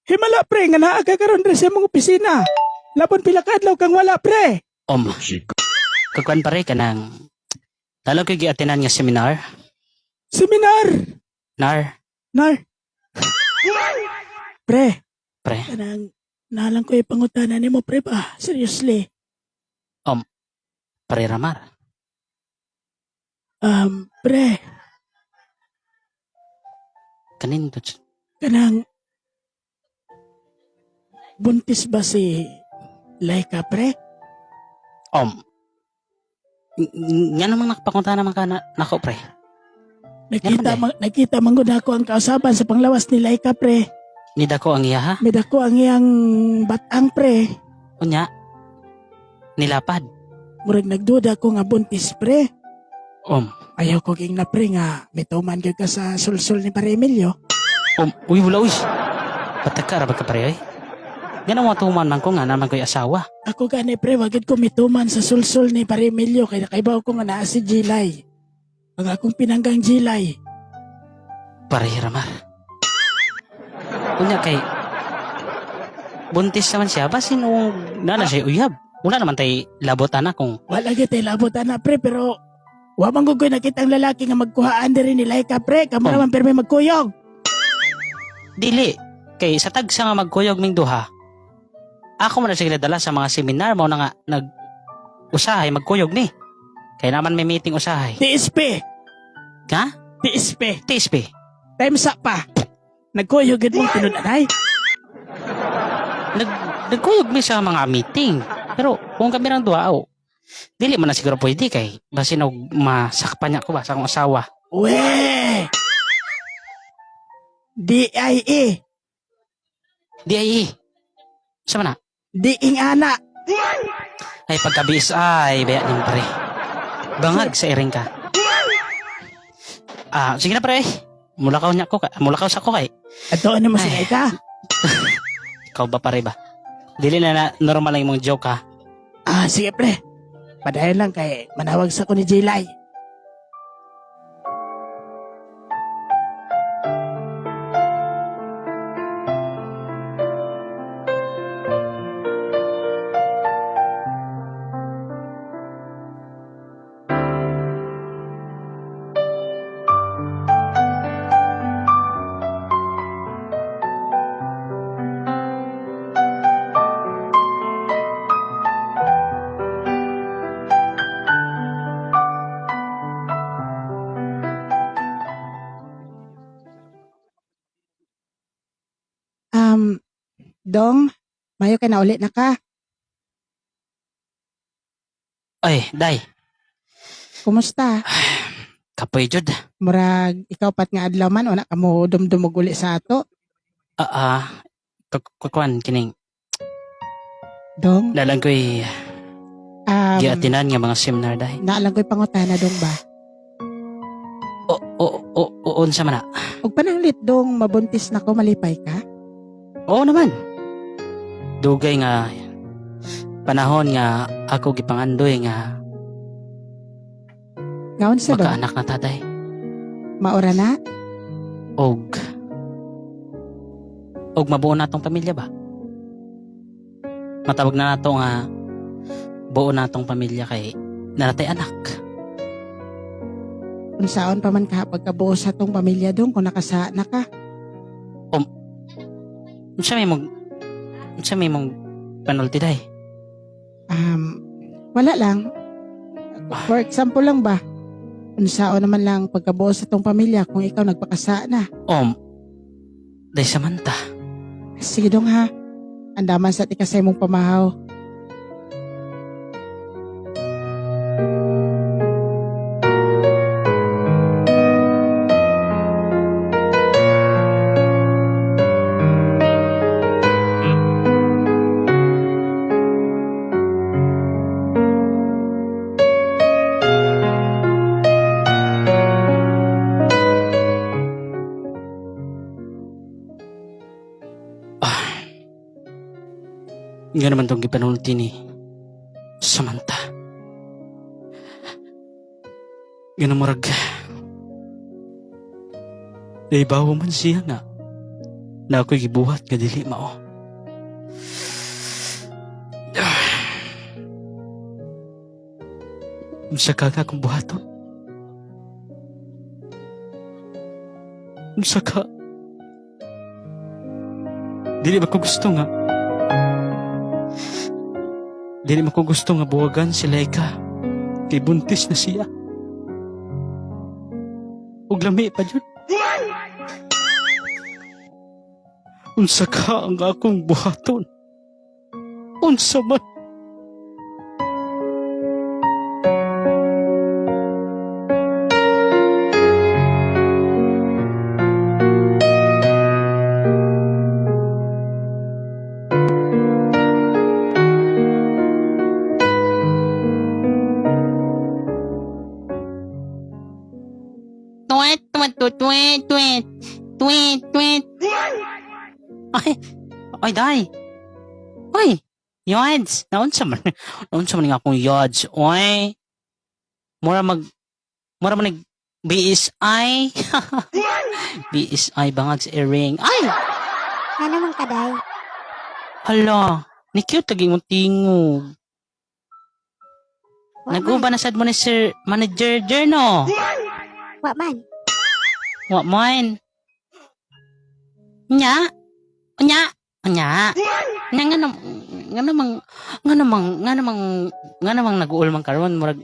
Himala pre, nga naa ka karon diri sa imong opisina. Labon pila ka adlaw kang wala pre. Om. Kagkuan pare kanang talo ko giatinan nga seminar. Seminar. Nar, Nar. Pre, pre. kanang nalang ko ipangutana nimo pre ba? Seriously. Pare Ramar. Pre, Kanindot. kanang buntis ba si Laika pre? Om. Nga namang nakapakunta naman ka na, nako pre. Nakita Ganun man, nakita man gud ako ang kausaban sa panglawas ni Laika pre. Nidako ang iya ha. Midako ang iyang batang pre. Unya. Nilapad. Murag nagduda ko nga buntis pre. Om. Ayaw ko ging na pre nga mituman gyud ka sa sulsul ni Pare Emilio. Om. Uy, wala uy. Pataka ra ba ka pre oy? Nga naman tuman man ko nga naman ko'y asawa. Ako gani pre, wagid ko mituman sa sulsul ni Pare Emilio kay nakaibaw ko nga naa si Gilay. Ang akong pinanggang Gilay. Pare Ramar. Unya kay buntis naman siya basin o nana siya uyab. Wala naman tay labot ana kung Wala gyud tay labot ana pre, pero wa man gud ko'y nakita ang lalaki nga magkuhaan diri ni Laika pre, kamo Oh. naman pirmi magkuyog. Dili kay sa tagsa nga magkuyog ming duha. Ako man na siya dala sa mga seminar mo na nga nag usahay magkuyog ni. Kay naman may meeting usahay. TSP. Ha? TSP. TSP. Time sa pa. Nagkuyog gid mong tinud-anay. Nagkuyog mi sa mga meeting. Pero kung kami rang duha aw, dili man na siguro pwede kay basin og masakpan niya ko ba sa akong asawa. We. DIE. DIE. Sa man na? Diing ana. Ay pagkabis ay baya ning pre. Bangag sa iring ka. Ah, sige na pre. Mulakaw niya ko, mulakaw sa ko kay. Ato ano mo si Ay. Laika? Ikaw ba pare ba? Dili na, na normal lang imong joke ha. Ah, sige pre. Padayon lang kay manawag sa ko ni Gilay. Dong, mayo kay na uli na ka. Ay, day. Kumusta? Kapoy jud. Murag ikaw pat nga adlaw man wala ka mo dumdumog uli sa ato. Ah, ah. Kukuan kining Dong, lalang ko'y giatinan nga mga seminar day. naalang ko'y pangutana dong ba? O o o o unsa man na? Og pananglit dong mabuntis na ko malipay ka? Oo naman. Dugay nga panahon nga ako gipangandoy nga Ngaon sa dong? magkaanak na tatay. Maura na? Og og mabuo na atong pamilya ba? Matawag na nato nga buo na atong pamilya kay naratay anak. Unsaon pa man ka pagkabuo sa tong pamilya dong kung nakasa na ka? Unsa may mong panulti day? Wala lang. For example lang ba? Unsaon naman lang pagkabuo sa tong pamilya kung ikaw nagpakasa na. Om. Day Samantha. Sige dong ha. Andaman sa tika sa imong pamahaw. Nga naman tong gipanulti ni Samantha. Nga na murag naibawa man siya nga. Na ako'y gibuhat nga dili mao. Unsa ka nga akong buhaton? Unsa ka? Dili ba ko gusto nga? Dili man ko gusto nga buwagan si Laika. Kay buntis na siya. Ug lami pa jud. Unsa ka ang akong buhaton? Unsa man? Tweet, tweet, tweet, tweet, tweet, tweet, tweet. Ay, ay, day. Uy, yards. Naunsa man nga akong yards. Oy, mura man nag BSI. BSI bangag sa earring. Ay, Nga naman kaday. hala. Ni cute lagi mong tingog. Wa man. Nag-uban na sad mo ni Sir Manager Jerno. Wa man. Wa man. Nya. Nya. Nya. Nya nga nam nga namang nga namang nga namang nga namang nag-uul man karon, murag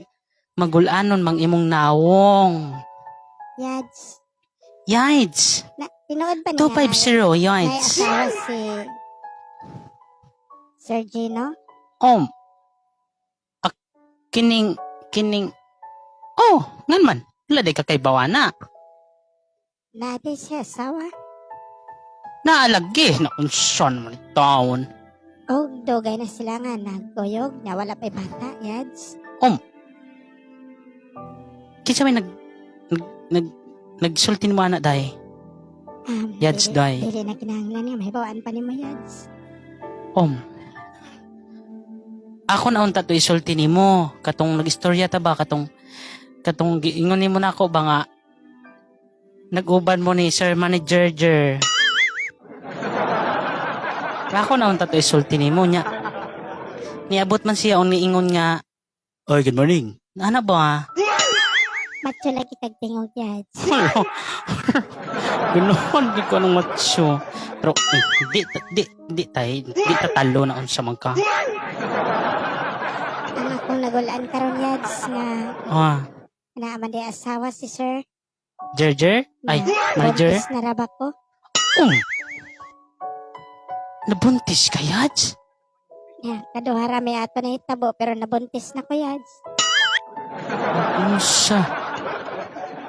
magulanon mang imong nawong. Yads. Yides. Na, tinuod ba niya? 250 May yides. asawa si Sir Gino? Kining kining. Oh, ngan man. Wala day ka kay bawana. Natin siya asawa. Naalagi na unsan man ni taon. Og dugay na sila nga nagkuyog na wala pa'y bata, yads. Kinsa may nag nag nagsulti mo ana day? Yads, day. Dili na kinahanglan nga mahibawaan pa nimo, yads. Om. Ako na unta to isulti nimo katong nagistorya ta ba, katong katong giingon nimo nako ba nga nag-uban mo ni Sir Manager Jer. Ako na unta to isulti nimo nya. Niabot man siya og niingon nga, "Oy, good morning." Ana ba? Macho lagi kag tingog, yads. Hello. Ganoon, di ko anong macho. Pero, eh, di, di, di, tay, di tatalo na unsa man ka. Ang akong nagulaan karon, yads, nga Ah, naa man di asawa si Sir. Jerjer? Ay, Na manager? buntis na ra ba ko? Nabuntis ka, Yads? Ya, kaduha ra may ato na hitabo pero nabuntis na ko, yads. Unsa?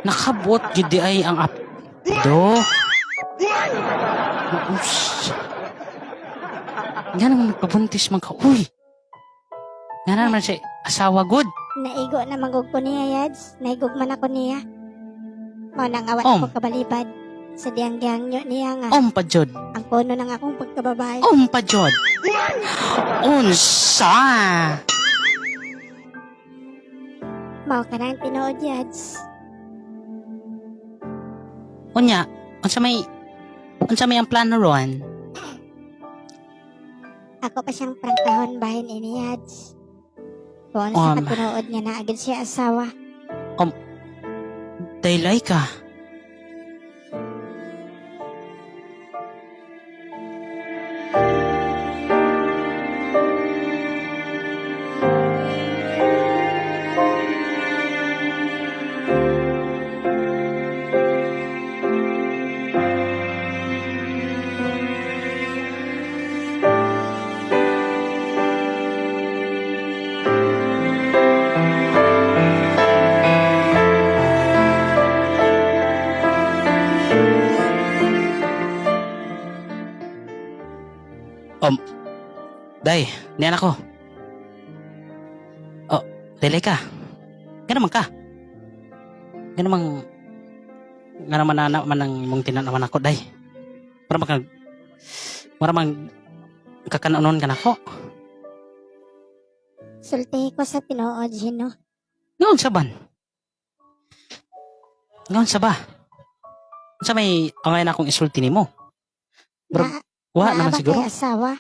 Nakabot gid di ay ang ap... Do? Unsa? Nga naman nagpabuntis man ka. Uy! Nga naman siya asawa good. Naigo na magug ko niya, yads. Naigog man ako niya. Mao nang awat ko kabalibad sa diyang-diyang nyo niya nga. Om pa jud. Ang kono ng akong pagkababae. Om pa jud. Unsa? Mao ka na ang tinuod, yads. Unya, unsa may ang plano ron? Ako pa siyang prangkahon bahin ini, yads. Kung ano sa katunood niya na agad siya asawa. Daylay ka. Day, niyan ako. Oh, delay ka. Nga naman ka. Nga namang, nga naman na naman ang imong tinanaman ako, day. Para makag, para mang kakananon ka na ako. Sultihi ko sa tinuod, Gino. Ngaon sa ban? Ngaon sa ba? Sa may angay na akong isulti nimo. Bro, Na, Wa naa naman ba siguro. kay asawa?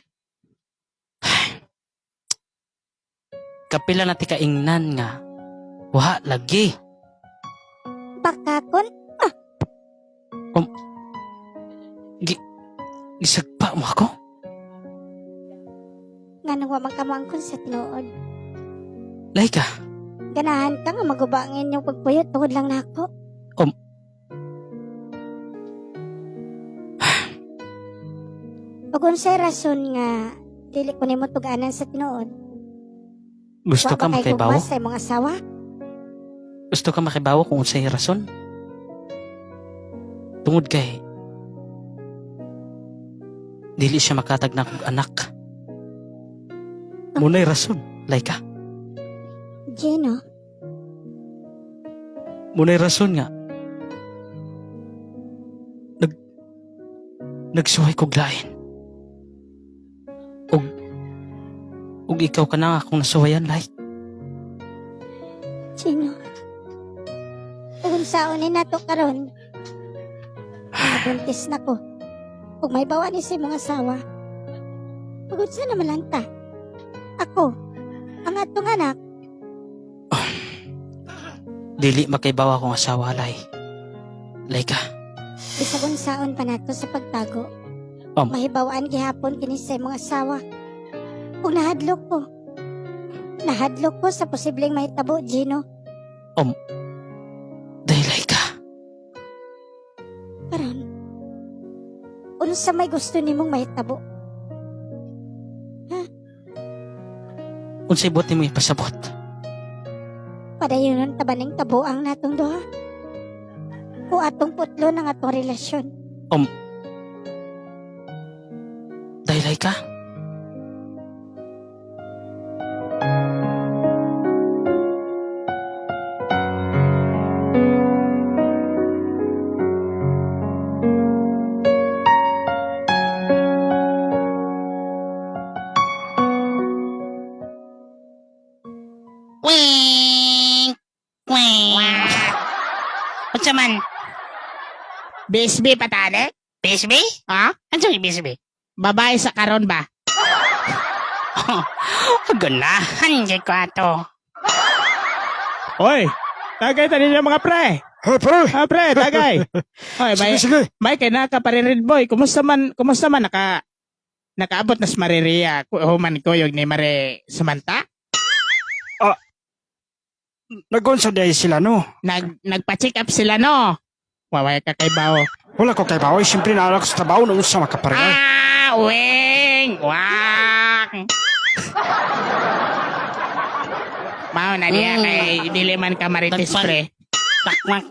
Kapila na ti kaingnan nga. Wa lagi. Baka kun Gisagpa mo ako. nganong wa man ka moangkon sa tinuod. Laika. Ganahan ka nga maguba ang inyong pagpuyot tungod lang nako. Ug unsay rason nga dili ko nimo tug-anan sa tinuod? Gusto Wa ka ba kay makibawo? gugma sa imong asawa? Gusto ka makibawo kung unsay rason? Tungod kay dili siya makatag na kog anak. Muna'y rason, Laika. Gino, Muna'y rason nga. Nagsuway kog lain. Ug ikaw ka na nga akong nasuwayan, Laik. Gino. Ug unsaon ni nato karon? Nabuntis na ko. Ug may bawa ni sa imong asawa. Ug unsa naman lang ta? Ako, ang atong anak, Dili makaibaw akong asawa, Lai. Laika, bisag unsaon pa nato sa pagtago. Mahibawaan gihapon kini sa imong asawa. Ug nahadlok ko. Nahadlok ko sa posibleng mahitabo, Gino. Day, Laika. Karon, unsa may gusto nimong mahitabo? Unsay buot nimo ipasabot? Padayonon ta ba ning tabuang natong duha? O atong putlo ng atong relasyon? Day, Laika. Wink! Wink! Unsa man? BSB patane? BSB? Ha? Unsa may BSB? Babae sa karon ba? Ganahan jud ko ato. Oy, tagay tanin yung mga pre. Hey, pre! Ah, pre, tagay. Oy, may Sige, sige. may kay naka pa rin boy. Kumusta man nakaabot na sa Mariria human ko yung ni Mare Samantha? Nagunsa dahil sila, no? Nagpa-check up sila no. Waway ka kay Bao. Wala ko kay Baoy. Siyempre, naalala ko sa trabaho na unsa makaparehay. Ah, wing! Wang! Mao na niya kay dili man ka marites Tagpan. pre. Takmak.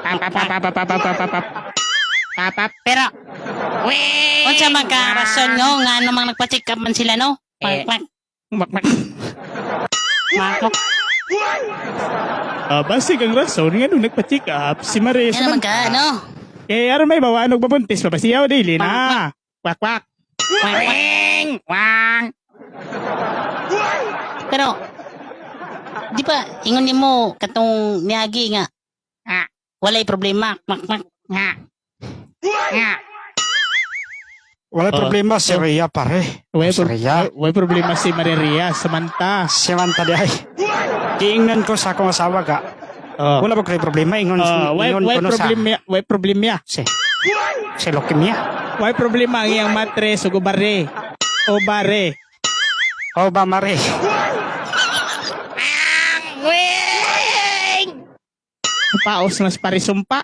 Pa pa pa pa pa pa pa pa pa. Pa pa. Pero Wing! unsa man ka rason no nga namang nagpa-check up man sila no? Eh. Pakpak. Mak mak. Makok. Ah, basig ang rason nga nung nagpa-check up si Marie Yan naman ka no. Eh, aron may bawa anog mabuntis pa ba siya o dili na. Kwak kwak. Kwak, kwak. Wing! Wang! Pero di ba ingon nimo katong niagi nga Ah. walay problema mak mak Nga. Nga. Wala Oh. problema si Rhea, pare. Way, Si Rhea. way problema si Maria Samantha. Si Samantha di ay. Giingnan ko sa akong asawa ka. Oh. Wala ba ko'y problema? Ingon, Oh, way, ingon way ko no sa... problema, way problema. Si leukemia. Way problema ang iyang matres ug ubare. Obare. O ba, mare? Paos mas parisumpa.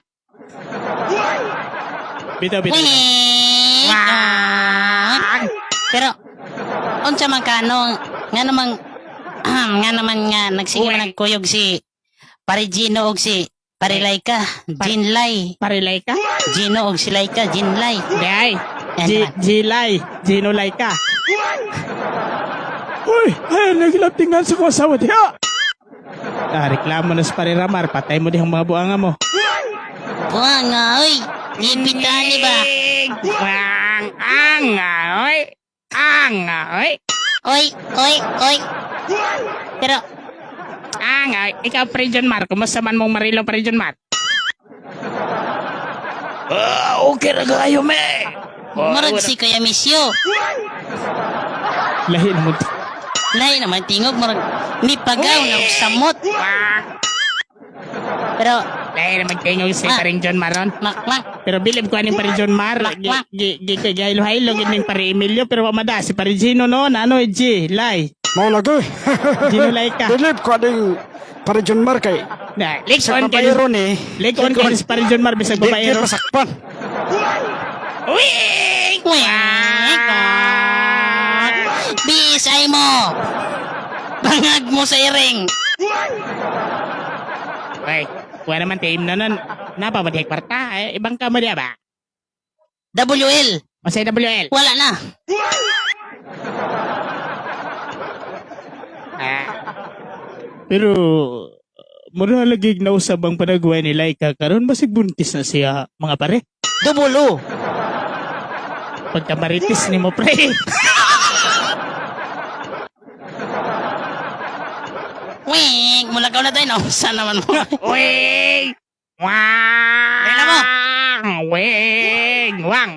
Bitaw, bitaw. Bitaw. Wing! Ah. Pero unsa man ka no nga namang nga naman nga nagsige man nagkuyog si Pare Gino og si Pare Laika, Jinlay, Parilay ka? Gino og si Laika, Jinlay. Day. Yan G naman. Gilay. Ginulay ka. Uy, ay, naglaptingan sa kong asawa diha. Ah, reklamo na sa pariramar. Patay mo dihang mga buanga mo. Buang nga oy. Lipitan ni ba? Wang, anga, oy. Anga, oy. Oy, oy, oy. Pero Anga, ikaw, Pre John Mar. Kumusta man mong marilo, Pre John Mar? Ah, okay ra kayo me. Murag si Kuya Misyo. Lahi na mo. Lahi naman tingog murag ni pagaw na og samot. Pero Lahi naman tingog si Ah. paring John Maron. mak mak Pero bilib ko aning pare John Mar. Mak, Gi mak. gi gi gi gihaylo haylo gid ning pare Emilio pero wa mada si pare Gino no na ano G lay. Mao lagi. Gino lay ka. Bilib ko aning para John Mar kay Na, leg sa on kay babaero ni. leg on kay si pare John Mar bisag Di babaero. masakpan. Wing! Bisay mo. Bangag mo sa iring. Ay, wala naman team na nun. Napabadhi kwarta. Eh, ibang ka mo diya ba? WL. O sa WL. Wala na. Ah. Pero, mura lagi nausab ang panagway ni Laika. Karon basig buntis na siya, mga pare. Double O. Pagkamaritis ni mo, pre. Wing! Mulakaw na tayo. Nausa naman mo. Wing! Wang! Kailan mo? Wing! Wang!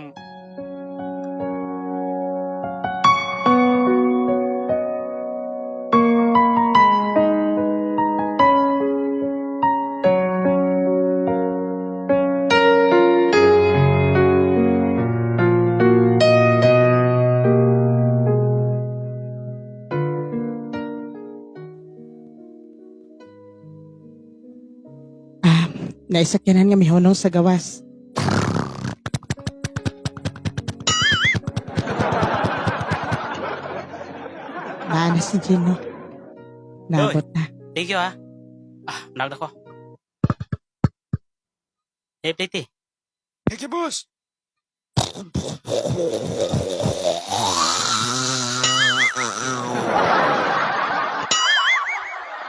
Ah, naisakyanan nga mihunong sa gawas. Naa na si Gino. Naabot na. Thank you ah. Ah, nagda ko. Hey, Pliti. Thank you, boss.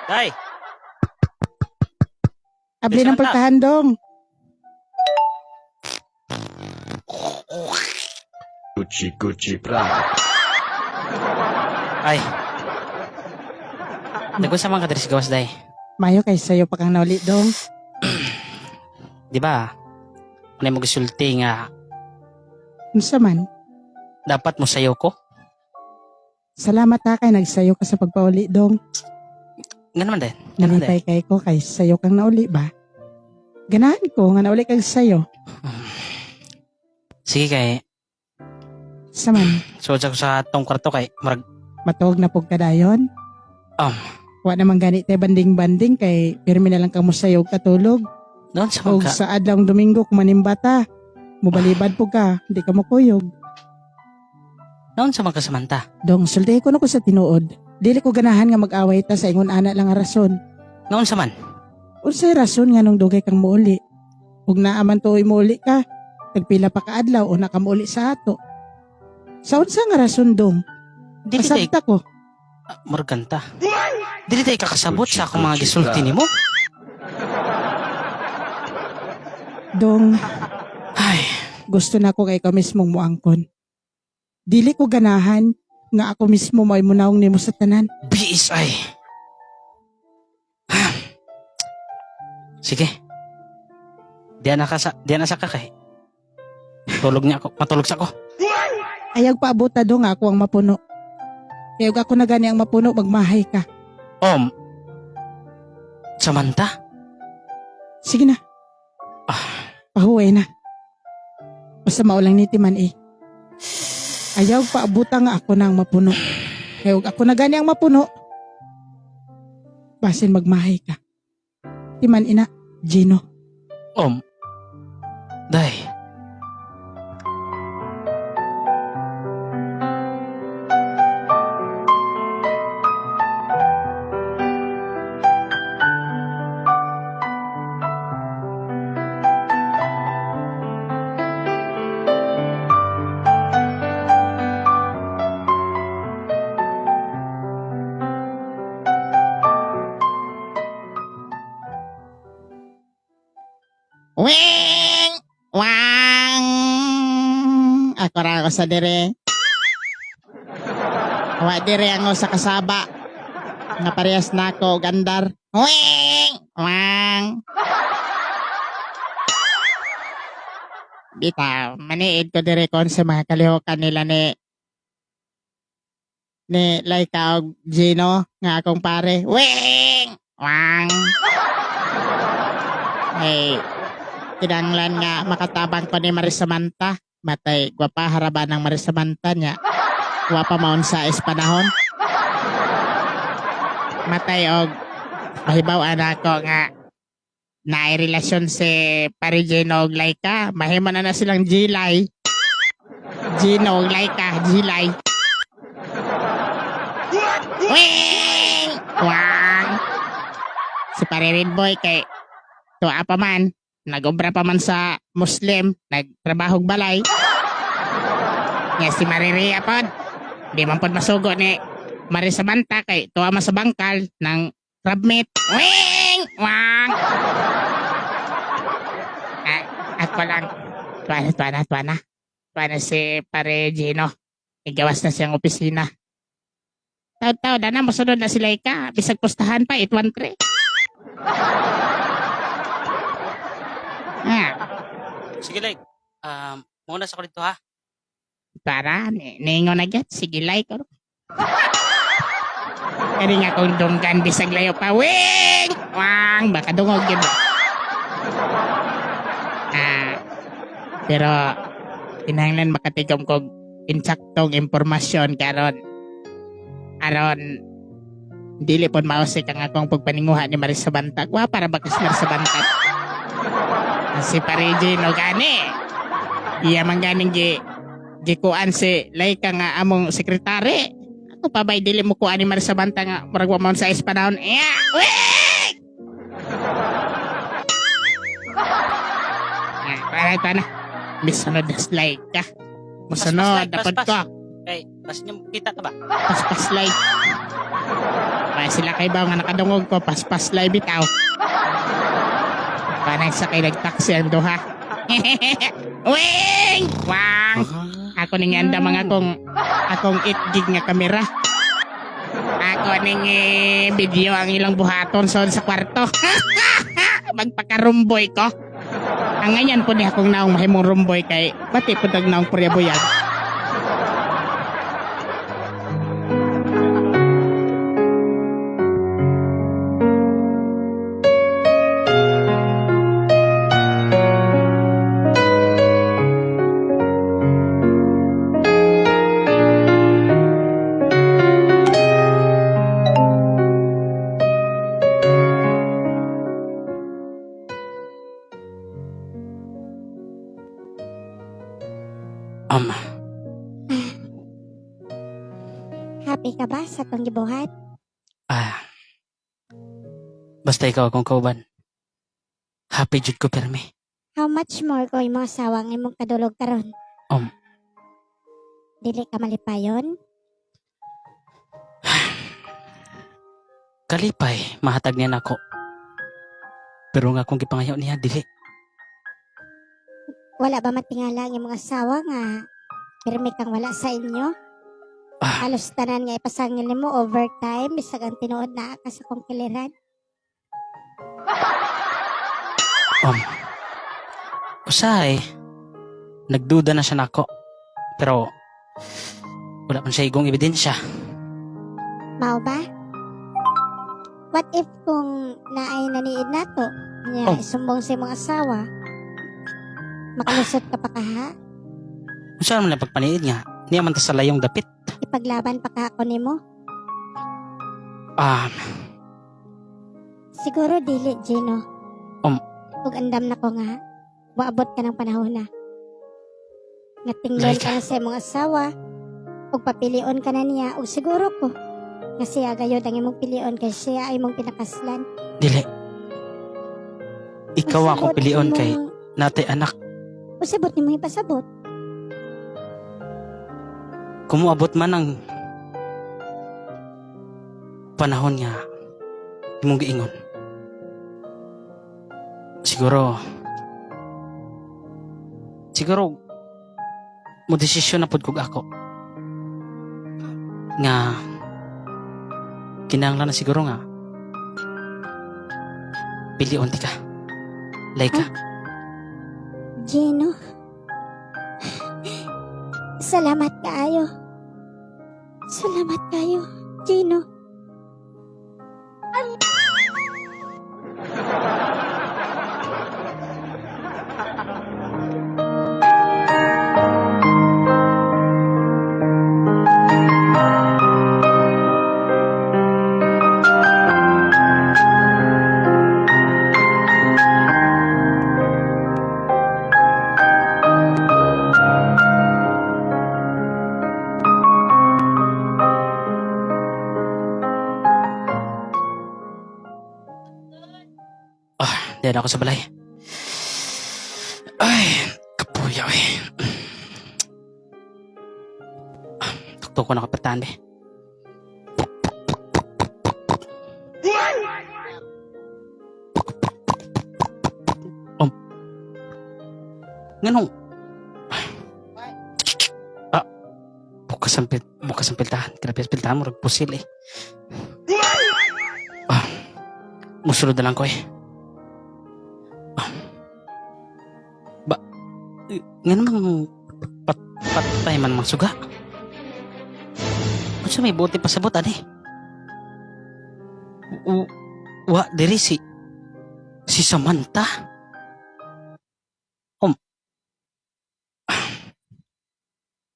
Day, Abli ng Samantha. pagkahandong. Gucci Gucci Prada. Ay. Nagkun sa mga kadris gawas, day. Mayo kay sayo pa kang nauli dong. Di ba? Ano mo gisulti nga Unsa man? dapat mo sayo ko? Salamat ha kay nagsayo ka sa pagpauli dong. Nga naman din. Nga naman din. Nalipay kay ko kay sayo kang nauli ba? Ganahan ko nga nauli kag sayo. Sige kay, Sa man, so ko sa tong kwarto kay murag matuog na pug kadayon. Wa naman gani tay banding-banding kay pirmi na lang kamo sayo katulog. doon sa Og mga sa adlawng Domingo kung manimbata, mubalibad po ka, hindi ka mukuyog. doon sa mga kasamanta. Dong, sulti ko na ko sa tinuod. Dili ko ganahan nga mag-away ta sa ingon ana lang nga rason. Noon sa man. Unsay rason nga nung dugay kang muuli? Ug naa man tuoy muuli ka, tagpila pa ka adlaw o ka muuli sa ato. Sa unsa nga rason dong? Dili tay Kasabta ko. murag kanta. Dili tay kakasabot sa akong mga gisulti nimo. Dong, Ay, gusto na ko kay ikaw mismong muangkon. Dili ko ganahan nga ako mismo mo'y munawong nimo sa tanan. BSI. Sige. Diyan na ka sa diyan na sa ka kay. Tulog niya ako, matulog sa ako. Ayaw paabota dong ako ang mapuno. Kaya ug ako na gani ang mapuno, magmahay ka. Om. Samantha? Sige na. Ah. Pahuway na. Basta maulang ni Timan eh. Ayaw paabuta nga ako na ang mapuno. Kaya ug ako na gani ang mapuno. Basin magmahay ka. Timan ina, Gino. Om. Day. Wing! Wang! Ako ra ako sa dire. Wa dire ang sa kasaba. Nga parehas na ako gandar. Wing! Wang! Bitaw, maniid ko dire kon sa mga kalihokan nila ni Laika og Gino nga akong pare. Wing! Wang! Ay, kinanglan nga makatabang ko ni Marisamanta. Matay, gwapa haraban ng Marisamanta niya. Gwapa maon sa espanahon. Matay og mahibaw ana ko nga naay relasyon si pare Gino og Laika. Mahimo na na silang Gilay. Gino og Laika, Gilay. Wing! Wang! Si pare Red Boy kay tuwa pa man, nag-obra pa man sa Muslim, nagtrabahog balay. Nga si Mariria pod, di man pod masugo ni Marisamanta kay tuwa man sa bangkal ng crab meat. Wing! Wang! Ah, ako lang. Tuwa na, tuwa na, tuwa na. Tuwa na si pare Gino. Igawas na siyang opisina. Taw-taw, na masunod na sila ika. Bisag pustahan pa, 813. Ah, Sige, like. Muna sa ko dito ha. Para, ningo na gyud. Sige, like. Ano? Kani nga kung dunggan, bisag layo pa. Wing! Wang! Baka dungog yun. Ah, pero, kinahanglan makatigom kog insaktong impormasyon karon aron dili pod mausik ang akong pagpaninguha ni Marisa Bantag. Wa para ba kasi Marisa Bantag? Si Parigi no gani. Iya man ganing gikuan si Laika nga among sekretary. Ako pa ba'y dili mo kuan ni Marisa Bantag nga murag wa man sa espanahon. Iya! Weh! Ah, para ito na. Misunod na si Laika. Musunod Paspas, na pod paspas. ko. Kay, basta niyo kita ka ba? Paspaslay. Kaya sila kay ba nga nakadungog ko, paspaslay bitaw. Panay sa kay nagtaksi ang duha. Wing! Wang! Ako ning anda mga akong akong 8 gig nga kamera. Ako ning video ang ilang buhaton sa kwarto. Magpakarumboy ko. Ang ganyan po ni akong naong mahimong rumboy kay pati po naong purya buyag. Happy ka ba sa atong gibuhat? Ah. Basta ikaw akong kauban. Happy jud ko permi. How much more ko imong asawa ang imong kadulog karon? Dili ka malipayon? Kalipay, mahatag niya nako. Pero nga akong gipangayo niya dili. Wala ba matingala ang imong asawa nga pirmi kang wala sa inyo? Ah. Halos tanan nga ipasangil nimo overtime bisag ang tinuod na ka sa kong kiliran. Usahay, nagduda na siya nako. Pero wala man siya igong ebidensya. Mao ba? What if kung naay naniid nato? Nya Oh. isumbong sa imong asawa. Makalusot ka pa kaha? Unsa man lang pagpaniid nga, niya man ta sa layong dapit. Ipaglaban pa ka ako nimo? Siguro dili, Gino. Ug andam na ko nga, waabot ka ng panahon na. Nga tinglon Laika. ka na sa imong asawa, ug papilion ka na niya, ug siguro ko, nga siya gayod ang imong pilion kay siya ay imong pinakaslan. Dili. Ikaw akong Usabot pilion kay natay anak. Usabot nimo ipasabot. Kumuabot man ang panahon nga imong giingon. Siguro siguro mo desisyon na pud kog ako nga kinahanglan na siguro nga pilion ti ka. Laika. Gino. Salamat kaayo. Salamat kayo, Gino. Ah, diyan ako sa balay. Ay, kapuyaw eh. Ah, tuktok ko na kapitan eh. Nganong Ah, bukas ang piltahan. Grabe ang piltahan mo, pusil eh. Ah, musulod na lang ko eh. Ah. Ba, nga namang patay man mga suga. Unsa may buti pasabot ani? Wa diri si si Samantha.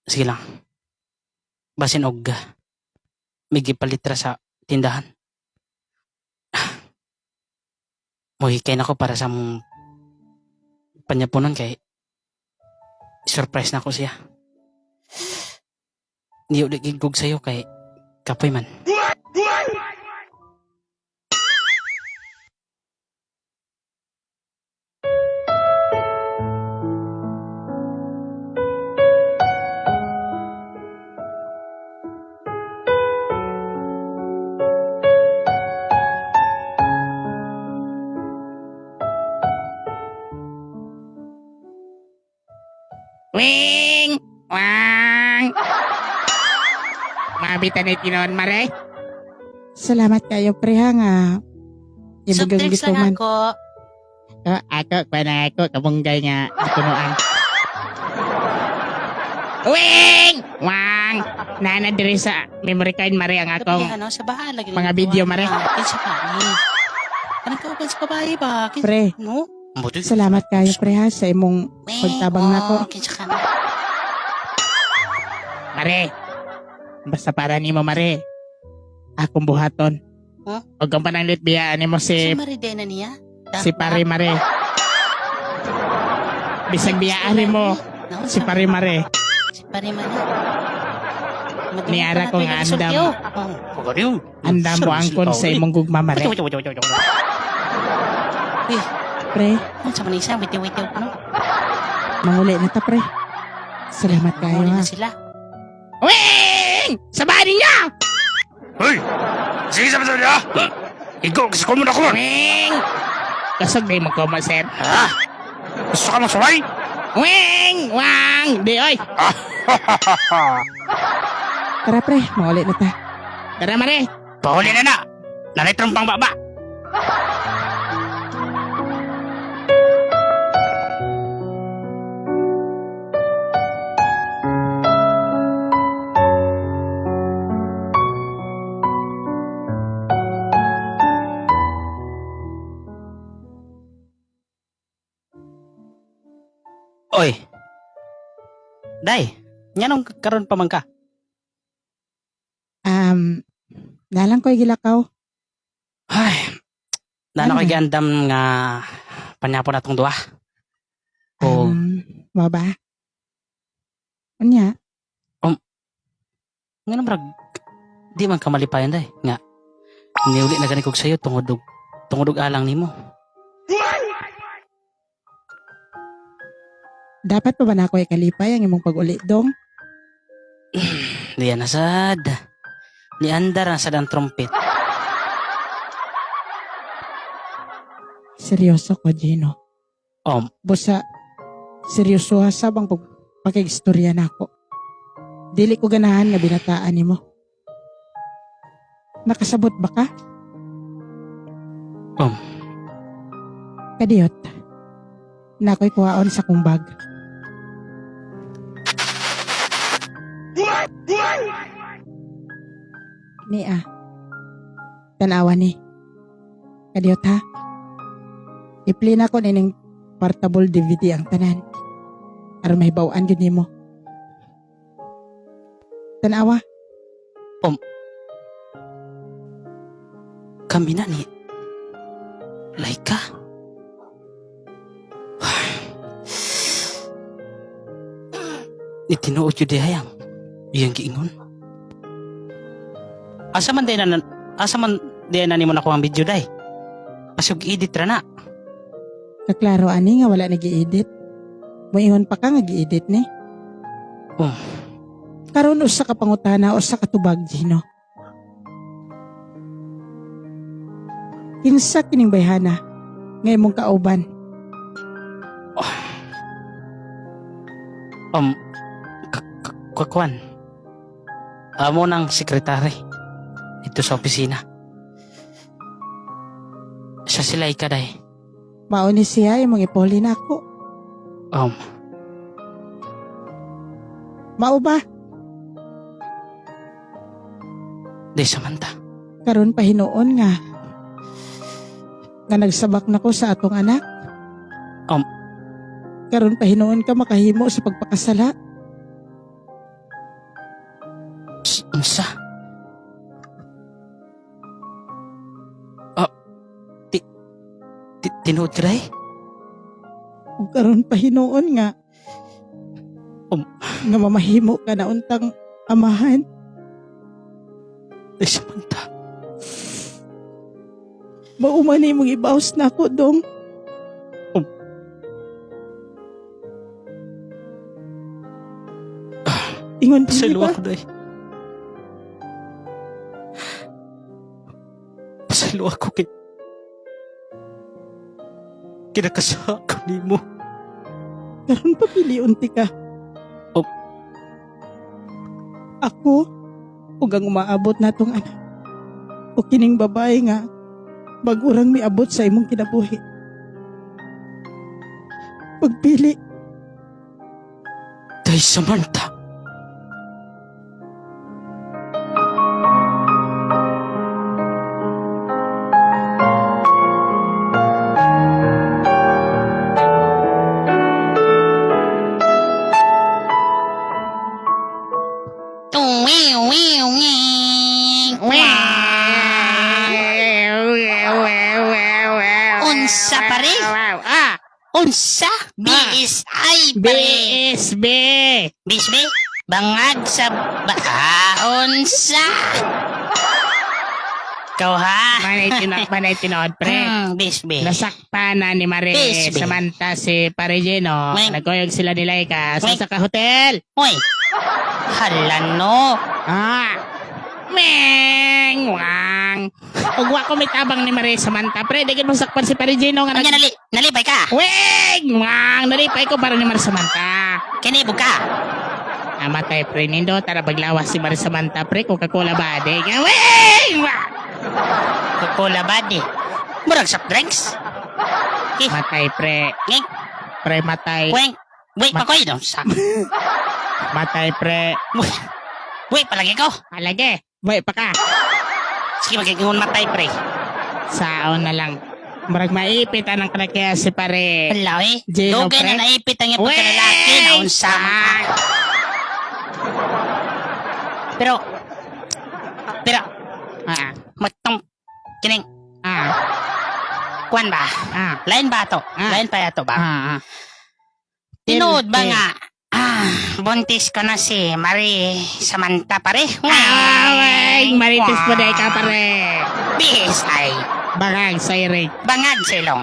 Sige lang. Basin og may gipalitra sa tindahan. Muhikay na ko para sa mong panyapunon kay surprise na ko siya. Hindi ulit gigog sa'yo kay kapoy man. Wing! Wang! Mabita ni tinon, mare. Salamat kayo pre ha nga Soft ibugang drinks lang gituman. ako. Oh, ako, kuha na ako, kabunggay nga, gitunuan. Wing! Wang! Nana diri sa memory card, mare, ang akong Gabi, ano, sa bahala. mga video, mare. Kinsa pa ni. Kanang kauban sa babae ba? Kinsa, Pre, no? Buti. salamat kayo pre ha sa imong pagtabang nako. Kinsa ka na. Mare, basta para nimo mare. Akong buhaton. Huh? Huwag kang pananglit biyaan nimo Si si Maridena niya? si pare mare. Bisag biyaan nimo si pare mare. Si pare mare. Niara ko nga andam. Oh, Andam mo angkon sa imong gugma mare. Pre, Unsa man isa witiw-witiw no? manguli na ta pre. Salamat kayo Manguli ha. na sila. Wing! Sabahan ninyo! Hoy! Sige sa mga ha! Ikaw, gusto ko muna ko! Wing! Kasog na mo koma, sir. Ha? Gusto ka magsumay? Wing! Wang! Di oy! Tara pre, manguli na ta. Tara mare! Pahuli na na! Nalitrong pang baba! Oy. Day, nganong karon pa man ka? Nalang ko'y gilakaw. Ay, nano Ano kay ba? gandam nga panyapon natong duha. O Mao ba? Unya, nga murag di man ka malipayon day nga niuli na gani kog sayo tungod og alang nimo. dapat pa ba na ako ikalipay ang imong pag-uli dong? Diyan na sad. Niandar na sad ang trumpet. Seryoso ko, Gino. Busa, seryoso ha sa bang pakigstorya nako. Dili ko ganahan nga binataan nimo. Nakasabot ba ka? Kadiyot. Nako'y kuhaon sa kong bag. Ni ah. Tanawa ni. Kadiyot ha. I-play na ko nining portable DVD ang tanan. Aron mahibaw-an gyud nimo. Tanawa. Kami na ni Laika. Ni tinuod yun dihay ang iyang giingon. Asa man day na asa man day na nimo nakuha ang video day. Pasug edit ra na. Kaklaro ani nga wala nag-i-edit. Moingon pa ka nga gi-edit ni. Oh. Karon usa ka pangutana usa ka tubag Gino. Kinsa kining bayhana nga imong kauban? Kuan. Amo ng sekretary dito sa opisina. Siya si Laika day. Mao ni siya imong ipuli nako. Mao ba? Day Samantha. Karon pa hinuon nga nga nagsabak nako sa atong anak. Karon pa hinuon ka makahimo sa pagpakasala. Unsa? Ah, ti, ti, tinuod ka day? Ug karon pa hinuon nga nga mamahimo ka na untang amahan. Day Samantha. Mao man imong ibaos nako dong. Ingon Pasaylo dili ba? ako day. Pasaylo ako kay kinakasa ko nimo. Karon pa piliunti ka. Ako ug ang umaabot natong anak. O kining babae nga bag-urang miabot sa imong kinabuhi. Pagpili, Day Samantha. Unsa pare? Ah, Unsa? BSI pare. BSB. BSB? Bangag sa ba ah, unsa? Ikaw ha? Manay tinood, manay tinood, pre. BSB. Nasaktan na ni Mare BSB. Samantha si Pare Gino. Weng. Nagkuyog sila ni Laika sa Weng. sa hotel. Uy. Hala no. Ah. Meng wang. Ug wa ko may tabang ni Mare Samantha, pre. Di gid mo sakpan si Pare Gino nga Anya nag nali nalipay ka? Weng wang nalipay ko para ni Mare Samantha. Kinibog ka. Namatay pre nindo tara baglawas si Mare Samantha pre Coca-Cola ba de. Nga weng wang. Coca-Cola ba di? Murag soft drinks. Eh, Matay pre. ngeng, Pre matay. weng. Wait pa ko no. Sa. Matay pre. Wait palagi ko. Alage. Boy pa ka. Sige magigingon matay pre. Saon na lang. Murag maipit anang kalakiha si pare. Hala eh. Gino, Dugay pre. na naipit ang iyang pagkalalaki na unsa man ka. Pero pero Ah, magtong kining ah, kuan ba? ah, Lain ba to? Ah. Lain pa yato ba? ah, ah. Tinuod ba Tel, nga? Ah, buntis ko na si Marie Samantha pare. Ah, wey, marites po dahil ka pare. Bis ay Bangag sa iring. bangag sa ilong.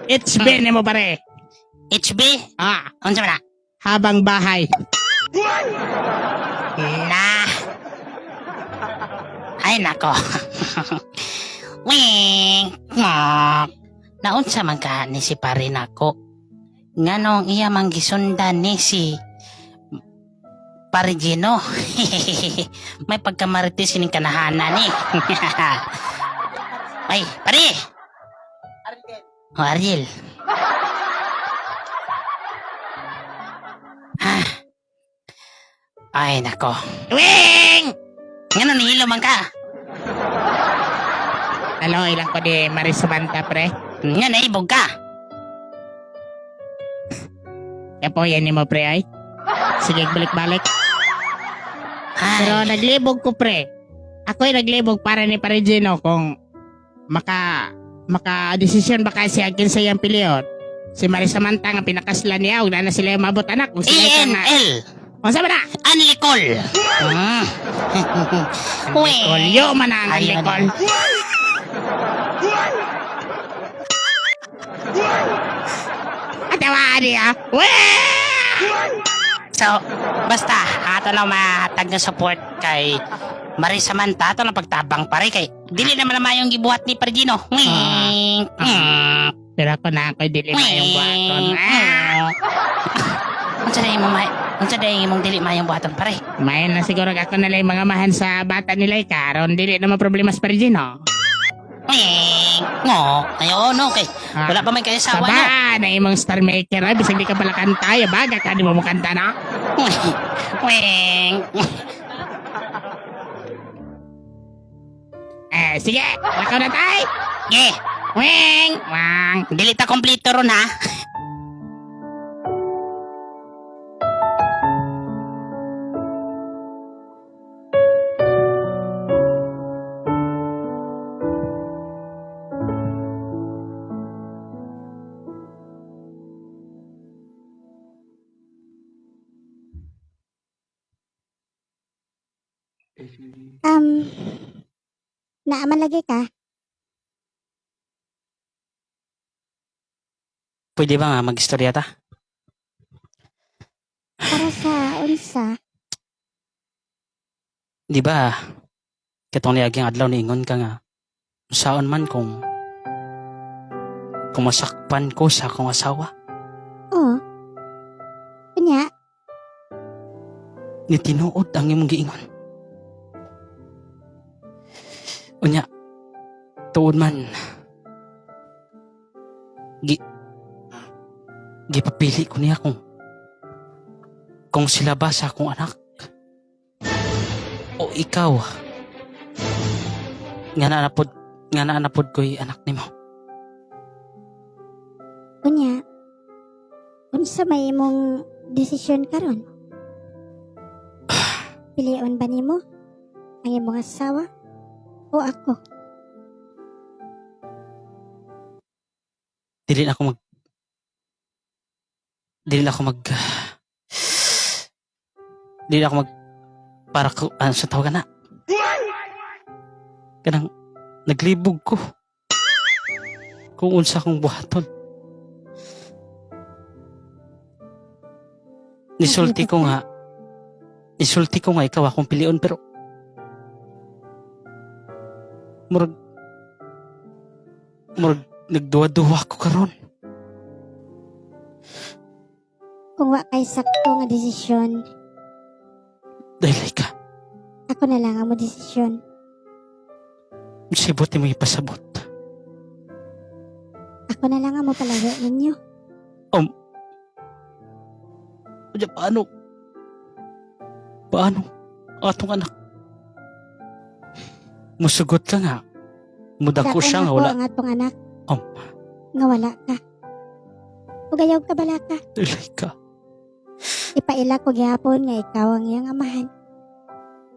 It's been mo pare. HB, Ah, unsa man na? habang bahay. Na. Ay nako. Wing. Ngok. Naunsa man ka ni si pare nako. Nganong iya man gisundan ni si Pare Gino. May pagkamarites sining kanahana ni. Ay, pare. Oh, Ariel. Ah. Ay, nako. Wing! Ngano nihilo man ka? Alo, ilang ko di Maris Samantha, pre. Nga naibog ka. Kaya po, yan mo, pre, ay. Sige, balik-balik. Ay. Pero naglibog ko, pre. Ako'y naglibog para ni Pare Gino kung maka desisyon ba kasi ang kinsa iyang piliyon. Si Maris Samantha nga pinakasla niya ug na sila yung mabot anak kung sila ikaw nga. ENL. Unsa ba na? Anlikol. Nicole, yo man ang Ayun. Nicole. Atawa niya. Wee! So, basta, ato lang mahatag na support kay Marie Samantha, ato lang pagtabang pare kay dili naman naman yung gibuhat ni Pargino. Wing! Pero ako na ako'y dili maayong buhaton. Ah! Unsa day imong unsa day imong dili maayong buhaton pare? Mayan na siguro ako na lang mga mahan sa bata nila eh, karon dili na problema sa Pargino. Wing! No, ayo no kay Ah. wala pa man kay asawa no. Saba na imong star maker ay bisag di ka pala kanta ya baga ka di mo mo kanta na. Wing! Eh sige, lakaw na tay. Ge, Wing! Wang! dili ta kompleto ron ha. Naaman lagi ka? Pwede ba nga magistorya ta? Para sa unsa? Di ba? Katong niaging adlaw niingon ka nga. Saon man kung masakpan ko sa akong asawa. Oo. Kunya, Ni tinuod ang imong giingon. Unya, tuod man, gipapili ko niya kung sila ba sa akong anak o ikaw nga naanapod ko'y anak nimo. kunya, unsa may imong desisyon karon? Pilion ba nimo ang imong asawa o ako? Dili na ako mag dili na ako mag dili na ako mag para ko ano sa tawag na kanang naglibog ko kung unsa akong buhaton. Nisulti ko nga ikaw akong pilion, pero murag murag nagduwa-duwa ko karon. Kung wa kay sakto nga desisyon, Dahil ka ako na lang ang mo desisyon. sibot mo ipasabot. Ako na lang ang mapalayo ninyo. Unya, paano? Paano? Atong anak. Musugot ka nga. Mudako Dakon siya nga ako wala. ang atong anak. Nga wala ka. Ug ayaw ka bala ka. Dili ka. Ipaila ko gihapon nga ikaw ang iyang amahan.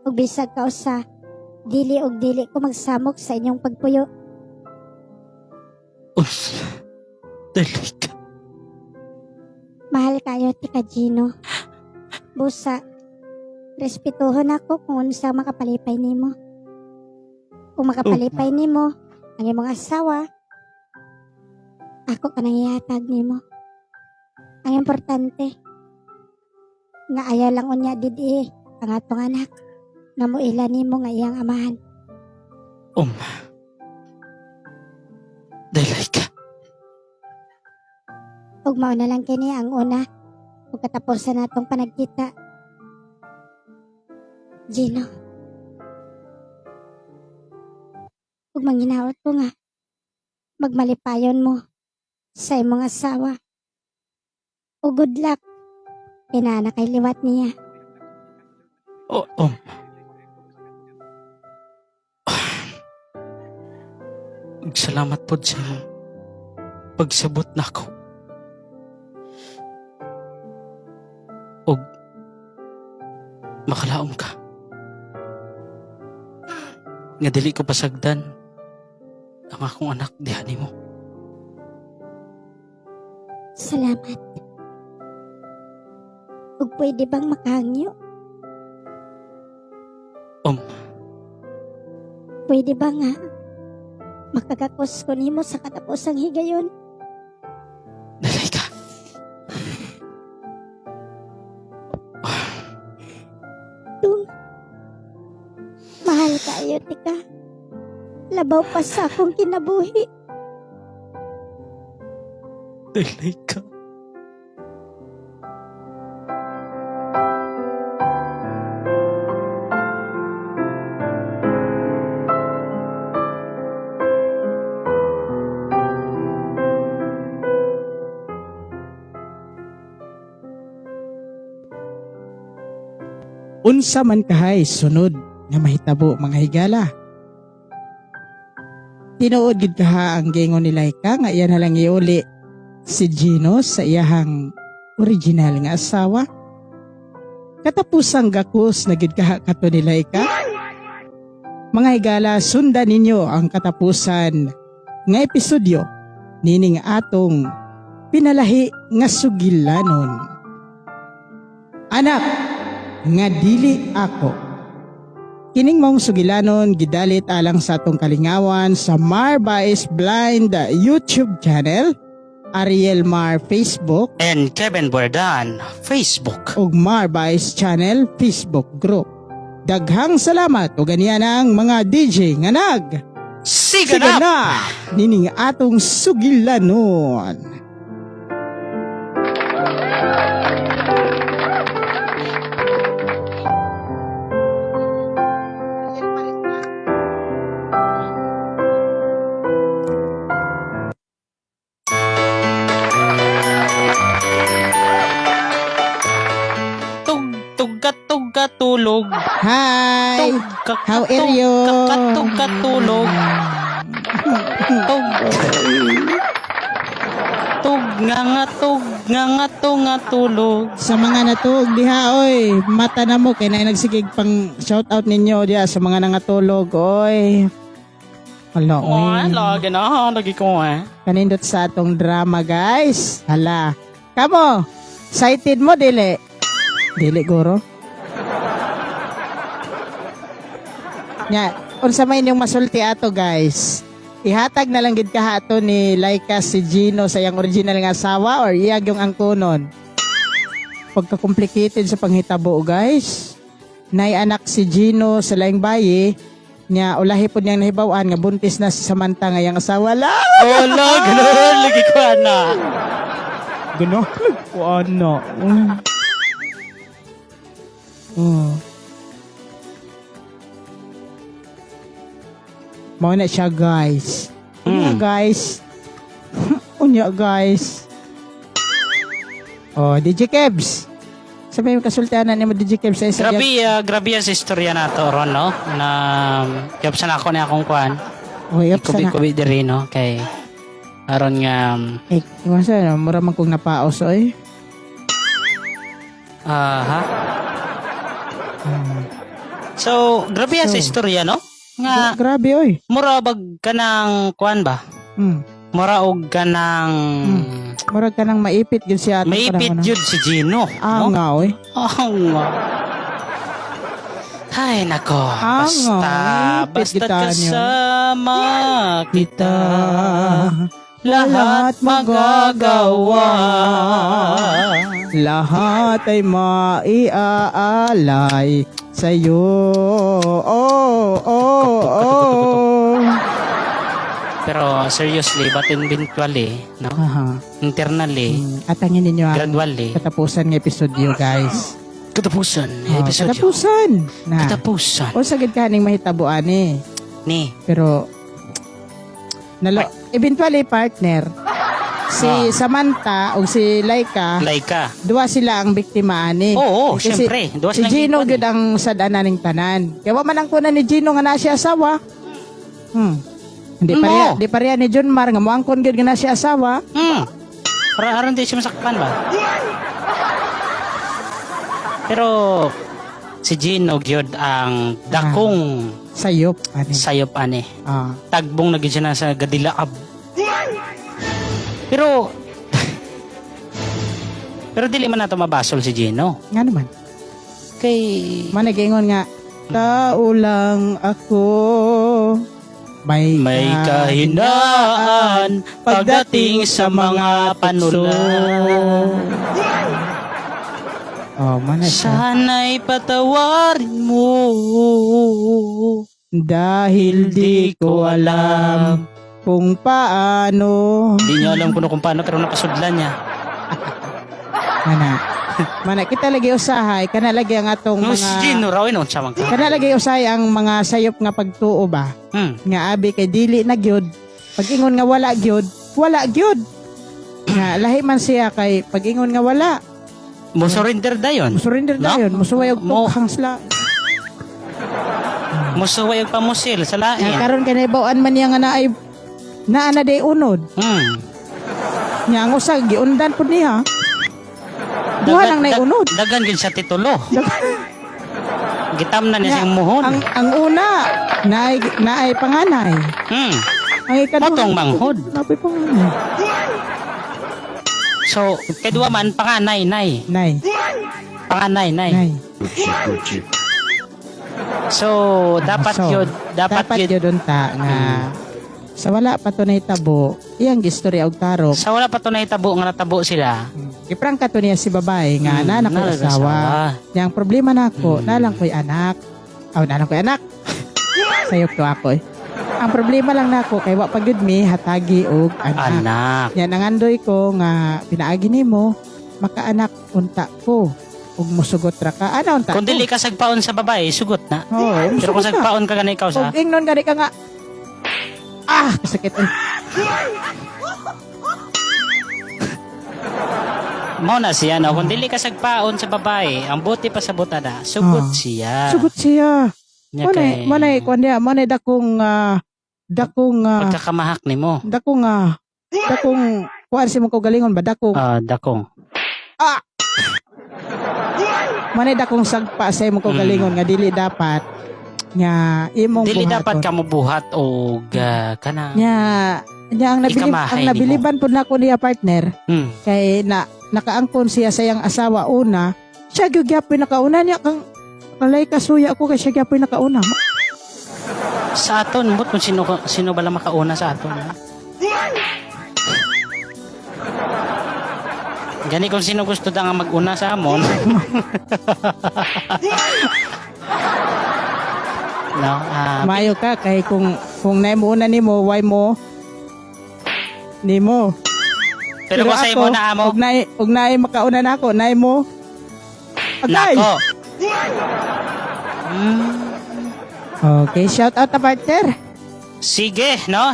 Ug bisag ka usa, dili og dili ko magsamok sa inyong pagpuyo. Us. Dili ka. Mahal kayo ti ka Gino. Busa, respetuhon ako kung unsa makapalipay nimo. Kung makapalipay nimo ang imong asawa, ako kanang ihatag nimo. Ang importante, nga ayaw lang unya didi ang atong anak nga muila nimo nga iyang amahan. Dili ka. Ug mao na lang kini ang una ug katapusan natong panagkita. Gino. Ug manginaot ko nga magmalipayon mo sa imong asawa. Ug good luck. Kay naa kay liwat niya. Oh, oh. Salamat po sa imong pagsabot nako. Og makalaom ka. Nga dili ko pasagdan ang akong anak diha nimo. Salamat. Ug pwede bang makahangyo? Pwede ba nga makagakos ko nimo sa katapusang higayon? Dalay ka. Tung, mahal kaayo tika. Labaw pa sa akong kinabuhi. Dalay ka. Unsa man kahay sunod nga mahitabo, mga higala? Tinuod gid kaha ang gingon ni Laika nga iya na lang iuli si Gino sa iyahang original nga asawa? Katapusang gakos na gid kaha kato ni Laika? Mga higala, sundan ninyo ang katapusan nga episodyo nining atong pinalahi nga sugilanon. Anak nga dili ako. Kining maong sugilanon gidalit alang sa atong kalingawan sa Marbais Blind YouTube channel, Ariel Mar Facebook, And Kevin Bordan, Facebook. Ug Marbais Channel Facebook group. Daghang salamat ug ganiya ang mga DJ nga nag Siga Siga na! na nining atong sugilanon. Tug tug tug tulog. Hi! Tug ka How are you? Tug ka tulog. Tug. Tug nga nga tug nga nga tug nga tulog. Sa mga natuog diha, oy, mata na mo kay na nagsigig pang shout out ninyo diha sa mga nangatulog, oy. Hala, Oh, oy. lagi na, lagi ko eh. Kanindot sa atong drama, guys. Hala. Kamo, excited mo dili? Dili guro. Nya, unsa may inyong masulti ato, guys? Ihatag na lang gid kaha ato ni Laika si Gino sa iyang original nga asawa or iyag yung angkonon? Pagka-complicated sa panghitabo, guys. Nay anak si Gino sa laing bayi, nya ulahi po niyang nahibaw-an nga buntis na si Samantha nga iyang asawa. La! Oh, lagi lagi ko na. Gano? Ano? Oh. Mao na siya, guys. Unya, guys. Unya, guys. Oh, DJ Kebs. Sabi yung kasultianan ni mo, DJ Kebs, sa isa. Grabe, grabe ang sa istorya na to, Ron, no? Na, kapsan ako ni akong kuan. Oh, yep, sana. Kubi-kubi diri, no? Kay, aron nga, Eh, masa na, mura man kong napaos, oy. Ha? So, grabe ang sa So, istorya, no? Nga, Grabe, oy. mura bag ka ng kuan ba? Mura og ka ng Mura ka nang maipit yun siya. Atong maipit panahon, yun si Gino. Ah, no? nga, oy. Ah, nga. Ay, nako. Ah, Basta, nga, maipit basta kita niyo. kasama kita, Lahat lahat magagawa. Lahat ay maiaalay sa'yo. Oh. Pero seriously, but eventually, no? Aha. Internally, Atangin ninyo ang gradually, katapusan ng episodyo, guys. Katapusan, Oh, episodyo. katapusan. Na. Katapusan. O sagad ka ning mahitabuan eh. Ni. Pero, nalo, eventually, partner, Si Samantha o si Laika, Laika. duwa sila ang biktima ani. Oo, Kasi syempre. Duwa si silang Gino gikuan gyud ang sad-ana ning tanan. Kaya wa man ang kunan ni Gino nga naa siya asawa. Hindi pareha, Mo. di pareha ni John Mar nga moangkon gyud nga naa siya asawa. Para aron di siya masakpan ba? Pero si Gino gyud ang dakong Sayop ani. sayop ani. Tagbong na gyud siya na sa gadilaab. Pero pero dili man nato mabasol si Gino. Nga naman. Kay Man nag-ingon nga tao lang ako may, may kahinaan pagdating sa mga panulan. Oh, man na siya. Sana'y patawarin mo. Dahil di ko alam kung paano. Hindi niyo alam kung paano pero napasudlan niya. Mana. Mana kita lagi usahay kana lagi ang atong No, mga si Gino raw yun, unsa man ka. kana lagi usahay ang mga sayop nga pagtuo ba nga abi kay dili na gyud pag ingon nga wala gyud wala gyud nga lahi man siya kay pag ingon nga wala Mo surrender dayon. musurrender No? dayon musuway og Mo- tukhang sila. Musuway og pamusil sa Nga lain. karon kay nahibaw-an man niya nga naay naa na day unod. Nya ang usa giundan pud niya. Duha lang nay unod. Dagan gyud sa titulo. Gitam na niya Nga, siyang muhon. Ang una naay naay panganay. Ang ikaduha Motong manghod. Naay panganay. So, kay duwa man panganay nay. Nay. Panganay nay. Nay. Gucci Gucci. So, dapat So, yun, dapat, dapat yun. yun unta nga sa wala pa to nahitabo, iyang gistorya og tarong. Sa wala pa to nahitabo nga natabo sila. Giprangka to niya si babae nga na na ko'y naa asawa. Nya ang problema nako, nalang ko'y anak. Aw, nalang ko'y anak. Sayop to ako eh. Ang problema lang nako kay wa pa gyud mi hatagi og anak. Anak. Nya nangandoy ko nga pinaagi nimo makaanak unta ko ug musugot ra ka. Ana unta. Kung ko. dili ka sagpaon sa babae, sugot na. Oo, Pero kung musugot na. sagpaon ka gani ikaw sa Ug ingnon gani ka nga ah, kasakit eh. Mao na siya no. Kung dili ka sagpaon sa babae, ang buti pa sa buta na, sugot siya. Sugot siya. Nya Mo kay- na mo kuan diha, mo na dakong dakong Pagkakamahak nimo. dakong dakong kuan si mo kaugalingon ba dakong Dakong. Ah. Mo na dakong sagpa sa imong kaugalingon nga dili dapat nga imong Dili buhaton. dapat ka mobuhat og kana. Nya nya ang nabilib Ikamahay ang nimo. nabiliban pud nako niya partner kay na nakaangkon siya sa iyang asawa una, siya gyud gyapon nakauna niya kang kalay kasuya ko kay siya gyapon nakauna. Sa aton, but kung sino sino bala makauna sa aton. Ha? Gani kung sino gusto da nga mag-una sa amon. No, Maayo ka kay kung naay mo una nimo, why mo nimo. Pero kung sa imo na amo, og naay makauna nako, naay mo. Agay. Nako. Okay, shout out na partner. Sige, no?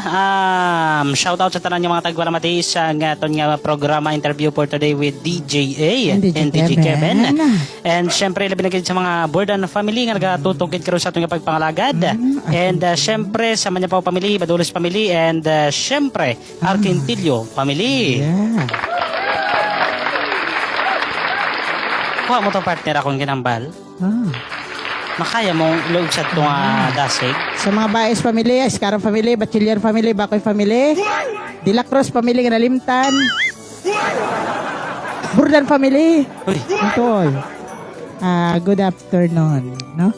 Shout out sa tanan nga mga tagwaramati sa nga aton nga programa interview for today with DJA And DJ and DJ Kevin. Kevin. And syempre labi na gid sa mga Bordan family nga nagatutungkid karon sa aton nga pagpangalagad. And syempre sa Manyapaw family, Badulos family and syempre Arquintillo family. Yeah. Kuha mo to partner akong ginambal. Makaya mong luog sa itong dasig. Sa mga Baez family, Escaron family, Bachiller family, Bakoy family, De La Cruz family nga nalimtan, Burdan family. Ito. Good afternoon, no?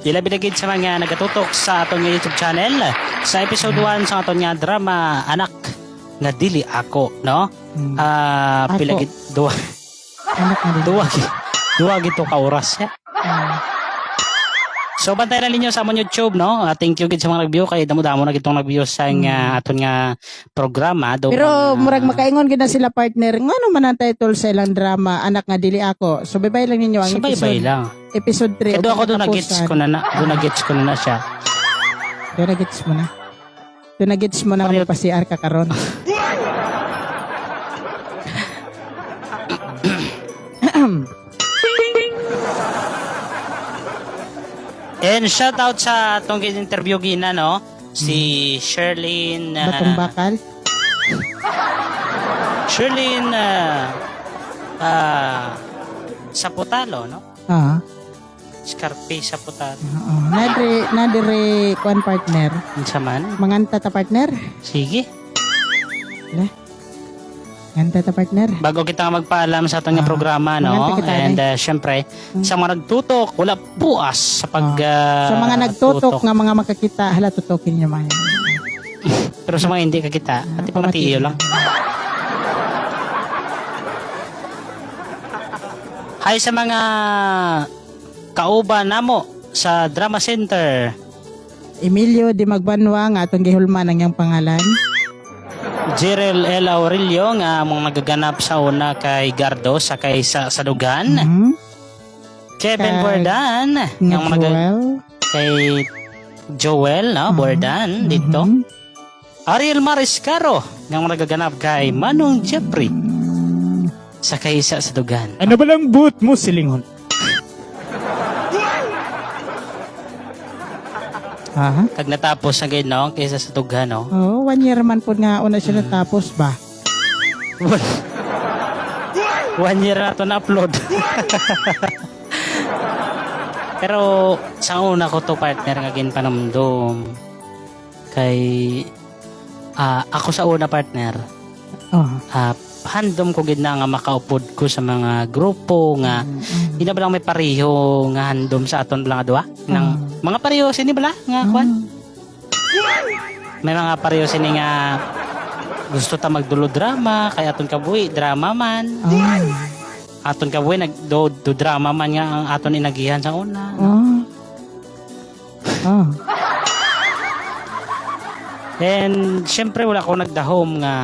Ilabi na gid sa mga nagatutok sa atong nga YouTube channel sa episode 1 sa atong nga drama Anak nga dili ako, no? Ako. Pila gid duwa. Anak nga dili. Duwa gid to ka oras ya. So bantay na ninyo sa amon YouTube, no? Thank you gid sa mga nag-view kay damo-damo na gid tong nag-view sa nga aton nga programa do. Pero mga- murag makaingon gid na sila partner. Ngano man ang title sa ilang drama Anak nga dili ako. So baybay lang ninyo ang Subaybay episode lang. Episode 3. Kaya do ako do na-gets ko na na, do na-gets ko na na siya. Do na-gets mo na. Do na-gets mo na nga magpa-CR ka karon. And shout out sa atong interview gina, no? Si Sherlyn Batong bakal. Sherlyn Saputalo, no? Ah. Scarpe Saputalo. Oo. Nadre nadre kuan, partner. Unsa man? Manganta ta, partner. Sige. Nganta ta, partner. Bago kita magpaalam sa atong nga programa, no? Manganta kita, And syempre, sa mga nagtutok, wala puas sa pag Sa mga nagtutok tutok. nga mga makakita, hala, tutokin niyo man. Pero sa mga hindi kakita, ati pamatiyo lang. Hi sa mga kauban namo sa Drama Center. Emilio Di Magbanwa nga atong gihulman ang iyang pangalan. Jerel L. Aurelio nga among nagaganap sa una kay Gardo sa kay sa Salugan. Kevin Bordan Nga nga mga Joel. kay Joel, no, Bordan dito. Ariel Mariscaro nga mga nagaganap kay Manong Jeffrey sa kaysa sa Dugan. Ano ba lang boot mo, silingon? Aha. Kag natapos na gid, no, kaysa sa Dugan, no. Oh, 1 year man po nga una siya natapos ba? 1 year na to na-upload. Pero sa una ko to, partner, nga ginpanumdum kay ako sa una, partner. Oh. Handom ko gid na nga makaupod ko sa mga grupo nga hindi na ba lang may pareho nga handom sa aton lang nga duwa nang mga pareho sini bala nga kwan, may mga pareho sini nga gusto ta magdulo drama kay aton kabuhi drama man, aton kabuhi nag do, do drama man nga ang aton inagihan sa una. Oh. Oh. And syempre wala ko nagdahom nga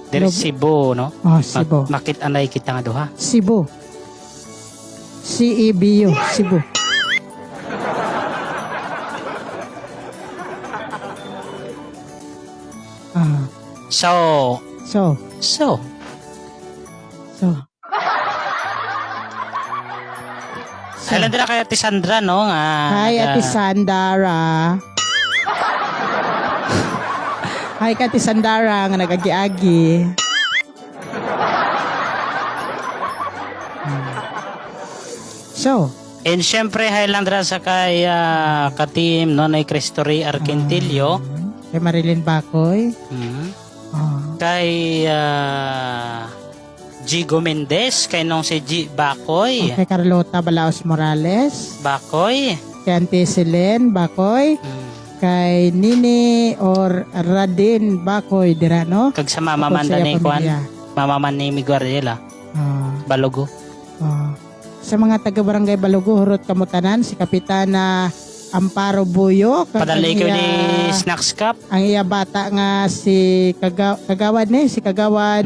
diri Cebu, no? Oh, Cebu. Makit-anay kita nga duha. Cebu. C-E-B-U. Cebu. So, So, so, so. Hello dira kay Ate Sandra, no, nga Hi, Ate Sandara. Hi, ka, Ate Sandara, nga nag-agi-agi. So, And syempre hi lang dira sa kay ka-team, no, nay Cristo Rey Argentilio. Kay Marilyn Bakoy. Kay Gigo Mendez, kay nung si G Bakoy. Kay Carlota Balaos Morales. Bakoy. Kay Auntie Selene Bakoy. Kay Nini or Radin Bakoy dira, no? Kag sa mama man Tapos sa ni iya Kwan. pamilya. Mama man ni Miguel Balogo. Sa mga taga Barangay Balogo, hurot kamutanan si Kapitana Amparo Buyo. Kag Padali ang ko ni Snacks Cup. Ang iya bata nga si Kagawad ni, si Kagawad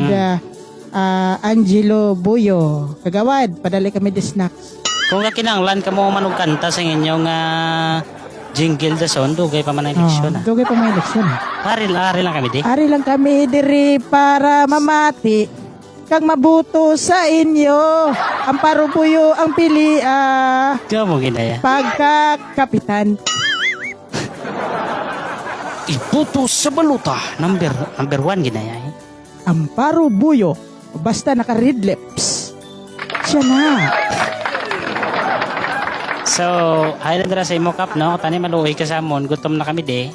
Angelo Buyo. Kagawad, padali kami di snacks. Kung kakinanglan ka mo manug kanta sa inyong jingle the sound, dugay pa man ang eleksyon. Dugay pa may eleksyon. Ari, ari lang kami di. Ari lang kami diri para mamati kag mabuto sa inyo. Amparo Buyo ang pili Di mo ginaya. Pagka kapitan. Iputo sa baluta. Number number 1 ginaya. Eh. Amparo Buyo. Basta naka red lips. Siya na. So, hi lang dira sa imo kap, no? Tani maluoy ka sa amon, gutom na kami di.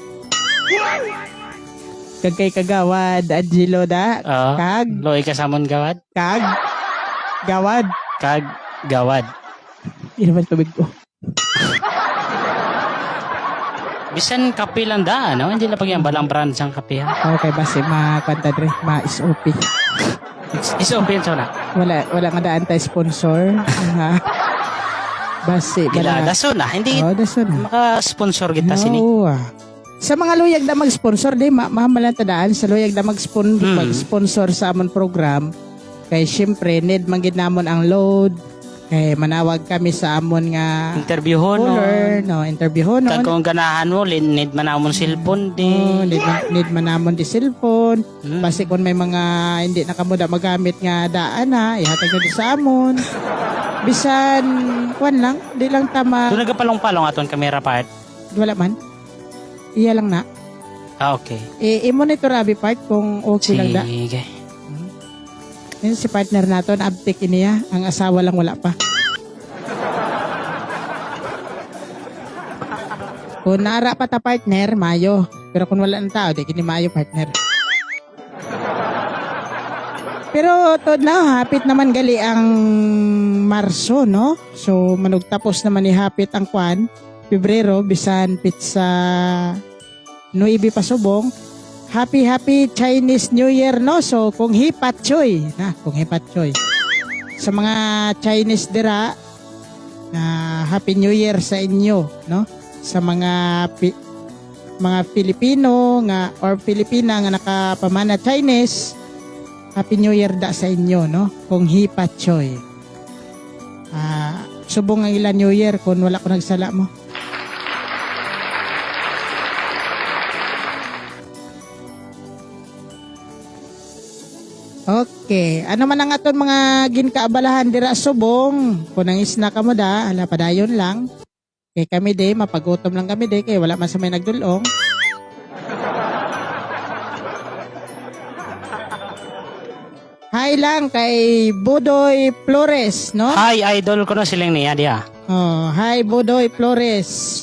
Kag kay Kagawad Angelo da. Oo. Kag. Luoy ka sa amon, gawad. Kag. Gawad. Kag gawad. Inuman tubig ko. Bisan kape lang da, no? Hindi na pag balang brand sang kape ha. Okay, basi ma kwanta dre, ma SOP. SOP yun na. Wala wala nga daan tayo sponsor. Ha. Basi Gila, bala. daso na. Hindi Oh, daso na. maka-sponsor kita sini. Oo, ah. Sa mga luyag na mag-sponsor, di, mahamalan tadaan sa luyag na mag-sponsor sa amon program. Kay syempre, need man gid namon ang load. Kay manawag kami sa amon nga Interview no. caller, no, interview Kag kung ganahan mo, need man namon cellphone di. Oh, need man namon di cellphone. Basi kung may mga hindi na kamo da magamit nga daan ha, ihatag na di sa amon. Bisan kwan lang, di lang tama. Doon nagapalong-palong aton kamera part. Wala man. Iya lang na. Ah, okay. I-monitor abi part kung okay lang da. Sige. Yun si partner naton, abtik iniya. Ang asawa lang wala pa. Kung naara pa ta partner, mayo. Pero kung wala ng tao, di kini mayo partner. Pero tod na, hapit naman gali ang Marso, no? So manugtapos naman ni hapit ang kwan, Pebrero, bisan pizza 9 pa subong. Happy happy Chinese New Year, no? So kung hipat choy, na kung hipat choy. Sa mga Chinese dira na Happy New Year sa inyo, no? Sa mga mga Filipino nga or Filipina nga nakapamana Chinese, Happy New Year da sa inyo, no? Kung hipat choy. Ah, subong ang ilan New Year kung wala ko nagsala mo. Okay. Ano man ang aton mga ginkaabalahan dira subong? Kung nang isna ka mo da, ala padayon lang. Kay kami de, mapagutom lang kami de, kay wala man sa may nagdulong. Hi lang kay Budoy Flores, no? Hi, idol ko no siling niya diya. Oh, hi Budoy Flores.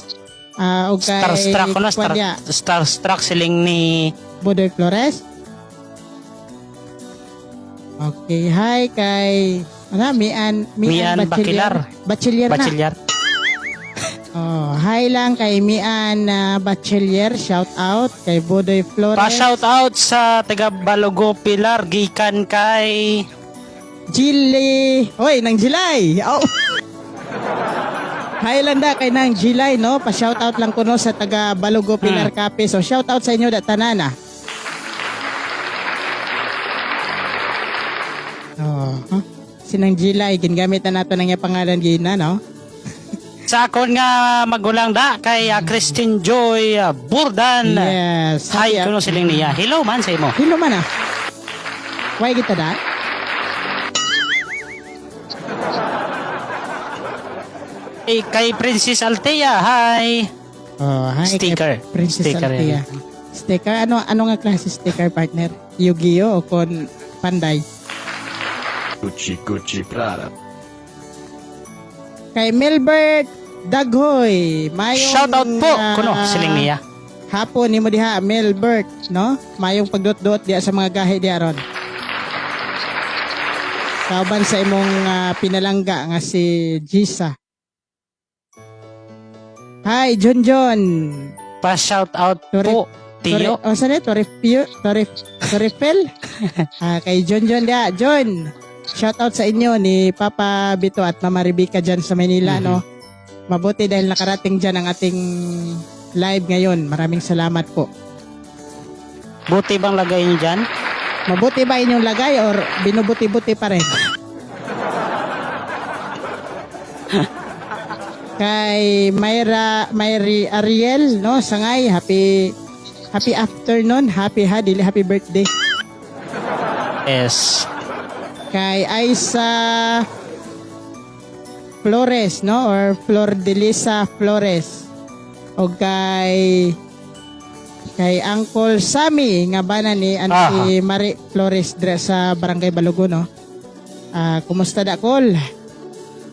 Ah, og kay Starstruck ko no, Kwadya. starstruck siling ni Budoy Flores. Okay, hi kay ano, Mian Mian, Mian Bakilar. Bachiller na. Bachiller. Oh, hi lang kay Mian Bachiller, shout out kay Budoy Flores. Pa-shout out sa taga Balogo Pilar gikan kay Jilly. Oy, nang Jilay. Oh. Hi lang da kay nang Jilay, no? Pa-shout out lang kuno sa taga Balogo Pilar Cafe. So shout out sa inyo da tanan ah. Oh, huh? Si nang Jilay gingamit na nato nang iya pangalan gina, no? Sa akon nga magulang da kay Christine Joy Burdan. Yes. Hi ah. kuno siling niya. Hello man sa imo. Hello man ah. Why kita da? Kay Princess Althea, hi. Oh, hi kay Sticker. Princess Sticker Althea. yan. Sticker ano ano nga klase sticker partner? Yu-Gi-Oh o kon Panday? Gucci Gucci Prada. Kay Milbert Daghoy. Mayong, Shout out po kuno siling niya. Hapon nimo diha Milbert, no? Mayong pagdot-dot diha sa mga gahi diha ron. Kauban sa imong pinalangga nga si Gisa. Hi, John John. Pa shout out po Tio. Torre, oh, saan eh? Torre, Pio, Torre, Torrefel? Kay John John diha. John, shout out sa inyo ni Papa Bito at Mama Rebecca dyan sa Manila, no? Mabuti dahil nakarating dyan ang ating live ngayon. Maraming salamat po. Buti bang lagay niyo dyan? Mabuti ba inyong lagay or binubuti-buti pa rin? Kay Mayra, Mayri Ariel, no? Sangay, happy happy afternoon, happy ha, dili happy birthday. Yes. Kay Aisa Flores, no? Or Flor de Lisa Flores. O kay Uncle Sammy nga bana ni Auntie Mari Flores dre sa Barangay Balugo, no? Ah, kumusta da kol?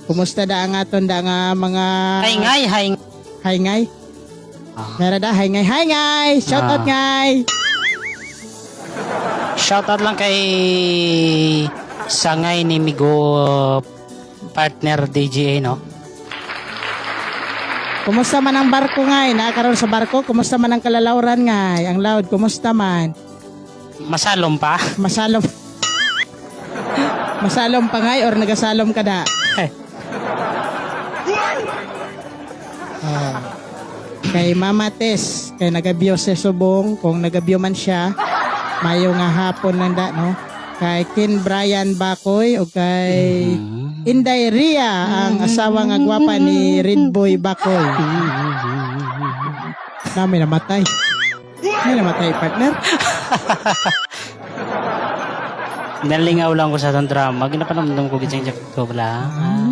Kumusta da ang aton da nga mga Hi ngay, hi. Hi ngay. Meron da hi ngay, hi ngay. Shout out ngay. Shout out lang kay Sangay ni Migo partner DGA no. Kumusta man ang barko ngay? Nakakaroon sa barko? Kumusta man ang kalalawran ngay? Ang loud, kumusta man? Masalom pa. Masalom. Masalom pa ngay or nagasalom ka da? Ah. Kay Mama Tess, kay nagabyo sa subong, kung nagabyo man siya, mayo nga hapon lang da, no? Kay Ken Brian Bakoy o kay Inday Ria, ang asawa nga gwapa ni Red Boy Bakoy. Na, may namatay. May namatay, partner. Nalingaw lang ko sa atong drama. Ginapanamdam ko gid siyang jacket ko bala. Ah,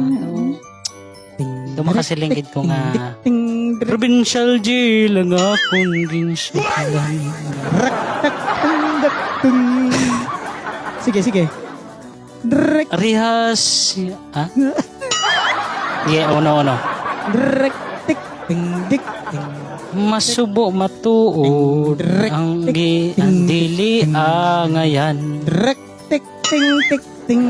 Ting, Dumakasilingkid ko nga. ting, drek, Provincial jail ang akong ginsukalan. rak, tak, tung, dak, tung. Sige, sige. Drek, Rihas... Ha? Yeah, uno, uno. drek, tik, ting, dik, ting. Masubo matuod ang gi ang dili angayan. Drek, tik, ting, tik, ting.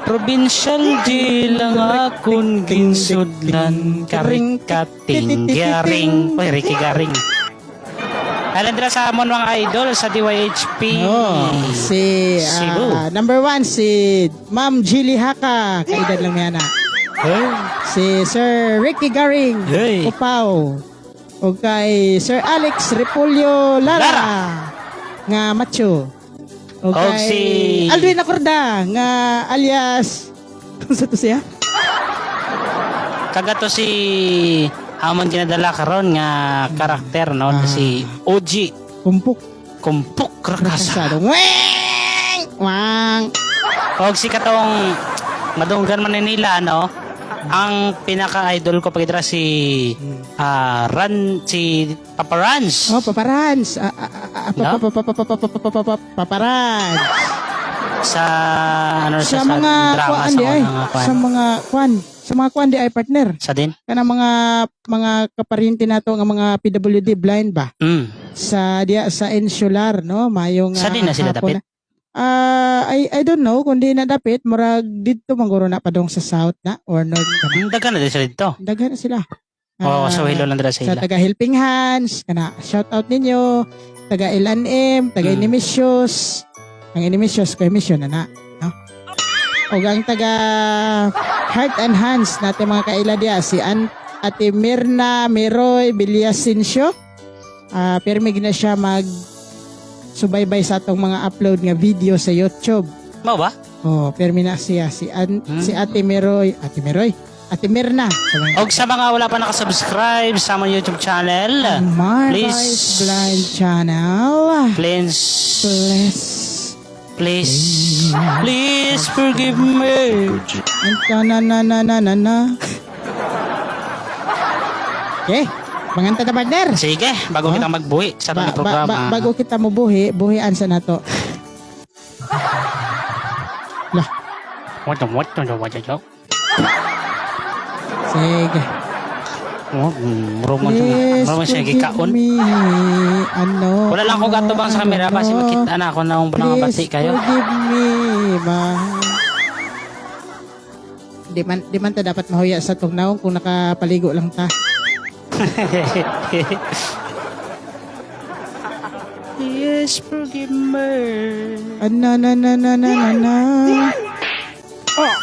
Provincial jail ang akong ginsudlan. Karikating garing. Uy, Ricky Garing. Alam sa amon mga idol sa DYHP. Oh, si Cebu. Number 1 si Ma'am Jilly Haka, kaedad lang niya na. Hey. Si Sir Ricky Garing, Hey. Upaw. O kay Sir Alex Repolyo Lara, Lara. Nga macho. O Og kay Aldwin Acorda nga alias kung sa to siya? Kagato si amon ginadala karon nga karakter no si OG Kumpuk Kumpuk Rakasa. Rakasado. Weng! Wang! Og si katong madunggan man ni nila no. Ang pinaka-idol ko pagidra si Ran si Papa Rans. Oh, paparans. No? Paparans. Sa ano Sa siya, sa mga drama kuan sa di ay. mga kuan. Sa mga kuan. Sa mga kuan di ay partner. Sa din? Kana mga kaparyente nato nga mga PWD blind ba? Sa diya sa insular no mayong Sa din na sila hapon dapit? na. I don't know kung di na dapit murag didto mangguro na padong sa south na or north kana. Daghan na din sila dito. Daghan na sila. Oo, so hilo lang dira sa Sa ila. taga Helping Hands kana shout out ninyo taga L&M, taga Inimicious. Ang Inimicious ko mission na na, no? Og ang taga Heart and Hands natin mga kaila diya si Ate Mirna Miroy Villasencio. Pirmi na siya mag subaybay sa atong mga upload nga video sa YouTube. Mao ba? Oh, pirmi na siya si Ate Miroy, Ate Miroy, Ate Mirna. Og sa mga wala pa nakasubscribe sa among YouTube channel, Marvi's please Blind Channel. Please Please. Please. Please forgive me. Gucci. Na na na na na na. Okay. Manganta ta partner. Sige, bago kita magbuhi sa Ba, atong programa. bago kita mubuhi, buhian sa nato. Lah, What the? Sige. Oh, Please muro man siya forgive gikaon. me. Ano? Wala lang ko gatubang sa kamera kasi makita na ako na akong bati kayo. Please forgive me, ma. Di man ta dapat mahuya sa tugnaw kung nakapaligo lang ta. Please forgive me. Ano na na na na na na. Oh.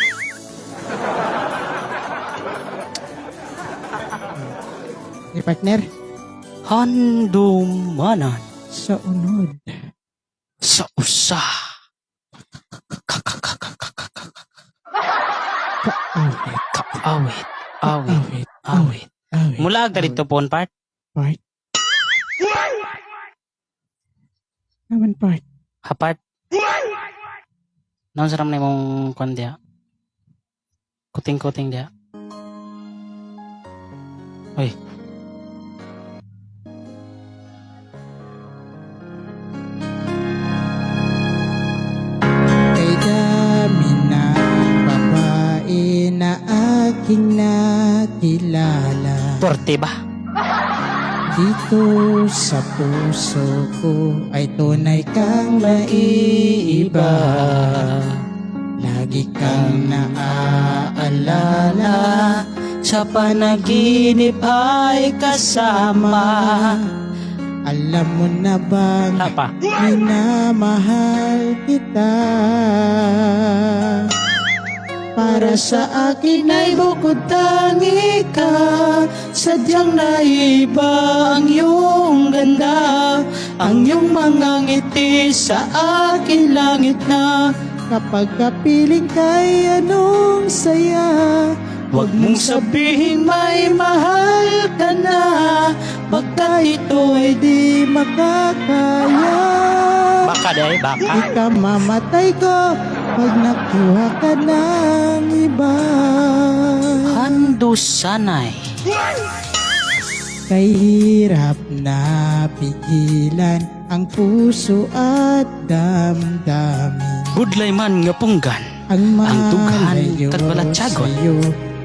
Ni partner Handumanan sa unod. Sa usa. Kaawit. Kaawit. Awit. Awit. Awit. Mula agad dito po part. Part. Naman part. Hapart. Noon saram na imong kwan diya. Kuting-kuting diya. Uy. Kay dami ng babae na aking nakilala. Torte ba? Dito sa puso ko ay tunay kang maiiba. Lagi kang naaalala Sa panaginip ay kasama. Alam mo na bang Wala pa. minamahal kita? Para sa akin ay bukod tangi ka. Sadyang naiba ang iyong ganda. Ang iyong mga ngiti sa akin langit na. Kapag kapiling kay anong saya. Huwag mong sabihin may mahal ka na, baka ito Ay di makakaya. Baka dahil, baka. Ikamamatay ko pag nakuha ka ng iba. Handusanay. Kay hirap na pigilan ang puso at damdamin. Budlay man nga punggan. Ang Ang dughan malayo kag balatyagon. sa'yo,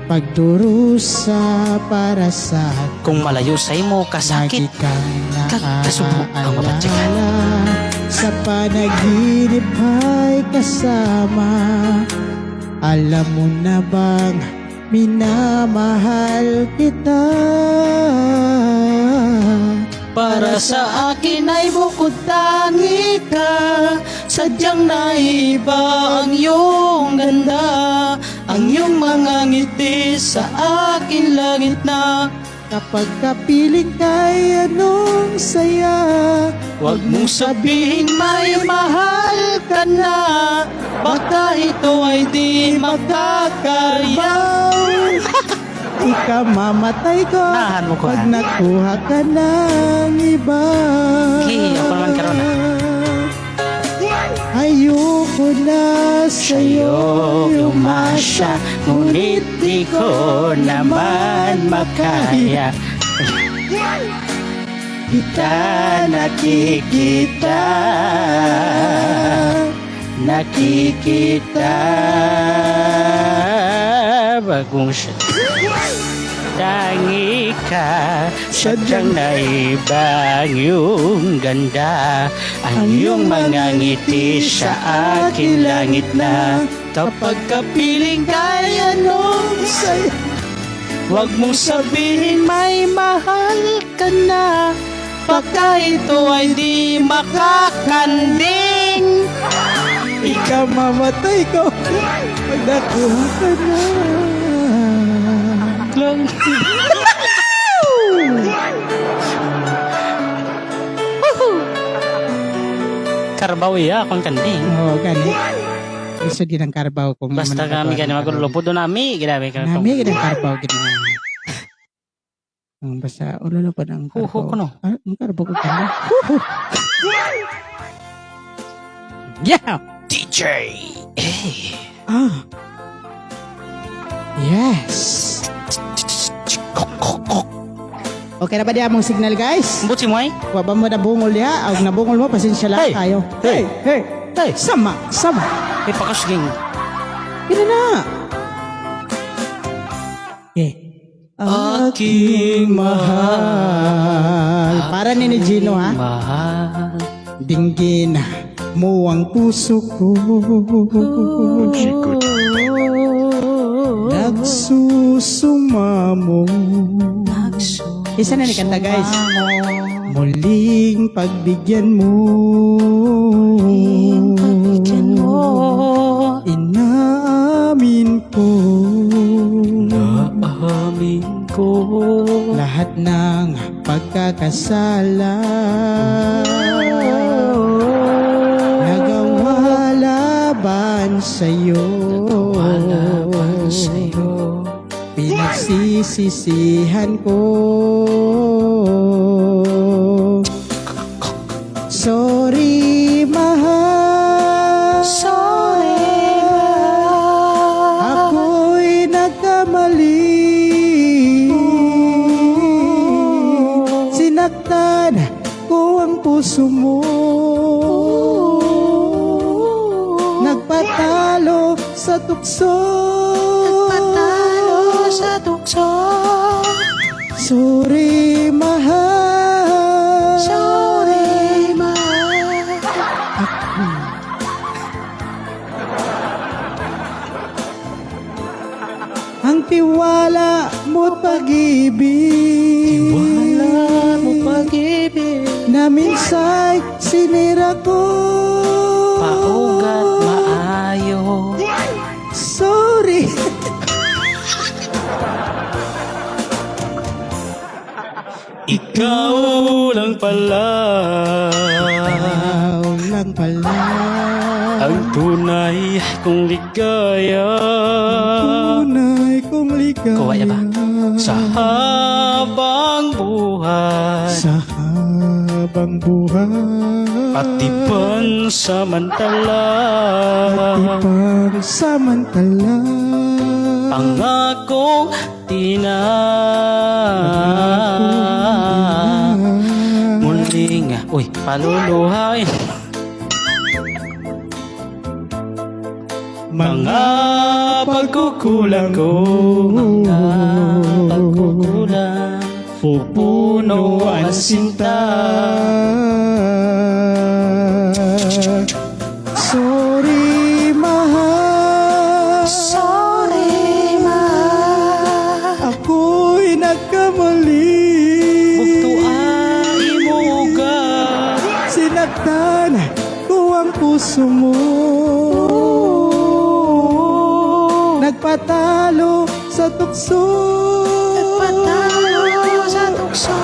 pagdurusa para sa Kung malayo sa imo lagi kasakit, kang kag kasubo ang mabatyagan. naaalala. Sa panaginip ay kasama. Alam mo na bang minamahal kita? Para sa akin ay bukod tangi ka. Sadyang naiba ang iyong ganda. Ang iyong mga ngiti sa akin langit na. Kapag kapiling kay anong saya. Huwag mong sabihin may mahal ka na, baka ito ay di makakaya. Ikamamatay ko Nahan mo ko, pag ha? nakuha ka ng iba. Okay, ako naman karon, ah. Ayoko na sa'yo Sa'yo umasa, ngunit di ko naman makaya. Kita nakikita, nakikita. Bagong siya. Tangi ka, sadyang naiba ang iyong ganda. Ang iyong mga ngiti sa akin langit na. Kapag kapiling kay anong Sa'yo. huwag mong sabihin may mahal ka na, baka ito ay di makakanding. Ikamamatay ko pag nakuha ka na. Lang. Karbaw iya akong kanding. Oo, gani. Gusto din ang karbaw kung Basta kami gani magulupo do nami, grabe ka. Nami gid ang karbaw gid. Ang basta ulolo pa ng Huho karbaw. ko no. Ah, ang karbaw ko kano. Huho. Yeah. DJ. Eh. Ah. Yes. Okay na ba diya mong signal, guys? Buti mo ay. Wa ba mo nabungol diha? Og nabungol mo, pasensya lang Hey! kayo. Hey! Hey! Hey. Sama, sama. May pakasging. Pila na. Okay. Aking mahal. Para ni Gino, ha? Mahal. Dinggin mo ang puso ko. Gucci Gucci. Nagsusumamo. Isa na ni kanta, guys. Muling pagbigyan mo. Pagbigyan mo. Inaamin ko. Naamin ko. Lahat ng pagkakasala nagawa laban sa'yo. Nagawa laban sa'yo. Pinagsisisihan ko. Sorry, mahal. Sorry, mahal. Ako'y nagkamali. Sinaktan ko ang puso mo. Nagpatalo sa tukso. Nagpatalo sa tukso. Sorry, mahal. Sorry, mahal. Ang tiwala mo't pag-ibig. Tiwala mo pag-ibig. Na minsa'y sinira ko. Paugat maayo. Sorry. Ikaw lang pala Ikaw lang pala. ang tunay kong ligaya. Tunay kong ligaya. maligaya. Kuha ya ba? Sa habang buhay. Sa habang buhay. At di pansamantala. At di pansamantala. Pangakong di na muling, uy, paluluhain. Mga pagkukulang ko, mga pagkukulang, pupuno ang sinta. Sorry, mahal. Sorry, mahal. Ako'y nagkamali. Bugtuan imuga. Sinaktan ko ang puso mo. Nagpatalo sa tukso. Nagpatalo sa tukso.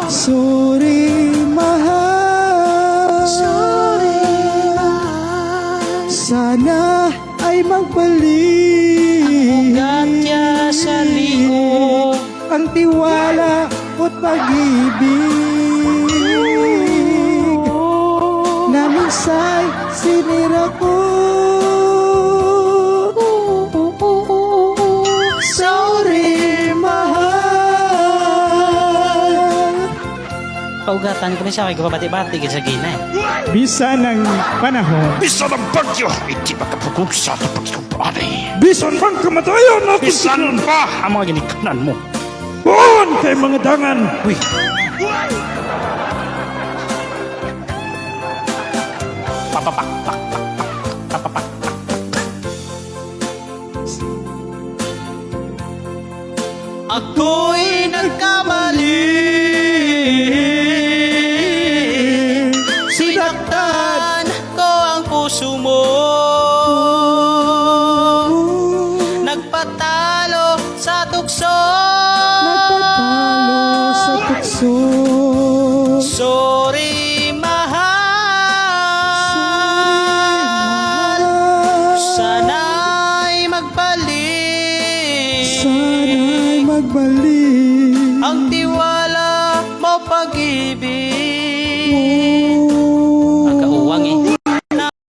Sorry, mahal. Sorry, mahal. Sana ay magbalik. Ang ugat niya sa liog. Ang tiwala at pag-ibig na minsa'y sinira ko. Sorry, mahal. Paugatan ko ni siya kay gababati-bati gid sa gina eh. Bisan ang panahon. Bisan ang bagyo, hindi makapugog sa atong pagkumpare. Bisan pang kamatayon ako. Bisan pa ang mga ginikanan mo. Buon kay mga dangan. Uy. Papapak, pak, pak, pak, papapak. Ako'y nagkamali. Sinaktan ko ang puso mo. Nagpatalo sa tukso. Nagpatalo sa tukso. Sorry, mahal. Sana'y magbalik. Sana'y magbalik. Ang tiwala mo, pag-ibig.